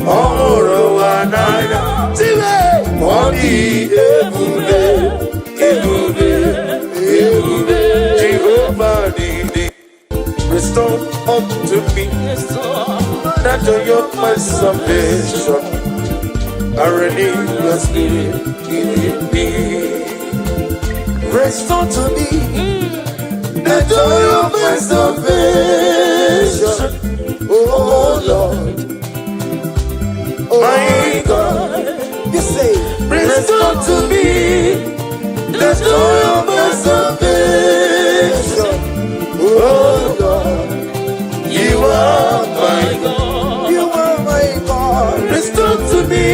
Ọ hụrụ ụwa n'anya. Tiwe! Ọ dị ebube, ebube, ebube. Jehova dị. Restore unto me the joy of my salvation. And renew your spirit in me. Restore to me the joy of my salvation. Oh Lord, oh My God. You say, Restore to me the joy of my salvation. Oh Lord, You are my God. You are my God. Restore to me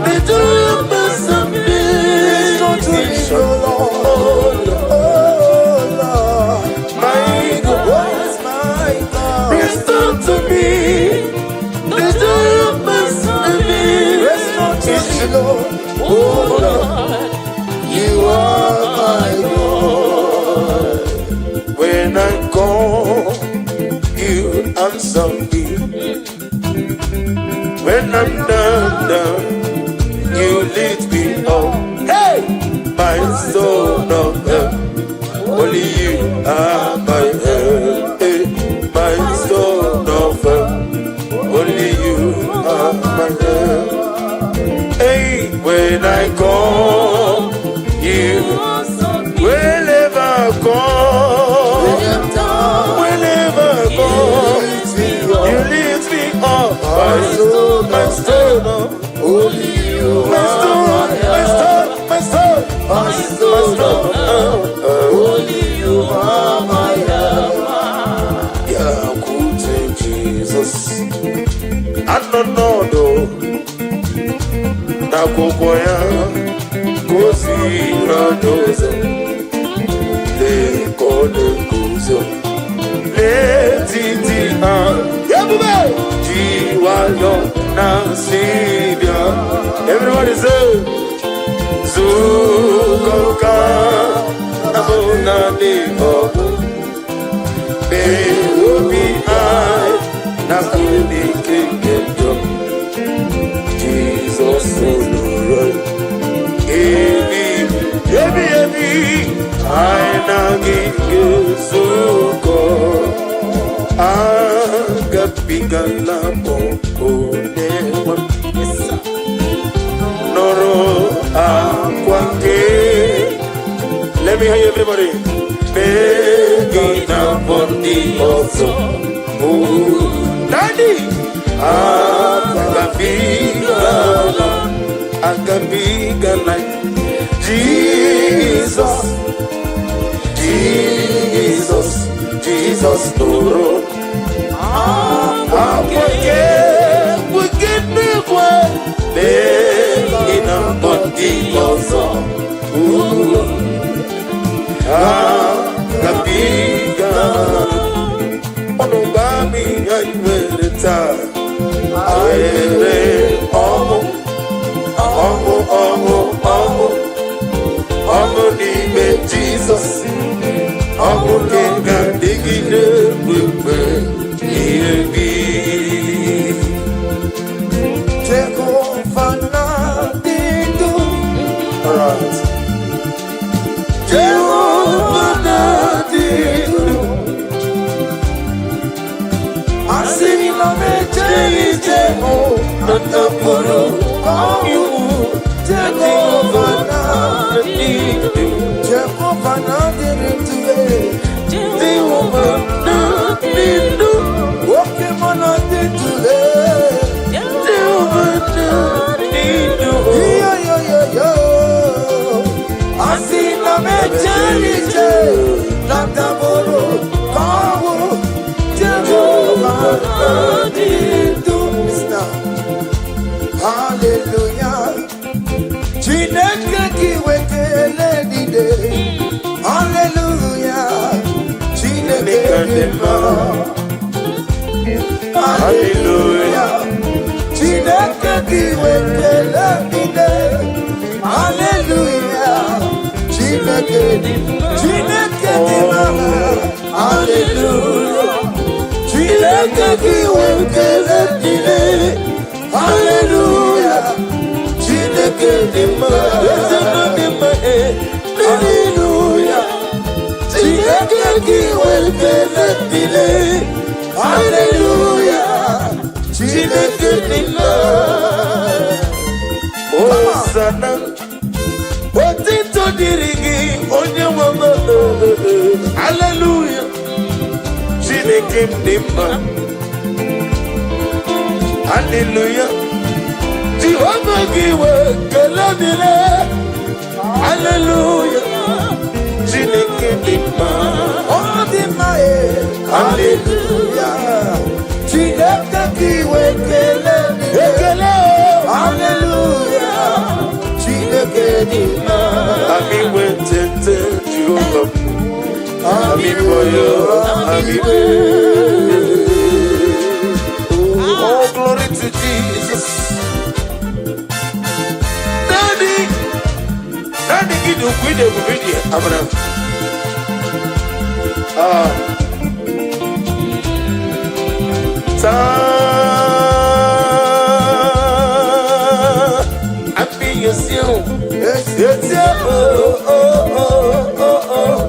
the joy of my Restore to me, salvation. oh Lord. Oh Lord, Oh Lord, my God. Oh my God. Restore to me the joy of my Restore to me, salvation. Lord. Oh Lord, You are my God. When I call, you answer me. When I'm down, down, you lift me up. Hey, my soul of help. Only you are my help. Hey, my soul of help. Only you are my help. Hey, when I call, you whenever I call, whenever I call, you lift me up. My stone, Only you my stone, my stone, my stone, my my stone. stone. Only you are my help. Bịakwute Jizọs, anọ n'ọdụ n'akwụkwọ ya gosiri anyị ụzọ. Lee ka ọ na-eguzo n'etiti ha, ebube ji nwayọ na-asị bịa. Everybody say, zukọ ka abụ naanị ọgụ. Mee obi anyị na n'ike nke njọ. Jizọs olùrọ ebi ebi ebi anyị na gị ga-ezukọ. Agabigala m onye nwe m. Nụrụ akwa nke. Let me hear you, everybody. Mee gị na mbụ. ndị ọzọ. Daddy, agabigala, agabigala. Jizọs, Jizọs, Jizọs nụrụ akwa nke mkpuke n'igwe lee ị na-akpọ ndị ọzọ. Agabigala. Ọnụ gwa m ihe anyị nwere taa. Nwere ọṅụ, ọṅụ, ọṅụ, ọṅụ, ọṅụ n'ime Jizọs. Ọṅụ nke ga-adịgide mgbe ihe bi. Jehova na-adị ndụ. Alright. Jehova na-adị ndụ. Asị na m ejeghị ije hụ na ndapụrụ ọnwụ. Jehova na-adị ndụ. Jehova na-adịrị ndụ. Jehova na-adị ndụ. Oke mụ na-adị ndụ. Jehova na-adị ndụ. Yo-yo-yo-yo. Asị na m ejeghị ije na ndapụrụ ọnwụ. Jehova na-adị ndụ. Mr. Hallelujah. Chineke gị wetele niile. Hallelujah. Chineke dị mma. Hallelujah. Chineke gị wetele niile. Hallelujah. Chineke dị Chineke dị mma. Hallelujah. Chineke gị wetele niile. Hallelujah. Chineke dị mma. Eze nọ dị mma, eh. Hallelujah. Chineke gị wetele niile. Hallelujah. Chineke dị mma. Hosanna. Otito dịrị gị onye nwe m. Hallelujah. Chineke m dị mma. Hallelujah. Jehova gị wee kele dịrị. Hallelujah. Chineke dị mma. Ọ dị mma e. Hallelujah. Chineke gị wetele niile. Ekele o. Hallelujah. Chineke dị mma. Ami wetete Jehova m. Ami boyo, ami be. Oh, glory to Jesus. Daddy, Daddy, give you queen of video. Abraham. Ah. Ta. Happy yourself. Yes. Yes, yeah. Oh, oh, oh, oh, oh.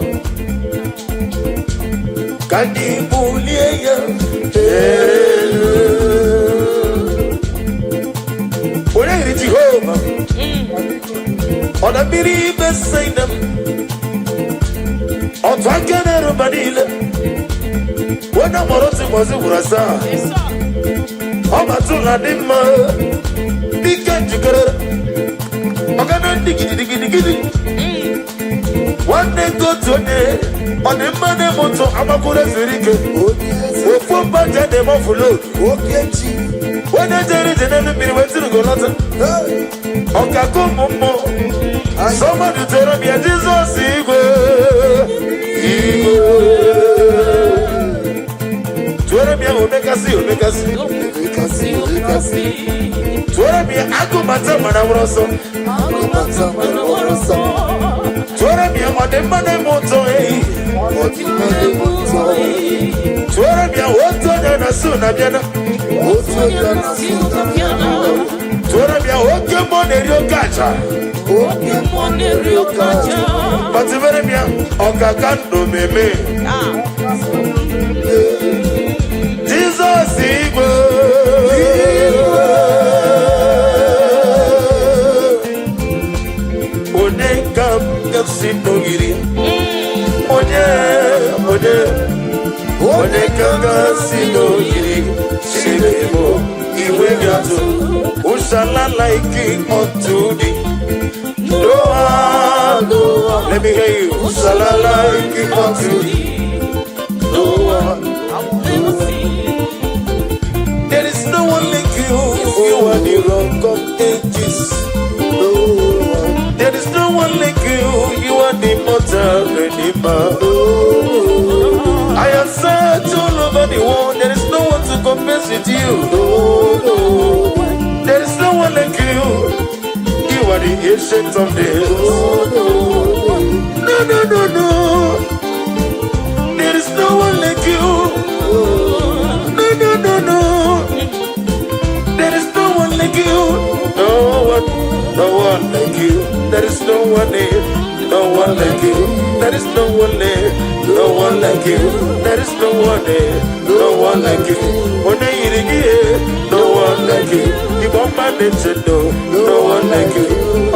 Ka ndị bulie ya elu. Onye yiri Jehova, ọ na mmiri ibe Saịda m, ọtụ aka na-eruba niile, onye mụrụ otu ụbọchị gwụrụ asaa, ọ batụla dị mma, dike njikere, ọgana ndị gidigidigidi. Nwanne nke otu onye, ọ dị mma na-eme ụtọ agbakwuru ezuru ike. Onye eze. Ofu mba ji na-eme ọfụlod. Oke chi. Onye jere ije n'elu mmiri wee tiri golọta. Hey. Ọkaka ụmụ mmụọ. Somebody tell me Jizọs igwe. Igwe. Tụọrọ m ya omekasị omekasị. Omekasị, omekasị. Tụọrọ m ya agụmata mana nwụrụ ọsọ. Agụmata mana nwụrụ ọsọ. Tụọrọ m ya ọ dị mma na-eme ụtọ ehi. Ọ dị mma na-eme ụtọ. Tụọrọ m ya otu onye na-asụ na bịana. Otu onye na-asụ na bịana. Tụọrọ m ya oke mmụọ na-eri oke aja. Oke mmụọ na-eri oke aja. Kpatụbere m ya ọkaka ndụ meme. Jizọs igwe. Onye ka m ga-esi n'ogiri? Onye, onye, Onye ka ga-asị n'oyiri Chineke bụ iwe ga-atụ. Ushala like unto thee. No one, let me hear you. Ushala like unto thee. No one. There is no one like you. You are the Rock of Ages. No one. There is no one like you. You are the immortal Redeemer. I have searched all over the world. There is no one to compare with you. No, no. There is no one like you. You are the Ancient of Days. No, no. No, no, no, no. There is no one like you. No, no, no, no. There is no one like you. No one, no one like you. There is no one there. No one like you. There is no one there. No one like you. There is no one there. No one like you. Onye yiri gị ihe. No one like you. Igbo mma na-eche ndo. No one like you.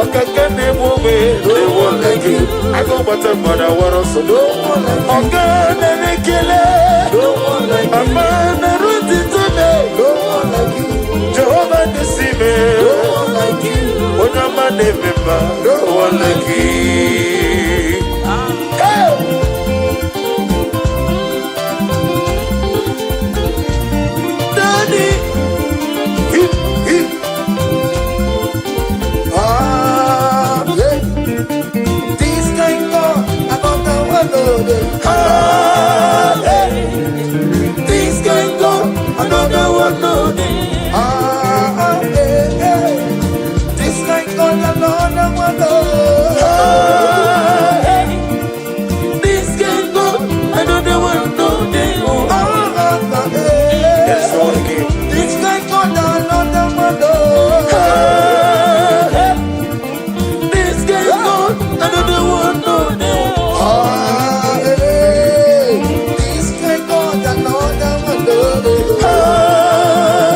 Ọkaka na-egbu ogbe. No one like you. Agụ gbata mmadụ awara ọsọ. No one like you. Ọga na-ekele. No one like you. Ama na otito me. No one like you. Jehova dịsị me. No one like you. Onye ọma na-eme mma. No one like you. Hey! Daddy. Hip, hip. Ah, yeah. This kind God, another one, no dey. Ah, hey. This kind God, another one, no dey. Ah, ah, eh, eh. This kind God, another one, no. Ah, hey. This kind God, another one, no dey. Oh. Ah, ah, ah, eh. There's no one like you. This kind God, another one, no. Ah, hey. This kind God, another one, no dey. Ah, eh. This kind God, another one, no. Ah,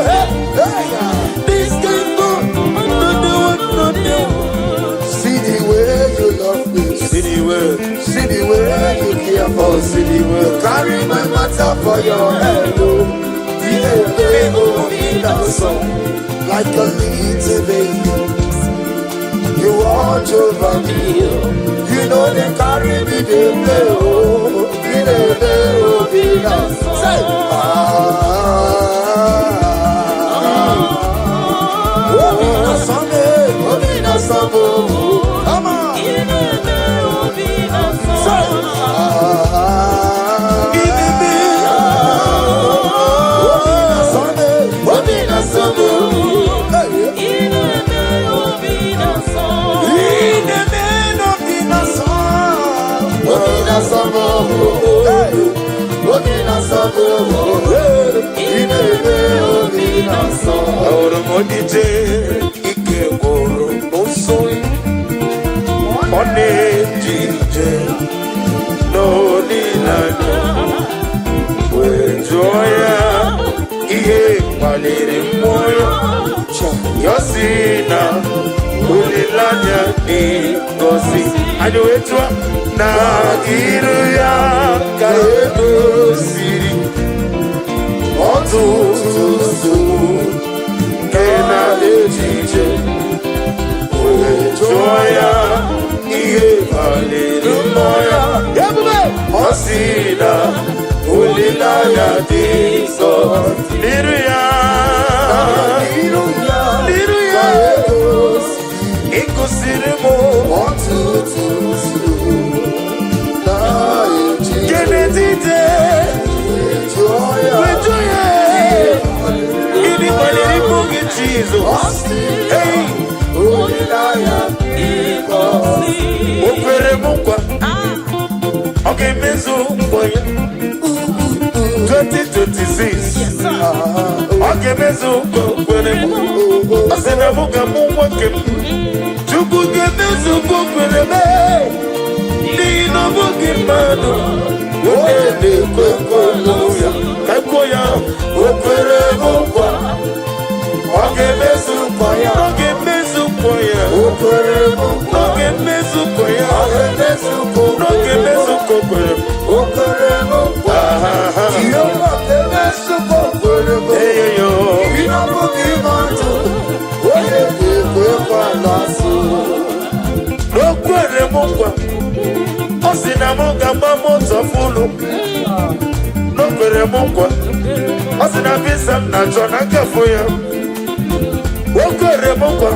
hey. Hey, ah. This kind God, another one, no dey. See the way you love me. See the way, See the way you care for oh, me. see the way. Carry my matter for your head, oh. Yeah, oh, like a little baby. You watch over me. You know they carry me, they play, oh. Yeah, oh, say, ah. Obi na Sunday, Obi na Sunday. Come on. Say, ah. Obi na Sunday, Obi na Sunday. Hey, Obi na Sunday, Obi na Sunday. Hey, Obi na Sunday. Hey, Obi na Sunday. Ahụrụ m onye ike gwụrụ n'ụsọ, ọ na-eje ije n'olileanya, wee jụọ ya ihe kpaliri mmụọ ya. Ya sị na olileanya dị ngọzi. Anyị wee jụọ na iru ya ka edoziri ọtụtụ nsogbu nke na-eje ije, wee jụọ ya ihe kpaliri mmụọ ya. Ebube! Ọ sị na olileanya dị nsọ n'iru ya. N'iru ya, N'iru ya. ka egosi Ịkụsiri m ọtụtụ nsogbu na-eji nke n'etiti jụọ ya wee jụọ ya gịnị kpaliri mmụọ gị, Jizọs? Ọ sị Hey! olileanya dị ngọzi. O kwere m nkwa, ọ ga-emezu nkwa ya. 2026, ọ ga-emezu nkwa o kwere m. Ọ sị na mụ ga-amụ nwa nke m. Chukwu ga-emezu nkwa o kwere m, n'ihi na ọ bụghị mmadụ onye na-ekwe nkwa ya. Ka kwuo ya, o kwere m nkwa, ọ ga-emezu nkwa ya. Ọ ga-emezu nkwa ya. O kwere m nkwa, Ọ ga-emezu nkwa ya. ọ ga-emezu ga-emezu ka o N'oge kwere m. mmezu ka o kwere m. O kwere m nkwa. Ahaha. Jehova ga-emezu ka o kwere m. Eyoyo. Ị na-abụghị mmadụ, onye ga-ekwe nkwa n'asụ. N'okwere m nkwa, ọ sị na m ga-agba moto fụlụ. N'okwere m nkwa, ọ sị na visa m na-achọ na nkafụ ya. Okwere m nkwa,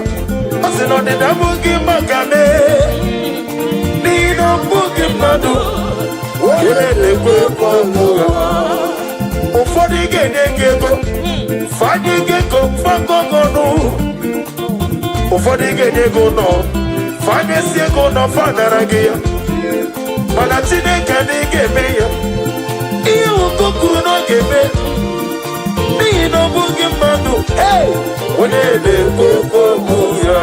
ọ sị na ọdịda abụghị maka mee, n'ihi na ọ bụghị mmadụ onye na-ekwe nkwa ụgha. Ụfọdụ ga-enye gị ego, fanye gị ego mfakọgọnụ. Ụfọdụ ga-enye gị ụlọ, fanyesi ego ụlọ, fanara gị ya. Mana Chineke adịghị ga-eme ya ihe ụkọ kwuru na ọ ga-eme, n'ihi na ọ bụghị mmadụ onye na-ekwu okwu ya.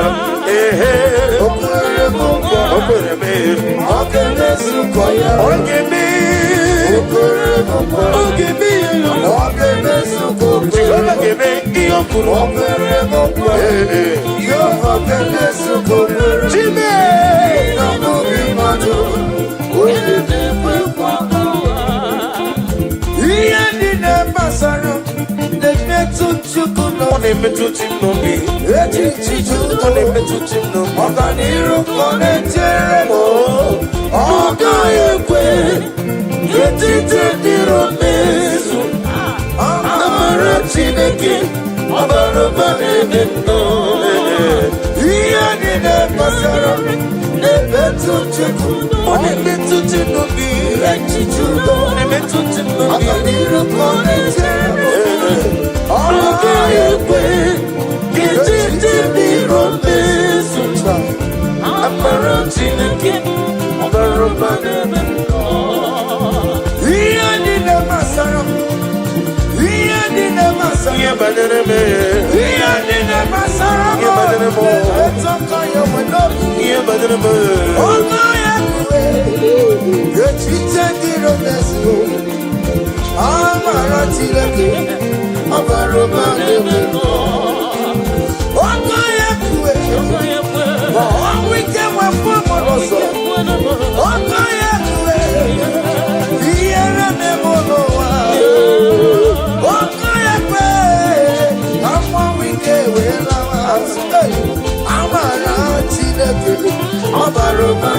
Ehe. O kwere m nkwa, O kwere m ee. ọ ga-emezu nkwa ya. Ọ ga-eme. O kwere m nkwa, Ọ ga-eme ya. ọ ga-emezu ka o kwere Jehova m. ga-eme ihe o kwuru. O kwere m nkwa, Ee, ee. Jehova ga-emezu ka o kwere m. Chime. Ị na-abụghị mmadụ, onye na-ekwe nkwa. Ihe niile gbasara m na-emetụ Chukwu Ọ n'obi. na-emetụ chi m n'obi. Echiche Ọ na-emetụ chi m n'obi. Ọganiru ka ọ na-echere m, ọ gaghị ekwe Etiti dịrị mmezu. Amara Chineke ọbara ụba na-eme nnọọ. Ihe niile gbasara m na-emetụ Chukwu. Ọ na-emetụ chi m n'obi. Echiche udo. Ọ na-emetụ chi m n'obi. Ọganiru ka ọ na-echere m, ọ Ọ gaghị gaghị ekwe ka etiti dịrị mmezu. Amara Chineke ọbara ụba na-eme nnọọ. Ihe niile gbasara m, ihe niile gbasara Ihe banyere m, ihe niile gbasara m Ihe banyere m. na-emetụ aka ya nwe n'obi. Ihe banyere m. Ọnụ ya kpughe echiche ndị romezu. Amara Chineke ọbara ụba na-eme. Ọnụ ya kpughe ma ọnwụ ike nwepụ m n'ụzọ. Ọnụ ya kpughe ihere na-eme n'ụwa. Ọnụ ya kpughe ka mmanwụ ike wee lawa azụ. Hey! Amara Chineke ọbara ụba,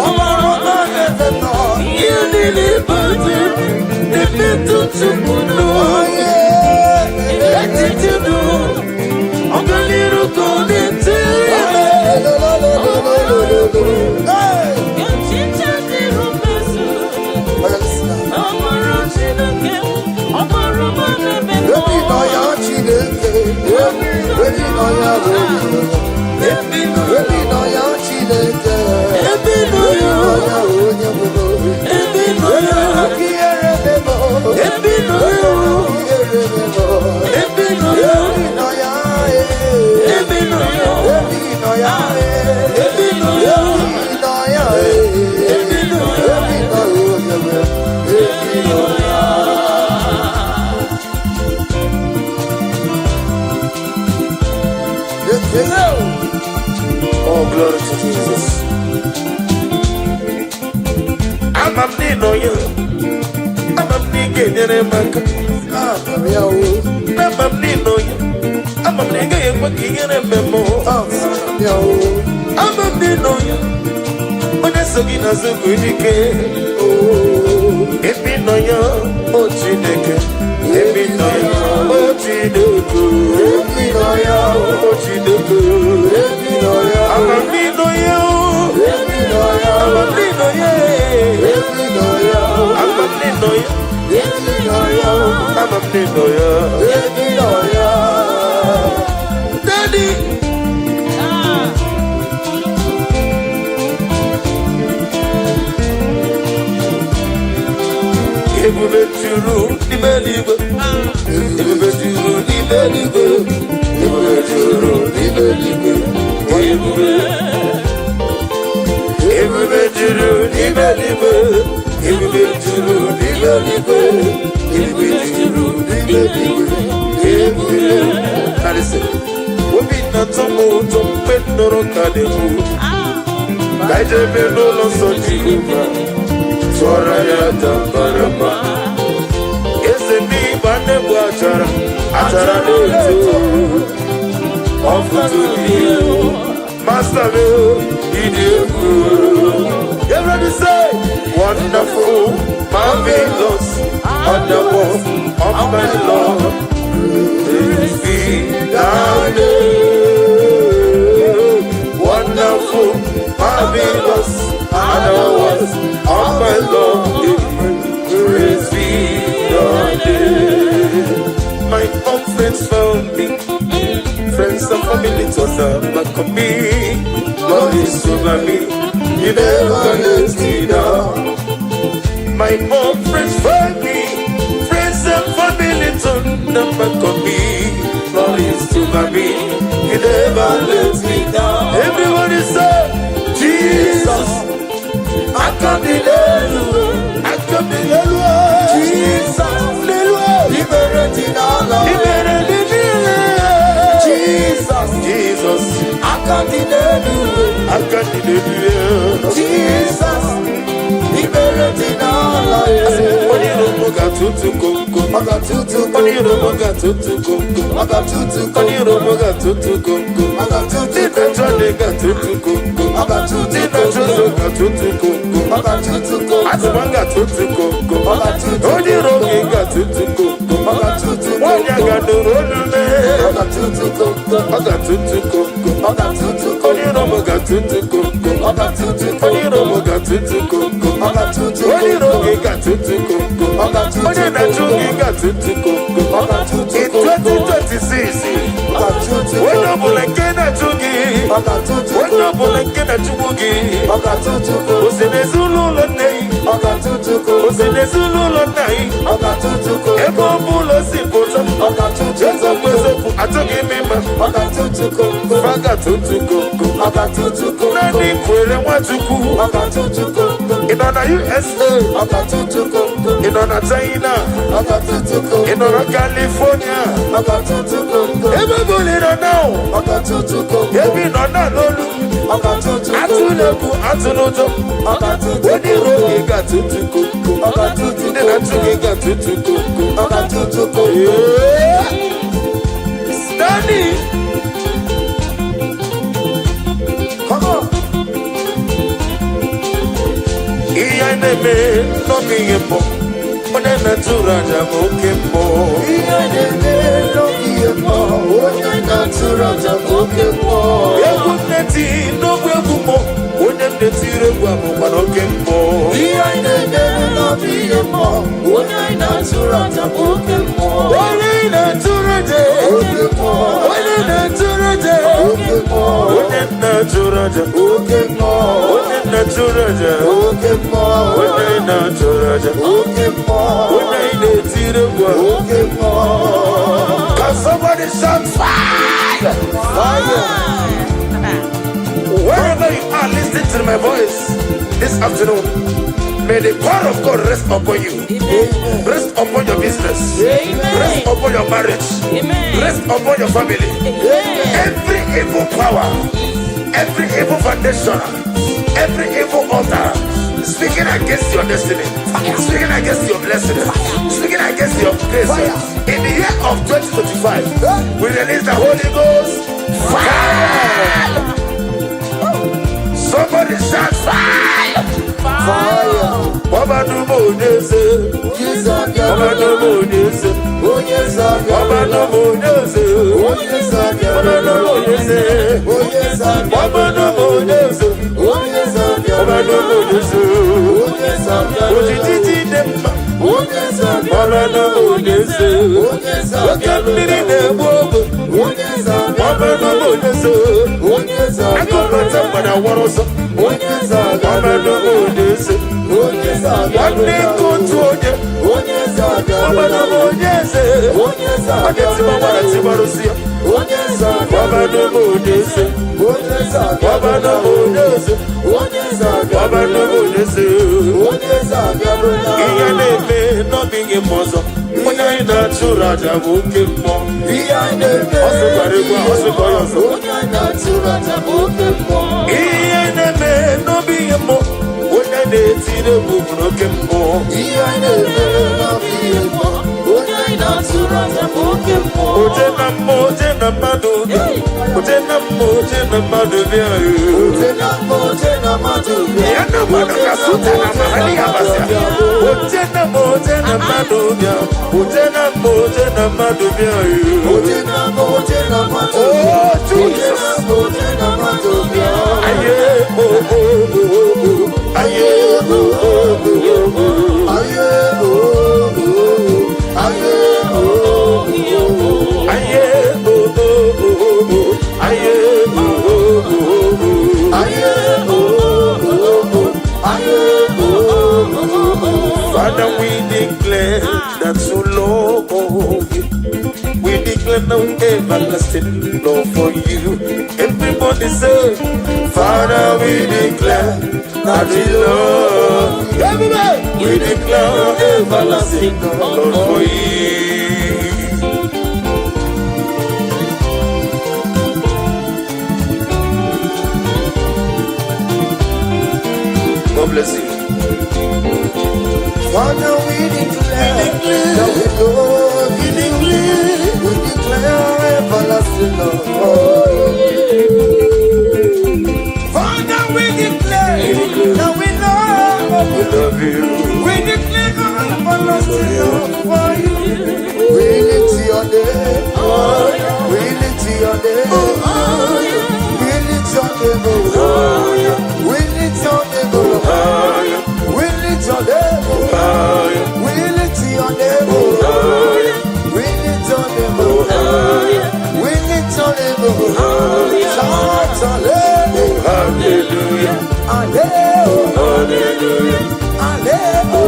ọbara ụba na-eme nnọọ. Ihe niile banyere m na-emetụ Chukwu n'obi. Echiche udo, ọganiru ka ọ na-echere m. Ebe nọ ya, ebe nọ ya, ebe nọ ya, ebe nọ ya, ebe nọ ya, ebe nọ ya, ebe nọ ya. Oh, glory to Jesus. Ama m na ị nọ ya. Ama m na ị ga-enyere m aka. Ama m na ị nọ ya. Ama m na ị gaghị ekwe ka ihere mme m. Ama m na ị nọ ya. Onye so gị n'azụ bụ ike. Ebe ị nọ ya, o Chineke. Ebe ị nọ ya, o Chineke. O Chineke. Ama m na ị nọ ya, o. Ama m na ị nọ ya, eh. Ama m na ị nọ ya. Ama m na ị nọ ya. Daddy. Ebube juru n'ime eluigwe. Ebube juru n'ime eluigwe. Ebube juru n'ime eluigwe. Ebube. Ebube juru n'ime eluigwe. Ebube juru n'ime eluigwe. Ebube juru n'ime eluigwe. Ebube. Now listen. Obi na-atọ m ụtọ mgbe m nụrụ ka na-ekwu. Ka anyị jebe n'ụlọ nsọ Jehova, tụọrọ ya aja mara mma. Eze n'ịgba na-egbu achara, achara na-eto. Ọfụtụ dị, Master m, ịdị egwu. Everybody say, "Wonderful, marvelous, wonderful, of my Lord. Praise be thy name. Wonderful, marvelous, wonders of my Lord. Praise be thy name." My own friends found me. Friends and family turn their back on me. Lord is over me. He never lets me down. My own friends find me. Friends and family turn their back on me. Lord is over me. He never lets me down. Everybody say, "Jesus." Aka dị n'elu. Aka m dị n'elu. Jesus. N'elu. Ibere dị n'ala. Ibere dị niile. Jesus. Jesus. Aka dị n'elu. Aka dị n'elu. Jesus. Ibere dị n'ala. Onye iro m ga-atụtụ komkom. Ọ ga-atụtụ. Onye iro m ga-atụtụ komkom. Ọ ga-atụtụ. Onye iro m ga-atụtụ komkom. Ọ ga-atụtụ. Ndị na-achọ ndị ga-atụtụ komkom. Ọ ga-atụtụ. Ndị na-achọ ụzọ ga-atụtụ komkom. Ọ ga-atụtụ. Atụma ga-atụtụ komkom. Ọ ga-atụtụ. Onye iro gị ga-atụtụ komkom. Ọ ga-atụtụ. Nwaanyị a ga-anụrụ olu mee. Ọ ga-atụtụ komkom. Ọ ga-atụtụ komkom. Ọ ga-atụtụ. Onye iro m ga-atụtụ komkom. Ọ ga-atụtụ. Onye iro m ga-atụtụ komkom. Ọ ga-atụtụ. Onye iro gị ga-atụtụ komkom. Ọ ga-atụtụ. Onye na-achụ gị ga-atụtụ komkom. Ọ ga-atụtụ. In 2026, Ọ ga-atụtụ. onye ọbụla nke na-achụ gị, Ọ ga-atụtụ. onye ọbụla nke na-achụgbu gị, Ọ ga-atụtụ. O si n'ezinụlọ nne gị, Ọ ga-atụtụ. O si n'ezinụlọ nna gị, Ọ ga-atụtụ. Ebe ọ bụla o si pụta, Ọ ga-atụtụ. Eziokwu eziokwu, achọghị m ịma, Ọ ga-atụtụ komkom. Fa ga-atụtụ komkom. Ọ ga-atụtụ komkom. Naanị kwere Nwachukwu. Ọ ga-atụtụ komkom. Ị nọ na USA, Ọ ga-atụtụ komkom. Ị nọ na China, Ọ ga-atụtụ komkom. Ị nọ na California, Ọ ga-atụtụ komkom. Ebe ọ bụla ị nọ now, Ọ ga-atụtụ komkom. Ebe ị nọ na n'olu, Ọ ga-atụtụ atụla egwu, atụla ụjọ. Ọ ga-atụtụ Onye iro gị ga-atụtụ komkom. Ọ ga-atụtụ. Ndị na-achụ gị ga-atụtụ komkom. Ọ ga-atụtụ komkom. Yeah. Stanley. Come on. Ihe anyị na-eme n'oge ihe mbụ, onye na-atụrụ aja bụ oke mbụ. Ihe na-eme n'oge ihe mmụọ, onye na-atụrụ aja bụ oke mmụọ. Egwu nneti n'ogbe egwu mbụ, onye m na-etiri egwu a bụkwa n'oke mbụ. Ihe anyị na-eme n'oge ihe mmụọ, onye anyị na-atụrụ aja bụ oke mmụọ. Onye na-atụrụ aja, Oke mmụọ. Onye na-atụrụ aja, Oke mmụọ. Onye na-atụrụ aja, Oke mmụọ. Onye na-atụrụ aja, Oke mmụọ. Onye na-atụrụ aja, Oke mmụọ. Onye na-etiri egwu a. Oke mmụọ. Can somebody shout fire? Fire. Wherever you are listening to my voice this afternoon, may the power of God rest upon you. Amen. Rest upon your business. Amen. Rest upon your marriage. Amen. Rest upon your family. Amen. Every evil power, every evil foundation, every evil altar speaking against your destiny, speaking against your blessing, speaking against your grace. Fire. In the year of 2025, we release the Holy Ghost fire. Somebody shout fire. Fire. Baba Numo Onyeze, Jesus. Baba Numo Onyeze, Onye Baba zabịarụla. Numo Onyeze, Onye Baba Numo zabịarụla. Onyeze, Onye Baba zabịarụla. Numo Onyeze, Onye Baba zabịarụla. Numo Onyeze. Onye zabịarụla. Ojiji dị mma, Onye Baba zabịarụla. Numo Onyeze. Onye Oke mmiri zabịarụla. na-egbu ogbe, Onye Baba zabịarụla. Numo Onyeze. Onye Akụkọta zabịarụla. mgbada wara ọsọ, Onye Baba zabịarụla. Numo Onyeze. Onye Nwanne zabịarụla. nke otu onye, Onye Baba zabịarụla. Numo Onyeze. Onye Onye tigbawara zabịarụla. tigbarụsi ya, Onye Baba zabịarụla. Numo Onyeze. Onye Baba zabịarụla. Numo Onyeze. Onye Baba zabịarụla. Numo Onyeze. Onye zabịarụla. Ihe na-eme n'obi gị m ọzọ, onye anyị na-achụ. na-achụrụ aja bụ oke mmụọ. Ihe anyị na-eme Ọ sịkwara egwu a, ọ sịkwa ya ọzọ. Onye anyị na-achụrụ aja bụ oke mmụọ. Ihe na-eme n'obi ihe mmụọ, onye na-etiri egwu bụ n'oke mmụọ. Ihe anyị na-eme n'obi ihe mmụọ, Onye anyị na-achụrụ aja bụ oke mmụọ. Oje na mmụọ, oje na mmadụ bịa. Oje na mmụọ, oje na mmadụ bịa. Oje na mmụọ, oje na mmadụ bịa. Ya na mmadụ ka suta na mahali ya basịa. Oje na mmụọ, oje na mmadụ bịa. Oje na mmụọ, oje na mmadụ bịa. Oje na mmụọ, oje na mmadụ Oh, bịa. Oje Jesus. na mmụọ, oje na mmadụ bịa. Aye, oh, oh, oh, oh. Aye, oh, oh, oh, oh. Aye, oh, oh, oh. Aye, oh, oh, oh. Aye, oh, oh, oh, oh. Aye, oh, oh, oh, oh. Aye, oh, oh, oh. Aye, oh, oh, oh. Father, we declare that you love you. We declare no everlasting love for you. Everybody say, Father, we declare that we love you. Everybody! We declare everlasting love for you. God bless you. Father, we declare that we love you. We declare everlasting love for you. Father, we declare that we love We you. love you. We declare everlasting love for you. We lift your name. We lift your name. We lift your name, oh Lord. We lift your name, oh Lord. We lift your name, oh Lord. We lift your name, oh Lord. We lift your name, oh Lord. We lift your name, oh Lord. Shout hallelujah. Hallelujah. Hallelujah. Hallelujah. Hallelujah.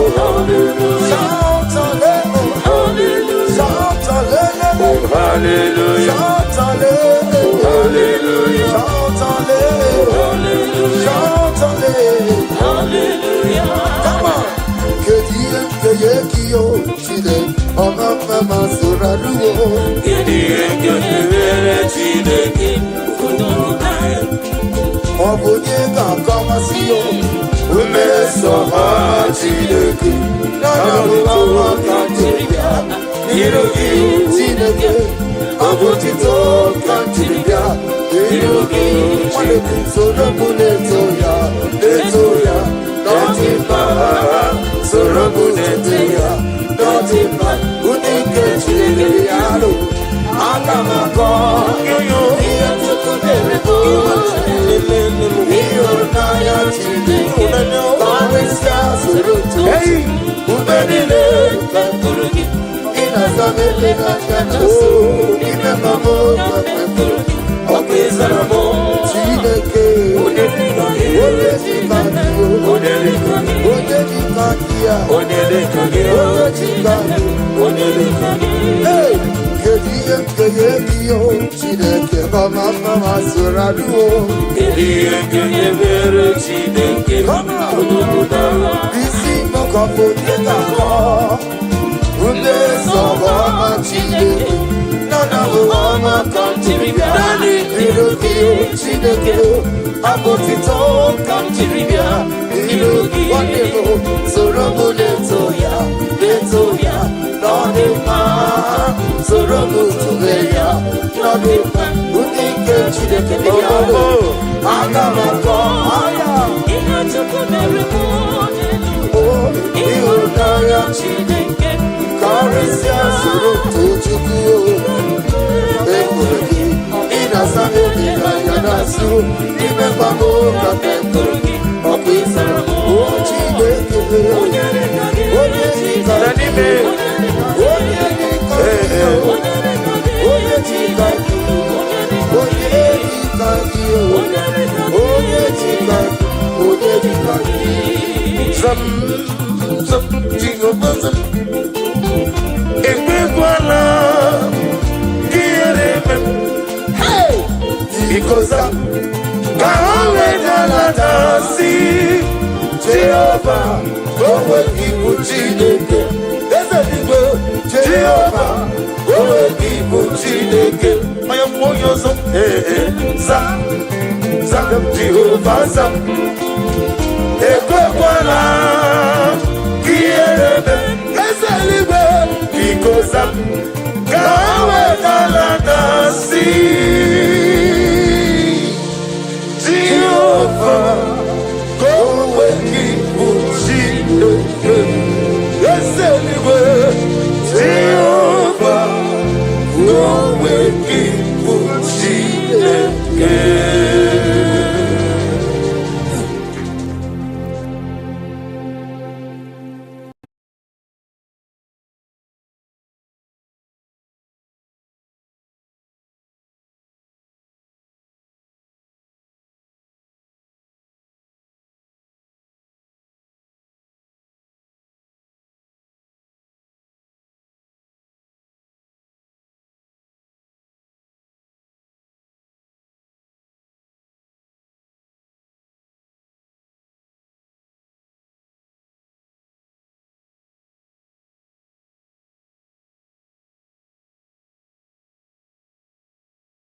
Shout hallelujah. Shout hallelujah. Hallelujah. Shout hallelujah. Hallelujah. Shout hallelujah. Shout hallelujah. Come on. Kedu ihe nke ya ekiyo Chineke ọma mma ma soro arụwo. Kedu ihe nke mere Chineke? Ọ bụ onye ga-akọwasị ya Mmeso ha Chineke. Nana bụ ọnwa ka m jiri bịa n'iru gị Chineke, ọ bụ otito ka m jiri bịa n'iru gị. Nwanne m, soro m na-eto ya, na-eto ya n'ọdị mma. Soro m na-eto ya n'ọdị mma. Ụdị nke Chineke ya lụ aga m akọ Yoyo. ihe Chukwu mere m. Ịhụnanya Chineke karịsịa soro too. Hey. Mgbe niile ka m kwuru gị, ị na-aza m ekpere aka na so ime ma m ka m kwuru gị. Ọ bụ ịzara m Chineke, onye dị ka gị, onye dị ka gị, Onye dị ka gị. onye dị ka gị ya, Onye dị ka gị. onye dị ka gị. Onye dị ka gị. Hey! Kedu ihe nke ya ebiyo Chineke ọma mma ma soro arụwo. Kedu ihe nke mere Chineke? Come on. Isi mọkọpụ dị ka akọ mmeso ọma Chineke nana bụ ọma ka m jiri bịa iru gị Chineke, abụ otito ka m jiri bịa iru gị. Nwanne m, soro m na-eto ya, na-eto ya n'ọdị mma. Soro m tụle ya n'ọdị mma. Ụdị nke Chineke dị ya aga m akọ aya. Ihe Chukwu mere m n'elu. Ịhụnanya Chineke karịsịa soro too Chukwu ekwuru gị, ị na-asa m obi n'anya na-asụ ime mgbam ka m ekwuru gị. Ọkụ ịzara m o Chineke, onye dị ka gị, onye dị ka Na n'ime. onye dị ka gị, onye dị ka gị, onye dị ka gị, onye dị ka gị, onye dị ka gị, onye dị ka gị, onye dị ka gị, onye dị ka gị. Zam, zam, Jehova zam. Ekwekwala ka ihere eme m. Hey! Biko zam, ka ha wee na-alada sị, Jehova, ka o nwee ibu Chineke. Eze dịgwe Jehova, Chineke. Onye kwuo onye ọzọ, ee ee, za za Jehova za m. Ekwekwala ka ihere mee. Eze eluigwe, biko za m.